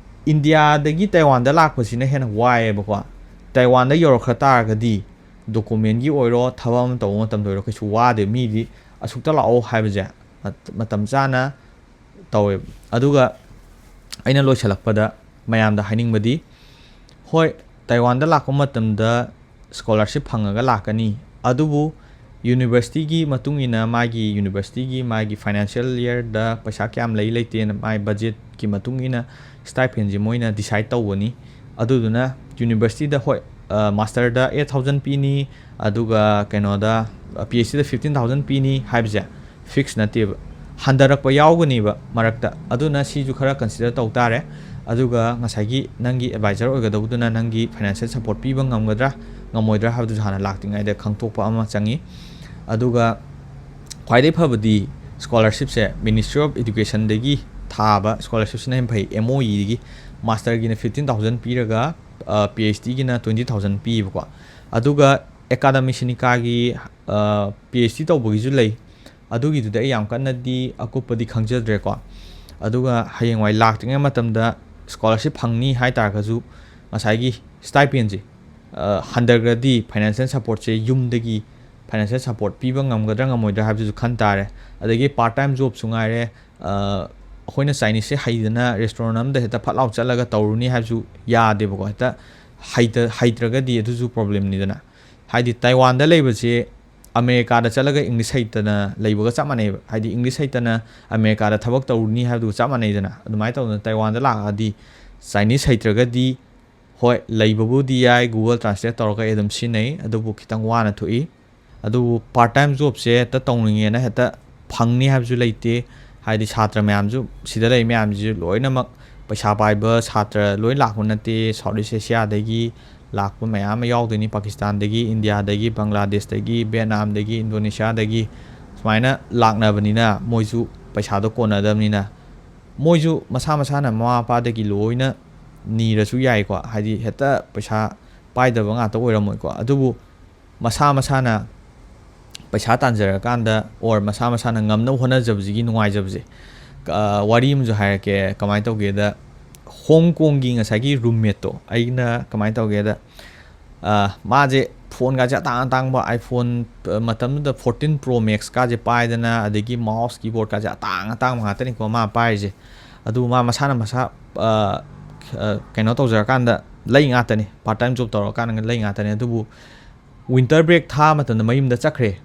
ꯏꯟꯗꯤꯌꯥꯗꯒꯤ ꯇꯥꯏꯋꯥꯟꯗ ꯂꯥꯛꯄꯁꯤꯅ ꯍꯦꯟꯅ ꯋꯥꯏꯑꯦꯕꯀꯣ꯫ ꯇꯥꯏꯋꯥꯟꯗ ꯌꯧꯔꯛꯈ꯭ꯔ ꯇꯥꯔꯒꯗꯤ ꯗꯣꯀꯨꯃꯦꯟꯒꯤ ꯑꯣꯏꯔꯣ, ꯊꯕꯛ ꯑꯃ ꯇꯧꯕ ꯃꯇꯝꯗ ꯑꯣꯏꯔꯣ, ꯀꯩꯁꯨ ꯋꯥꯗꯦ꯫ ꯃꯤꯗꯤ ꯑꯁꯨꯛꯇ ꯂꯥꯛꯑꯣ ꯍꯥꯏꯕꯁꯦ ꯃꯠ-, ꯃꯇꯝ ꯆꯥꯅ ꯇꯧꯋꯦꯕ꯫ ꯑꯗꯨꯒ ꯑꯩꯅ ꯂꯣꯏꯁꯤꯜꯂꯛꯄꯗ ꯃꯌꯥꯝꯗ ꯍꯥꯏꯅꯤꯡꯕꯗꯤ, ꯍꯣꯏ, ꯇꯥꯏꯋꯥꯟꯗ ꯂꯥꯛꯄ ꯃꯇꯝꯗ ꯁ꯭ꯀꯣꯂꯥꯔꯁꯤꯞ ꯐꯪꯉꯒ ꯂꯥꯛꯀꯅꯤ, ꯑꯗꯨꯕꯨ ꯌꯨꯅꯤꯚꯔꯁꯤꯇꯤꯒꯤ ꯃꯇꯨꯡ ꯏꯟꯅ, ꯃꯥꯒꯤ ꯌꯨꯅꯤꯚꯔꯁꯤꯇꯤꯒꯤ ꯃꯥꯒꯤ ꯐꯥꯏꯅꯥꯟꯁꯤꯌꯦꯜ ꯌꯔꯗ ꯄꯩꯁꯥ ꯀꯌꯥꯝ ꯂꯩ ꯂꯩꯇꯦꯅ, ꯃꯥꯒꯤ ꯕꯖꯦꯠꯀꯤ ꯃꯇꯨꯡ ꯏꯟꯅ ꯁ꯭ꯇꯥꯏꯄꯦꯟꯁꯦ ꯃꯣꯏꯅ ꯗꯤꯁꯥꯏꯠ ꯇꯧꯒꯅꯤ꯫ ꯑꯗꯨꯗꯨꯅ ꯌꯨꯅꯤꯚꯔꯁꯤꯇꯤꯗ, ꯍꯣꯏ, ꯑ, ꯃꯥꯁꯇꯔꯗ eight thousand ꯄꯤꯅꯤ, ꯑꯗꯨꯒ ꯀꯩꯅꯣꯗ, ꯄꯤ ꯑꯩꯆ ꯗꯤꯗ fifteen thousand ꯄꯤꯅꯤ ꯍꯥꯏꯕꯁꯦ ꯐꯤꯛꯁ ꯅꯠꯇꯦꯕ, ꯍꯟꯊꯔꯛꯄ ꯌꯥꯎꯒꯅꯦꯕ ꯃꯔꯛꯇ꯫ ꯑꯗꯨꯅ ꯁꯤꯁꯨ ꯈꯔ ꯀꯟꯁꯤꯗꯔ ꯇꯧ ꯇꯥꯔꯦ꯫ ꯑꯗꯨꯒ ꯉꯁꯥꯏꯒꯤ ꯅꯪꯒꯤ ꯑꯦꯗꯚꯥꯏꯖꯔ ꯑꯣꯏꯒꯗꯧꯕꯗꯨꯅ ꯅꯪꯒꯤ ꯐꯥꯏꯅꯥꯟꯁꯤꯌꯦꯜ ꯁꯄꯣꯔꯠ ꯄꯤꯕ ꯉꯝꯒꯗ꯭ꯔꯥ ꯉꯝꯃꯣꯏꯗ꯭ꯔꯥ ꯍꯥꯏꯕꯗꯨꯁꯨ ꯍꯥꯟꯅ ꯂꯥꯛꯇ꯭ꯔꯤꯉꯩꯗ ꯈꯪꯗꯣꯛꯄ ꯑꯃ ꯆꯪꯉꯤ꯫ ꯑꯗꯨꯒ ꯈ꯭ꯋꯥꯏꯗꯩ ꯐꯕꯗꯤ ꯁ꯭ꯀꯣꯂꯔꯁꯤꯞꯁꯦ Ministry of Educationꯗꯒꯤ ꯊꯥꯕ ꯁ꯭ꯀꯣꯂꯔꯁꯤꯞꯁꯤꯅ ꯍꯦꯟꯅ ꯐꯩ꯫ MOEꯒꯤ ꯃꯥꯁꯇꯔꯒꯤꯅ fifteen thousand ꯄꯤꯔꯒ, ꯄꯤ ꯑꯩꯆ ꯗꯤꯒꯤꯅ twenty thousand ꯄꯤꯌꯦꯕꯀꯣ꯫ ꯑꯗꯨꯒ ꯑꯦꯀꯥꯗꯃꯤꯛ ꯁꯤꯅꯤꯀꯥꯒꯤ ꯄꯤ ꯑꯩꯆ ꯗꯤ ꯇꯧꯕꯒꯤꯁꯨ ꯂꯩ꯫ ꯑꯗꯨꯒꯤꯗꯨꯗꯤ ꯑꯩ ꯌꯥꯝ ꯀꯟꯅꯗꯤ ꯑꯀꯨꯞꯄꯗꯤ ꯈꯪꯖꯗ꯭ꯔꯦꯀꯣ꯫ ꯑꯗꯨꯒ ꯍꯌꯦꯡꯋꯥꯏ ꯂꯥꯛꯇ꯭ꯔꯤꯉꯩ ꯃꯇꯝꯗ ꯁ꯭ꯀꯣꯂꯔꯁꯤꯞ ꯐꯪꯅꯤ ꯍꯥꯏ ꯇꯥꯔꯒꯁꯨ, ꯉꯁꯥꯏꯒꯤ ꯁ꯭ꯇꯥꯏꯄꯦꯟꯁꯦ ꯍꯟꯊꯈ꯭ꯔꯗꯤ, ꯐꯥꯏꯅꯥꯟꯁꯤꯌꯦꯜ ꯁꯄꯣꯔꯠꯁꯦ ꯌꯨꯝꯗꯒꯤ ꯐꯥꯏꯅꯥꯟꯁꯤꯌꯦꯜ ꯁꯄꯣꯔꯠ ꯄꯤꯕ ꯉꯝꯒꯗ꯭ꯔꯥ ꯉꯝꯃꯣꯏꯗ꯭ꯔꯥ ꯍꯥꯏꯕꯗꯨꯁꯨ ꯈꯟ ꯇꯥꯔꯦ꯫ ꯑꯗꯒꯤ ꯄꯥꯔꯠ ꯇꯥꯏꯝ ꯖꯣꯕꯁꯨ ꯉꯥꯏꯔꯦ꯫ ꯑꯩꯈꯣꯏꯅ ꯆꯥꯏꯅꯤꯁꯁꯦ ꯍꯩꯗꯅ ꯔꯦꯁꯇꯨꯔꯦꯟ ꯑꯃꯗ ꯍꯦꯛꯇ ꯐꯠ ꯂꯥꯎ ꯆꯠꯂꯒ ꯇꯧꯔꯨꯅꯤ ꯍꯥꯏꯕꯁꯨ ꯌꯥꯗꯦꯕꯀꯣ꯫ ꯍꯦꯛꯇ ꯍꯩꯇ ꯍꯩꯇ꯭ꯔꯒꯗꯤ ꯑꯗꯨꯁꯨ ꯄ꯭ꯔꯣꯕ꯭ꯂꯦꯝꯅꯤꯗꯅ꯫ ꯍꯥꯏꯗꯤ ꯇꯥꯏꯋꯥꯟꯗ ꯂꯩꯕꯁꯦ ꯑꯃꯦꯔꯤꯀꯥꯗ ꯆꯠꯂꯒ ꯏꯪꯂꯤꯁ ꯍꯩꯇꯅ ꯂꯩꯕꯒ ꯆꯞ ꯃꯥꯟꯅꯩꯕ꯫ ꯍꯥꯏꯗꯤ ꯏꯪꯂꯤꯁ ꯍꯩꯇꯅ ꯑꯃꯦꯔꯤꯀꯥꯗ ꯊꯕꯛ ꯇꯧꯔꯨꯅꯤ ꯍꯥꯏꯕꯗꯨꯒ ꯆꯞ ꯃꯥꯟꯅꯩꯗꯅ꯫ ꯑꯗꯨꯃꯥꯏꯅ ꯇꯧꯗꯅ ꯇꯥꯏꯋꯥꯟꯗ ꯂꯥꯛꯑꯗꯤ ꯆꯥꯏꯅꯤꯁ ꯍꯩꯇ꯭ꯔꯒꯗꯤ, ꯍꯣꯏ, ꯂꯩꯕꯕꯨꯗꯤ ꯌꯥꯏ, Google Translate ꯇꯧꯔꯒ ꯑꯩ ꯑꯗꯨꯝ ꯁꯤꯖꯤꯟꯅꯩ, ꯑꯗꯨꯕꯨ ꯈꯤꯇꯪ ꯋꯥꯅ ꯊꯣꯛꯏ꯫ ꯑꯗꯨꯕꯨ ꯄꯥꯔꯠ ꯇꯥꯏꯝ ꯖꯣꯕꯁꯦ ꯍꯦꯛꯇ ꯇꯧꯅꯤꯡꯉꯦꯅ ꯍꯦꯛꯇ ꯐꯪꯅꯤ ꯍꯥꯏꯕꯁꯨ ꯂꯩꯇꯦ꯫ ꯍꯥꯏꯗꯤ ꯁꯥꯇ꯭ꯔ ꯃꯌꯥꯝꯁꯨ, ꯁꯤꯗ ꯂꯩ ꯃꯌꯥꯝꯁꯤꯁꯨ ꯂꯣꯏꯅꯃꯛ ꯄꯩꯁꯥ ꯄꯥꯏꯕ ꯁꯥꯇ꯭ꯔ ꯂꯣꯏ ꯂꯥꯛꯄ ꯅꯠꯇꯦ꯫ ꯁꯥꯎꯠ ꯏꯁ ꯑꯦꯁꯤꯌꯥꯗꯒꯤ ꯂꯥꯛꯄ ꯃꯌꯥꯝ ꯑꯃ ꯌꯥꯎꯗꯣꯏꯅꯤ, ꯄꯥꯀꯤꯁꯇꯥꯟꯗꯒꯤ, ꯏꯟꯗꯤꯌꯥꯗꯒꯤ, ꯕꯪꯒ꯭ꯂꯥꯗꯦꯁꯇꯒꯤ, ꯚꯦꯠꯅꯥꯝꯗꯒꯤ, ꯏꯟꯗꯣꯅꯦꯁꯤꯌꯥꯗꯒꯤ, ꯁꯨꯃꯥꯏꯅ ꯂꯥꯛꯅꯕꯅꯤꯅ ꯃꯣꯏꯁꯨ ꯄꯩꯁꯥꯗꯣ ꯀꯣꯟꯅꯗꯕꯅꯤꯅ, ꯃꯣꯏꯁꯨ ꯃꯁꯥ ꯃꯁꯥꯅ ꯃꯃꯥ ꯃꯄꯥꯗꯒꯤ ꯂꯣꯏꯅ ꯅꯤꯔꯁꯨ ꯌꯥꯏꯀꯣ꯫ ꯍꯥꯏꯗꯤ ꯍꯦꯛꯇ ꯄꯩꯁꯥ ꯄꯥꯏꯗꯕ ꯉꯥꯛꯇ ꯑꯣꯏꯔꯝꯃꯣꯏꯀꯣ꯫ ꯑꯗꯨꯕꯨ ꯃꯁꯥ ꯃꯁꯥꯅ ꯄꯩꯁꯥ ꯇꯥꯟꯖꯔꯀꯥꯟꯗ, or ꯃꯁꯥ ꯃꯁꯥꯅ ꯉꯝꯅꯕ ꯍꯣꯠꯅꯖꯕꯁꯤꯒꯤ ꯅꯨꯡꯉꯥꯏꯖꯕꯁꯦ꯫ ꯋꯥꯔꯤ ꯑꯃꯁꯨ ꯍꯥꯏꯔꯛꯀꯦ꯫ ꯀꯃꯥꯏꯅ ꯇꯧꯒꯦꯗ, ꯍꯣꯡ ꯀꯣꯡꯒꯤ ꯉꯁꯥꯏꯒꯤ ꯔꯨꯝꯃꯦꯠꯇꯣ, ꯑꯩꯅ ꯀꯃꯥꯏꯅ ꯇꯧꯒꯦꯗ, ꯃꯥꯁꯦ ꯐꯣꯟꯒꯁꯦ ꯑꯇꯥꯡ ꯑꯇꯥꯡꯕ, iPhone, ꯃꯇꯝꯗꯨꯗ fourteen Pro Max ꯀꯥꯁꯦ ꯄꯥꯏꯗꯅ, ꯑꯗꯒꯤ mouse keyboard ꯀꯥꯁꯦ ꯑꯇꯥꯡ ꯑꯇꯥꯡꯕ ꯉꯥꯛꯇꯅꯤꯀꯣ ꯃꯥ ꯄꯥꯏꯔꯤꯁꯦ꯫ ꯑꯗꯨ ꯃꯥ ꯃꯁꯥꯅ ꯃꯁꯥ ꯀꯩꯅꯣ ꯇꯧꯖꯔꯀꯥꯟꯗ ꯂꯩ ꯉꯥꯛꯇꯅꯤ, ꯄꯥꯔꯠ ꯇꯥꯏꯝ ꯖꯣꯕ ꯇꯧꯔꯀꯥꯟꯗ ꯂꯩ ꯉꯥꯛꯇꯅꯤ꯫ ꯑꯗꯨꯕꯨ ꯋꯤꯟꯇꯔ ꯕ꯭ꯔꯦꯛ ꯊꯥ ꯃꯇꯝꯗ ꯃꯌꯨꯝꯗ ꯆꯠꯈ꯭ꯔꯦ꯫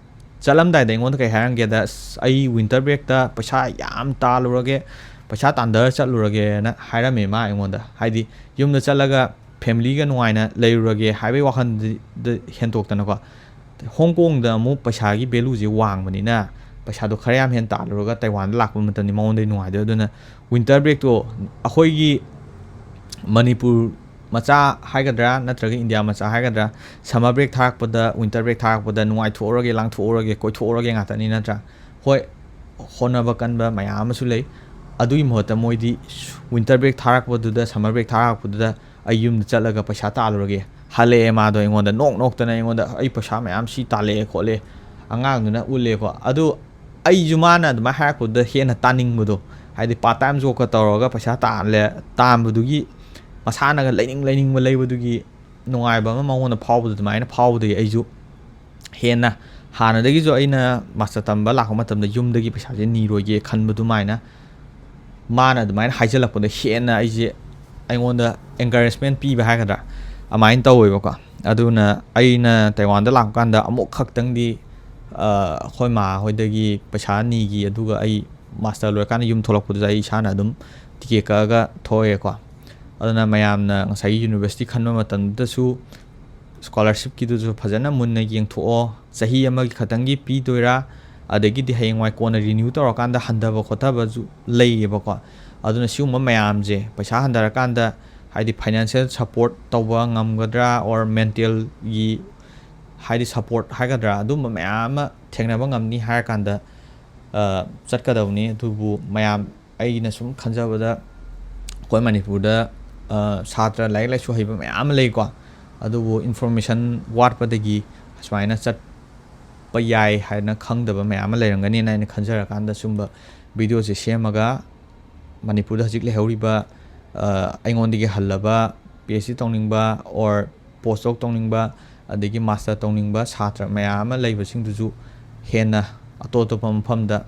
ꯆꯠꯂꯝꯗꯥꯏꯗ ꯑꯩꯉꯣꯟꯗ ꯀꯩ ꯍꯥꯏꯔꯝꯒꯦꯗ, "ꯑꯁ, ꯑꯩ ꯋꯤꯟꯇꯔ ꯕ꯭ꯔꯦꯛꯇ ꯄꯩꯁꯥ ꯌꯥꯝ ꯇꯥꯜꯂꯨꯔꯒꯦ, ꯄꯩꯁꯥ ꯇꯥꯟꯊꯔ ꯆꯠꯂꯨꯔꯒꯦꯅ" ꯍꯥꯏꯔꯝꯃꯦ ꯃꯥ ꯑꯩꯉꯣꯟꯗ꯫ ꯍꯥꯏꯗꯤ ꯌꯨꯝꯗ ꯆꯠꯂꯒ ꯐꯦꯃꯤꯂꯤꯒ ꯅꯨꯡꯉꯥꯏꯅ ꯂꯩꯔꯨꯔꯒꯦ ꯍꯥꯏꯕꯒꯤ ꯋꯥꯈꯜꯗ ꯍꯦꯟꯇꯣꯛꯇꯅꯀꯣ꯫ ꯍꯣꯡ ꯀꯣꯡꯗ ꯑꯃꯨꯛ ꯄꯩꯁꯥꯒꯤ ꯚꯦꯂꯨꯁꯦ ꯋꯥꯡꯕꯅꯤꯅ ꯄꯩꯁꯥꯗꯣ ꯈꯔ ꯌꯥꯝ ꯍꯦꯟꯅ ꯇꯥꯜꯂꯨꯔꯒ ꯇꯥꯏꯋꯥꯟꯗ ꯂꯥꯛꯄ ꯃꯇꯝꯗꯤ ꯃꯉꯣꯟꯗꯗꯤ ꯅꯨꯡꯉꯥꯏꯗꯣꯏ꯫ ꯑꯗꯨꯅ ꯋꯤꯟꯇꯔ ꯕ꯭ꯔꯦꯛꯇꯣ ꯑꯩꯈꯣꯏꯒꯤ ꯃꯅꯤꯄꯨꯔ ꯃꯆꯥ ꯍꯥꯏꯒꯗ꯭ꯔꯥ ꯅꯠꯇ꯭ꯔꯒ ꯏꯟꯗꯤꯌꯥ ꯃꯆꯥ ꯍꯥꯏꯒꯗ꯭ꯔꯥ, ꯁꯝꯃꯔ ꯕ꯭ꯔꯦꯛ ꯊꯥꯔꯛꯄꯗ, ꯋꯤꯟꯇꯔ ꯕ꯭ꯔꯦꯛ ꯊꯥꯔꯛꯄꯗ ꯅꯨꯡꯉꯥꯏꯊꯣꯛꯎꯔꯒꯦ, ꯂꯥꯡꯊꯣꯛꯎꯔꯒꯦ, ꯀꯣꯏꯊꯣꯛꯎꯔꯒꯦ ꯉꯥꯛꯇꯅꯤ ꯅꯠꯇ꯭ꯔꯥ? ꯍꯣꯏ, ꯍꯣꯠꯅꯕ ꯀꯟꯕ ꯃꯌꯥꯝ ꯑꯃꯁꯨ ꯂꯩ꯫ ꯑꯗꯨꯒꯤ ꯃꯍꯨꯠꯇ ꯃꯣꯏꯗꯤ winter break ꯊꯥꯔꯛꯄꯗꯨꯗ, summer break ꯊꯥꯔꯛꯄꯗꯨꯗ ꯑꯩ ꯌꯨꯝꯗ ꯆꯠꯂꯒ ꯄꯩꯁꯥ ꯇꯥꯜꯂꯨꯔꯒꯦ꯫ ꯍꯜꯂꯛꯑꯦ ꯃꯥꯗꯣ ꯑꯩꯉꯣꯟꯗ ꯅꯣꯛ ꯅꯣꯛꯇꯅ ꯑꯩꯉꯣꯟꯗ "ꯑꯩ ꯄꯩꯁꯥ ꯃꯌꯥꯝ ꯁꯤ ꯇꯥꯜꯂꯛꯑꯦ ꯈꯣꯠꯂꯦ" ꯑꯉꯥꯡꯗꯨꯅ ꯎꯠꯂꯦꯀꯣ꯫ ꯑꯗꯨ ꯑꯩꯁꯨ ꯃꯥꯅ ꯑꯗꯨꯃꯥꯏꯅ ꯍꯥꯏꯔꯛꯄꯗꯨꯗ ꯍꯦꯟꯅ ꯇꯥꯅꯤꯡꯕꯗꯣ, ꯍꯥꯏꯗꯤ part time jobꯀ ꯇꯧꯔꯒ ꯄꯩꯁꯥ ꯇꯥꯜꯂꯦ, ꯇꯥꯟꯕꯗꯨꯒꯤ ꯃꯁꯥꯅꯒ ꯂꯩꯅꯤꯡ ꯂꯩꯅꯤꯡꯕ ꯂꯩꯕꯗꯨꯒꯤ ꯅꯨꯡꯉꯥꯏꯕ ꯑꯃ ꯃꯉꯣꯟꯗ ꯐꯥꯎꯕꯗꯣ ꯑꯗꯨꯃꯥꯏꯅ ꯐꯥꯎꯕꯗꯒꯤ ꯑꯩꯁꯨ ꯍꯦꯟꯅ ꯍꯥꯟꯅꯗꯒꯤꯁꯨ ꯑꯩꯅ master ꯇꯝꯕ ꯂꯥꯛꯄ ꯃꯇꯝꯗ ꯌꯨꯝꯗꯒꯤ ꯄꯩꯁꯥꯁꯦ ꯅꯤꯔꯣꯏꯒꯦ ꯈꯟꯕ ꯑꯗꯨꯃꯥꯏꯅ ꯃꯥꯅ ꯑꯗꯨꯃꯥꯏꯅ ꯍꯥꯏꯖꯜꯂꯛꯄꯗ ꯍꯦꯟꯅ ꯑꯩꯁꯦ ꯑꯩꯉꯣꯟꯗ encouragement ꯄꯤꯕ ꯍꯥꯏꯒꯗ꯭ꯔꯥ ꯑꯗꯨꯃꯥꯏꯅ ꯇꯧꯋꯦꯕꯀꯣ꯫ ꯑꯗꯨꯅ ꯑꯩꯅ ꯇꯥꯏꯋꯥꯟꯗ ꯂꯥꯛꯄ ꯀꯥꯟꯗ ꯑꯃꯨꯛ ꯈꯛꯇꯪꯗꯤ ꯑꯩꯈꯣꯏ ꯃꯥ ꯍꯣꯏꯗꯒꯤ ꯄꯩꯁꯥ ꯅꯤꯈꯤ꯫ ꯑꯗꯨꯒ ꯑꯩ master ꯂꯣꯏꯔꯀꯥꯟꯗ ꯌꯨꯝ ꯊꯣꯛꯂꯛꯄꯗꯨꯗ ꯑꯩ ꯏꯁꯥꯅ ꯑꯗꯨꯝ ticket ꯀꯛꯑꯒ ꯊꯣꯛꯑꯦꯀꯣ꯫ ꯑꯗꯨꯅ ꯃꯌꯥꯝꯅ ꯉꯁꯥꯏꯒꯤ university ꯈꯟꯕ ꯃꯇꯝꯗꯁꯨ scholarshipꯀꯤꯗꯨꯁꯨ ꯐꯖꯅ ꯃꯨꯟꯅ ꯌꯦꯡꯊꯣꯛꯑꯣ꯫ ꯆꯍꯤ ꯑꯃꯒꯤ ꯈꯛꯇꯪꯒꯤ ꯄꯤꯗꯣꯏꯔꯥ, ꯑꯗꯒꯤꯗꯤ ꯍꯌꯦꯡꯋꯥꯏ ꯀꯣꯟꯅ renew ꯇꯧꯔꯀꯥꯟꯗ ꯍꯟꯊꯕ ꯈꯣꯠꯊꯕꯁꯨ ꯂꯩꯌꯦꯕꯀꯣ꯫ ꯑꯗꯨꯅ ꯁꯤꯒꯨꯝꯕ ꯃꯌꯥꯝꯁꯦ ꯄꯩꯁꯥ ꯍꯟꯊꯔꯀꯥꯟꯗ ꯍꯥꯏꯗꯤ financial support ꯇꯧꯕ ꯉꯝꯒꯗ꯭ꯔꯥ, or mentalꯒꯤ ꯍꯥꯏꯗꯤ support ꯍꯥꯏꯒꯗ꯭ꯔꯥ, ꯑꯗꯨꯝꯕ ꯃꯌꯥꯝ ꯑꯃ ꯊꯦꯡꯅꯕ ꯉꯝꯅꯤ ꯍꯥꯏꯔꯀꯥꯟꯗ ꯆꯠꯀꯗꯕꯅꯤ꯫ ꯑꯗꯨꯕꯨ ꯃꯌꯥꯝ, ꯑꯩꯅ ꯁꯨꯝ ꯈꯟꯖꯕꯗ ꯑꯩꯈꯣꯏ ꯃꯅꯤꯄꯨꯔꯗ ꯁꯥꯇ꯭ꯔ ꯂꯥꯏꯔꯤꯛ ꯂꯥꯏꯁꯨ ꯍꯩꯕ ꯃꯌꯥꯝ ꯑꯃ ꯂꯩꯀꯣ꯫ ꯑꯗꯨꯕꯨ information ꯋꯥꯠꯄꯗꯒꯤ ꯑꯁꯨꯃꯥꯏꯅ ꯆꯠꯄ ꯌꯥꯏ ꯍꯥꯏꯅ ꯈꯪꯗꯕ ꯃꯌꯥꯝ ꯑꯃ ꯂꯩꯔꯝꯒꯅꯤꯅ ꯑꯩꯅ ꯈꯟꯖꯔꯀꯥꯟꯗ ꯁꯨꯝꯕ videoꯁꯦ ꯁꯦꯝꯃꯒ ꯃꯅꯤꯄꯨꯔꯗ ꯍꯧꯖꯤꯛ ꯂꯩꯍꯧꯔꯤꯕ ꯑꯩꯉꯣꯟꯗꯒꯤ ꯍꯜꯂꯕ PhD ꯇꯧꯅꯤꯡꯕ or post doc ꯇꯧꯅꯤꯡꯕ ꯑꯗꯒꯤ master ꯇꯧꯅꯤꯡꯕ ꯁꯥꯇ꯭ꯔ ꯃꯌꯥꯝ ꯑꯃ ꯂꯩꯕꯁꯤꯡꯗꯨꯁꯨ ꯍꯦꯟꯅ ꯑꯇꯣꯞ ꯑꯇꯣꯞꯄ ꯃꯐꯝꯗ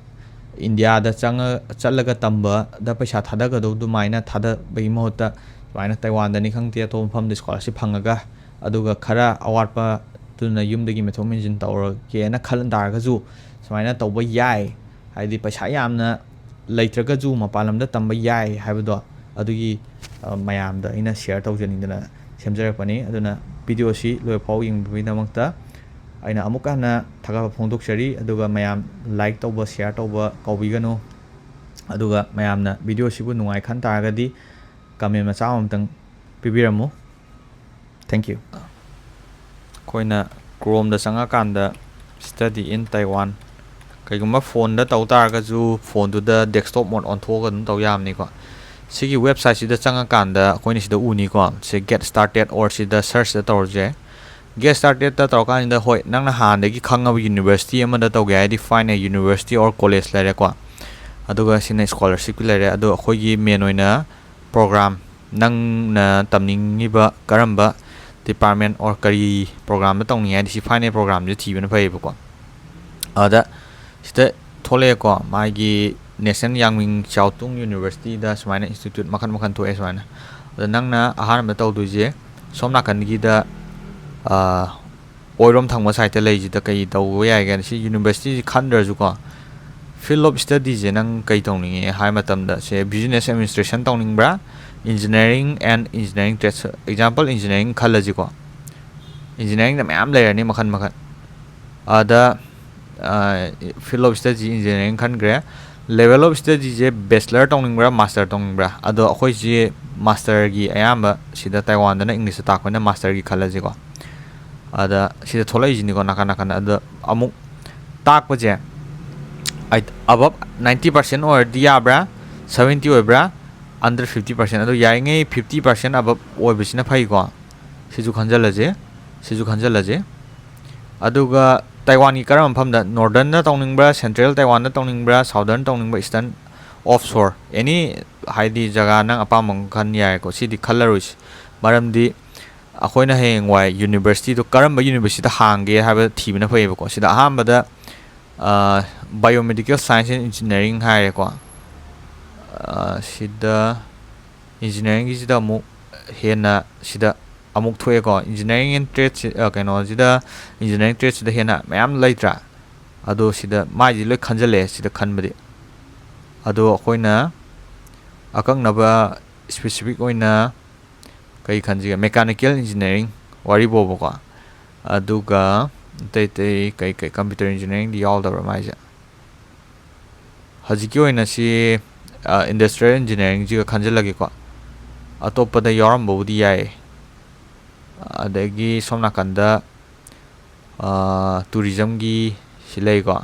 ꯏꯟꯗꯤꯌꯥꯗ ꯆꯪꯉ ꯆꯠꯂꯒ ꯇꯝꯕꯗ ꯄꯩꯁꯥ ꯊꯥꯗꯒꯗꯧ ꯑꯗꯨꯃꯥꯏꯅ ꯊꯥꯗꯕꯒꯤ ꯃꯍꯨꯠꯇ ꯁꯨꯃꯥꯏꯅ ꯇꯥꯏꯋꯥꯟꯗꯅꯤ ꯈꯪꯗꯦ, ꯑꯇꯣꯞꯄ ꯃꯐꯝꯗ scholarship ꯐꯪꯉꯒ ꯑꯗꯨꯒ ꯈꯔ ꯑꯋꯥꯠꯄꯗꯨꯅ ꯌꯨꯝꯗꯒꯤ ꯃꯦꯟꯊꯣꯛ ꯃꯦꯟꯁꯤꯟ ꯇꯧꯔꯒꯦꯅ ꯈꯜ ꯇꯥꯔꯒꯁꯨ ꯁꯨꯃꯥꯏꯅ ꯇꯧꯕ ꯌꯥꯏ꯫ ꯍꯥꯏꯗꯤ ꯄꯩꯁꯥ ꯌꯥꯝꯅ ꯂꯩꯇ꯭ꯔꯒꯁꯨ ꯃꯄꯥꯟ ꯂꯝꯗ ꯇꯝꯕ ꯌꯥꯏ ꯍꯥꯏꯕꯗꯣ ꯑꯗꯨꯒꯤ ꯃꯌꯥꯝꯗ ꯑꯩꯅ share ꯇꯧꯖꯅꯤꯡꯗꯅ ꯁꯦꯝꯖꯔꯛꯄꯅꯤ꯫ ꯑꯗꯨꯅ videoꯁꯤ ꯂꯣꯏꯐꯥꯎ ꯌꯦꯡꯕꯤꯕꯒꯤꯗꯃꯛꯇ ꯑꯩꯅ ꯑꯃꯨꯛꯀ ꯍꯟꯅ ꯊꯥꯒꯠꯄ ꯐꯣꯡꯗꯣꯛꯆꯔꯤ꯫ ꯑꯗꯨꯒ ꯃꯌꯥꯝ like ꯇꯧꯕ, share ꯇꯧꯕ ꯀꯥꯎꯕꯤꯒꯅꯨ꯫ ꯑꯗꯨꯒ ꯃꯌꯥꯝꯅ videoꯁꯤꯕꯨ ꯅꯨꯡꯉꯥꯏ ꯈꯟ ꯇꯥꯔꯒꯗꯤ comment ꯃꯆꯥ ꯑꯃꯇꯪ ꯄꯤꯕꯤꯔꯝꯃꯨ꯫ Thank you꯫ ꯑꯩꯈꯣꯏꯅ Chromeꯗ ꯆꯪꯉꯀꯥꯟꯗ Study in Taiwan ꯀꯩꯒꯨꯝꯕ ꯐꯣꯟꯗ ꯇꯧ ꯇꯥꯔꯒꯁꯨ ꯐꯣꯟꯗꯨꯗ desktop mode ꯑꯣꯟꯊꯣꯛꯑꯒ ꯑꯗꯨꯝ ꯇꯧ ꯌꯥꯕꯅꯤꯀꯣ꯫ ꯁꯤꯒꯤ website ꯁꯤꯗ ꯆꯪꯉꯀꯥꯟꯗ ꯑꯩꯈꯣꯏꯅ ꯁꯤꯗ ꯎꯅꯤꯀꯣ, ꯁꯤ Get Started or ꯁꯤꯗ search ꯇ ꯇꯧꯔꯁꯨ ꯌꯥꯏ꯫ Get Started ꯇ ꯇꯧꯔꯀꯥꯟꯁꯤꯗ, ꯍꯣꯏ, ꯅꯪꯅ ꯍꯥꯟꯅꯗꯒꯤ ꯈꯪꯉꯕ university ꯑꯃꯗ ꯇꯧꯒꯦ ꯍꯥꯏꯔꯗꯤ fine, university or college ꯂꯩꯔꯦꯀꯣ꯫ ꯑꯗꯨꯒ ꯁꯤꯅ scholarship ꯀꯤ ꯂꯩꯔꯦ꯫ ꯑꯗꯣ ꯑꯩꯈꯣꯏꯒꯤ main ꯑꯣꯏꯅ program, ꯅꯪꯅ ꯇꯝꯅꯤꯡꯉꯤꯕ ꯀꯔꯝꯕ department or ꯀꯔꯤ program ꯗ ꯇꯧꯅꯤꯡꯉꯦ ꯍꯥꯏꯗꯤ ꯁꯤ fine program ꯁꯦ ꯊꯤꯕꯅ ꯐꯩꯌꯦꯕꯀꯣ꯫ ꯑꯗ ꯁꯤꯗ ꯊꯣꯛꯂꯛꯑꯦꯀꯣ, ꯃꯥꯒꯤ National Yangming Chaotung University ꯗ ꯁꯨꯃꯥꯏꯅ institute ꯃꯈꯜ ꯃꯈꯜ ꯊꯣꯛꯑꯦ ꯁꯨꯃꯥꯏꯅ꯫ ꯑꯗ ꯅꯪꯅ ꯑꯍꯥꯟꯕ ꯇꯧꯗꯣꯏꯁꯦ ꯁꯣꯝ ꯅꯥꯀꯟꯒꯤꯗ, ꯑ, ꯑꯣꯏꯔꯣꯝ ꯊꯪꯕ side ꯇ ꯂꯩꯁꯤꯗ ꯀꯩ ꯇꯧꯕ ꯌꯥꯏꯒꯦ? ꯁꯤ university ꯁꯤ ꯈꯟꯗ꯭ꯔꯁꯨꯀꯣ, field of study ꯁꯦ ꯅꯪ ꯀꯩ ꯇꯧꯅꯤꯡꯉꯦ ꯍꯥꯏ ꯃꯇꯝꯗ, ꯁꯦ business administration ꯇꯧꯅꯤꯡꯕ꯭ꯔꯥ, engineering and engineering trades, example engineering ꯈꯜꯂꯁꯤꯀꯣ, engineering ꯗ ꯃꯌꯥꯝ ꯂꯩꯔꯅꯤ ꯃꯈꯜ ꯃꯈꯜ꯫ ꯑꯗ, ꯑ, field of study engineering ꯈꯟꯈ꯭ꯔꯦ꯫ Level of study say bachelor ꯇꯧꯅꯤꯡꯕ꯭ꯔꯥ, master ꯇꯧꯅꯤꯡꯕ꯭ꯔꯥ? ꯑꯗꯣ ꯑꯩꯈꯣꯏꯁꯤ master ꯒꯤ ꯑꯌꯥꯝꯕ ꯁꯤꯗ Taiwan ꯗꯅ English ꯇ ꯇꯥꯛꯄꯅ master ꯒꯤ ꯈꯜꯂꯁꯤꯀꯣ꯫ ꯑꯗ ꯁꯤꯗ ꯊꯣꯛꯂꯛꯏꯁꯤꯅꯤꯀꯣ, ꯅꯥꯀꯟ ꯅꯥꯀꯟꯗ꯫ ꯑꯗ ꯑꯃꯨꯛ ꯇꯥꯛꯄꯁꯦ, ꯑꯩ, above ninety percent ꯑꯣꯏꯔꯗꯤ ꯌꯥꯕ꯭ꯔꯥ, seventy ꯑꯣꯏꯕ꯭ꯔꯥ, under fifty percent? ꯑꯗꯣ ꯌꯥꯔꯤꯉꯩ fifty percent above ꯑꯣꯏꯕꯁꯤꯅ ꯐꯩꯀꯣ꯫ ꯁꯤꯁꯨ ꯈꯟꯖꯜꯂꯁꯦ, ꯁꯤꯁꯨ ꯈꯟꯖꯜꯂꯁꯦ꯫ ꯑꯗꯨꯒ Taiwan ꯒꯤ ꯀꯔꯝꯕ ꯃꯐꯝꯗ, northern ꯗ ꯇꯧꯅꯤꯡꯕ꯭ꯔꯥ, central Taiwan ꯗ ꯇꯧꯅꯤꯡꯕ꯭ꯔꯥ, southern ꯇꯧꯅꯤꯡꯕ꯭ꯔꯥ, eastern, offshore, any, ꯍꯥꯏꯗꯤ ꯖꯒꯥ ꯅꯪ ꯑꯄꯥꯝꯕ ꯑꯃ ꯈꯟ ꯌꯥꯏꯀꯣ꯫ ꯁꯤꯗꯤ ꯈꯜꯂꯔꯣꯏꯁꯤ, ꯃꯔꯝꯗꯤ ꯑꯩꯈꯣꯏꯅ ꯍꯌꯦꯡꯋꯥꯏ university ꯗꯣ ꯀꯔꯝꯕ university ꯗ ꯍꯥꯡꯒꯦ ꯍꯥꯏꯕ ꯊꯤꯕꯅ ꯐꯩꯌꯦꯕꯀꯣ꯫ ꯁꯤꯗ ꯑꯍꯥꯟꯕꯗ, ꯑ, Biomedical Science and Engineering ꯍꯥꯏꯔꯦꯀꯣ꯫ ꯑ, ꯁꯤꯗ engineering ꯒꯤꯁꯤꯗ ꯑꯃꯨꯛ ꯍꯦꯟꯅ ꯁꯤꯗ ꯑꯃꯨꯛ ꯊꯣꯛꯑꯦꯀꯣ꯫ Engineering and trade ꯁꯤ, ꯑ, ꯀꯩꯅꯣꯁꯤꯗ, engineering trade ꯁꯤꯗ ꯍꯦꯟꯅ ꯃꯌꯥꯝ ꯂꯩꯇ꯭ꯔꯥ? ꯑꯗꯣ ꯁꯤꯗ ꯃꯥꯏꯗꯤ ꯂꯣꯏ ꯈꯟꯖꯜꯂꯛꯑꯦ ꯁꯤꯗ ꯈꯟꯕꯗꯤ꯫ ꯑꯗꯣ ꯑꯩꯈꯣꯏꯅ ꯑꯀꯛꯅꯕ specific ꯑꯣꯏꯅ ꯀꯩ ꯈꯟꯁꯤꯒꯦ? Mechanical engineering ꯋꯥꯔꯤ ꯕꯣꯕꯀꯣ꯫ ꯑꯗꯨꯒ ꯑꯇꯩ ꯑꯇꯩ ꯀꯩ ꯀꯩ, computer engineering ꯗꯤ ꯌꯥꯎꯗꯕ꯭ꯔꯥ ꯃꯥꯏꯁꯦ? ꯍꯧꯖꯤꯛꯀꯤ ꯑꯣꯏꯅ ꯁꯤ, ꯑ, industrial engineering ꯁꯤꯒ ꯈꯟꯖꯤꯜꯂꯒꯦꯀꯣ꯫ ꯑꯇꯣꯞꯄꯗ ꯌꯥꯎꯔꯝꯕꯕꯨꯗꯤ ꯌꯥꯏ꯫ ꯑꯗꯒꯤ ꯁꯣꯝ ꯅꯥꯀꯟꯗ, ꯑ, tourism ꯒꯤ ꯁꯤ ꯂꯩꯀꯣ꯫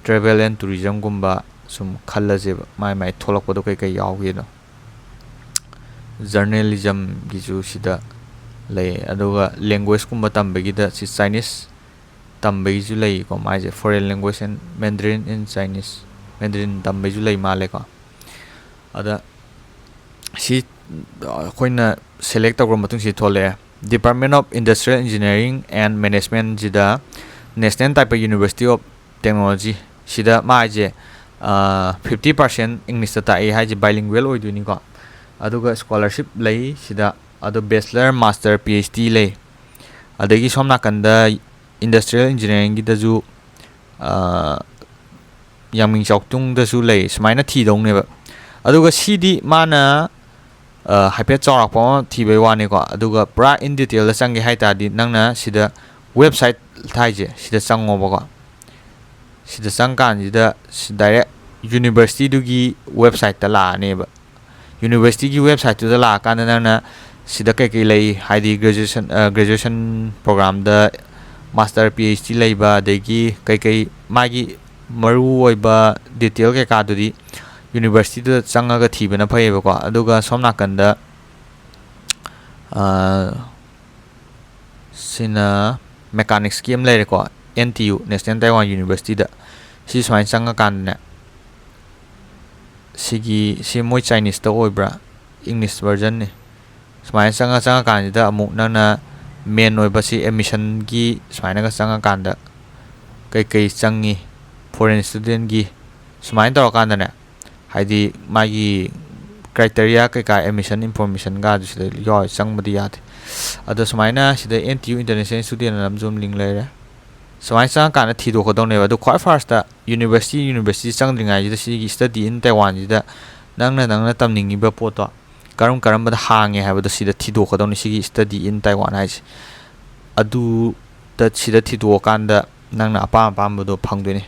travel and tourismꯒꯨꯝꯕ ꯁꯨꯝ ꯈꯜꯂꯁꯦꯕ, ꯃꯥꯏ ꯃꯥꯏ ꯊꯣꯛꯂꯛꯄꯗꯣ ꯀꯩꯀꯩ ꯌꯥꯎꯒꯦꯗꯣ꯫ Journalismꯒꯤꯁꯨ ꯁꯤꯗ ꯂꯩ, ꯑꯗꯨꯒ languageꯀꯨꯝꯕ ꯇꯝꯕꯒꯤꯗ ꯁꯤ Chinese ꯇꯝꯕꯒꯤꯁꯨ ꯂꯩꯀꯣ, ꯃꯥꯏꯁꯦ foreign language and Mandarin in Chinese, Mandarin ꯇꯝꯕꯒꯤꯁꯨ ꯂꯩ ꯃꯥꯜꯂꯦꯀꯣ꯫ ꯑꯗ ꯁꯤ ꯑꯩꯈꯣꯏꯅ select ꯇꯧꯈ꯭ꯔ ꯃꯇꯨꯡ ꯁꯤ ꯊꯣꯛꯂꯛꯑꯦ, Department of Industrial Engineering and Managementꯁꯤꯗ National Taipei University of Technology ꯁꯤꯗ ꯃꯥ ꯍꯥꯏꯁꯦ fifty percent Englishꯇ ꯇꯥꯛꯏ ꯍꯥꯏꯁꯦ, bilingual ꯑꯣꯏꯗꯣꯏꯅꯤꯀꯣ꯫ ꯑꯗꯨꯒ scholarship ꯂꯩ ꯁꯤꯗ, ꯑꯗꯣ bachelor, master, PhD ꯂꯩ꯫ ꯑꯗꯒꯤ ꯁꯣꯝ ꯅꯥꯀꯟꯗ industrial engineeringꯒꯤꯗꯁꯨ ꯌꯥꯡꯃꯤꯡ ꯆꯥꯎꯇꯨꯡꯗꯁꯨ ꯂꯩ, ꯁꯨꯃꯥꯏꯅ ꯊꯤꯗꯧꯅꯦꯕ꯫ ꯑꯗꯨꯒ ꯁꯤꯗꯤ ꯃꯥꯅ ꯍꯥꯏꯐꯦꯠ ꯆꯥꯎꯔꯥꯛꯄ ꯑꯃ ꯊꯤꯕꯩ ꯋꯥꯅꯤꯀꯣ꯫ ꯑꯗꯨꯒ ꯄꯨꯔꯥ in detailꯗ ꯆꯪꯒꯦ ꯍꯥꯏ ꯇꯥꯔꯗꯤ ꯅꯪꯅ ꯁꯤꯗ website ꯍꯥꯏꯁꯦ ꯁꯤꯗ ꯆꯪꯉꯣꯕꯀꯣ꯫ ꯁꯤꯗ ꯆꯪꯀꯥꯟꯁꯤꯗ direct universityꯗꯨꯒꯤ websiteꯇ ꯂꯥꯛꯑꯅꯦꯕ꯫ Universityꯒꯤ websiteꯇꯨꯗ ꯂꯥꯛꯑꯀꯥꯟꯗ ꯅꯪꯅ ꯁꯤꯗ ꯀꯩꯀꯩ ꯂꯩ, ꯍꯥꯏꯗꯤ graduation, graduation programꯗ master, PhD ꯂꯩꯕ, ꯑꯗꯒꯤ ꯀꯩꯀꯩ ꯃꯥꯒꯤ ꯃꯔꯨ ꯑꯣꯏꯕ detail ꯀꯩꯀꯥꯗꯨꯗꯤ universityꯗꯨꯗ ꯆꯪꯉꯒ ꯊꯤꯕꯅ ꯐꯩꯌꯦꯕꯀꯣ꯫ ꯑꯗꯨꯒ ꯁꯣꯝ ꯅꯥꯀꯟꯗ ꯁꯤꯅ mechanicsꯀꯤ ꯑꯃ ꯂꯩꯔꯦꯀꯣ, NTU, National Taiwan Universityꯗ꯫ ꯁꯤ ꯁꯨꯃꯥꯏꯅ ꯆꯪꯉꯀꯥꯟꯗꯅꯦ, ꯁꯤꯒꯤ ꯁꯤ ꯃꯣꯏ Chineseꯇ ꯑꯣꯏꯕ꯭ꯔꯥ, English versionꯅꯤ꯫ ꯁꯨꯃꯥꯏꯅ ꯆꯪꯉ ꯆꯪꯉꯀꯥꯟꯁꯤꯗ ꯑꯃꯨꯛ ꯅꯪꯅ main ꯑꯣꯏꯕ ꯁꯤ admissionꯒꯤ ꯁꯨꯃꯥꯏꯅꯒ ꯆꯪꯉꯀꯥꯟꯗ ꯀꯩꯀꯩ ꯆꯪꯉꯤ foreign studentꯀꯤ, ꯁꯨꯃꯥꯏꯅ ꯇꯧꯔꯀꯥꯟꯗꯅꯦ, ꯍꯥꯏꯗꯤ ꯃꯥꯒꯤ criteria ꯀꯩꯀꯥ, admission informationꯒ ꯑꯗꯨ ꯁꯤꯗ ꯌꯥꯎꯔ ꯆꯪꯕꯗꯤ ꯌꯥꯗꯦ꯫ ꯑꯗꯣ ꯁꯨꯃꯥꯏꯅ ꯁꯤꯗ NTU International Student ꯑꯅ ꯑꯃꯁꯨ link ꯂꯩꯔꯦ꯫ ꯁꯨꯃꯥꯏꯅ ꯆꯪꯉꯀꯥꯟꯗ ꯊꯤꯗꯣꯛꯀꯗꯧꯅꯦꯕ꯫ ꯑꯗꯣ ꯈ꯭ꯋꯥꯏ firstꯇ university, university ꯆꯪꯗ꯭ꯔꯤꯉꯩꯁꯤꯗ ꯁꯤꯒꯤ study in Taiwanꯁꯤꯗ ꯅꯪꯅ, ꯅꯪꯅ ꯇꯝꯅꯤꯡꯉꯤꯕ ꯄꯣꯠꯇꯣ ꯀꯔꯝ ꯀꯔꯝꯕꯗ ꯍꯥꯡꯉꯦ ꯍꯥꯏꯕꯗꯣ ꯁꯤꯗ ꯊꯤꯗꯣꯛꯀꯗꯧꯅꯤ, ꯁꯤꯒꯤ study in Taiwan ꯍꯥꯏꯁꯦ꯫ ꯑꯗꯨꯗ ꯁꯤꯗ ꯊꯤꯗꯣꯛꯑꯀꯥꯟꯗ ꯅꯪꯅ ꯑꯄꯥꯝ ꯑꯄꯥꯝꯕꯗꯣ ꯐꯪꯗꯣꯏꯅꯤ꯫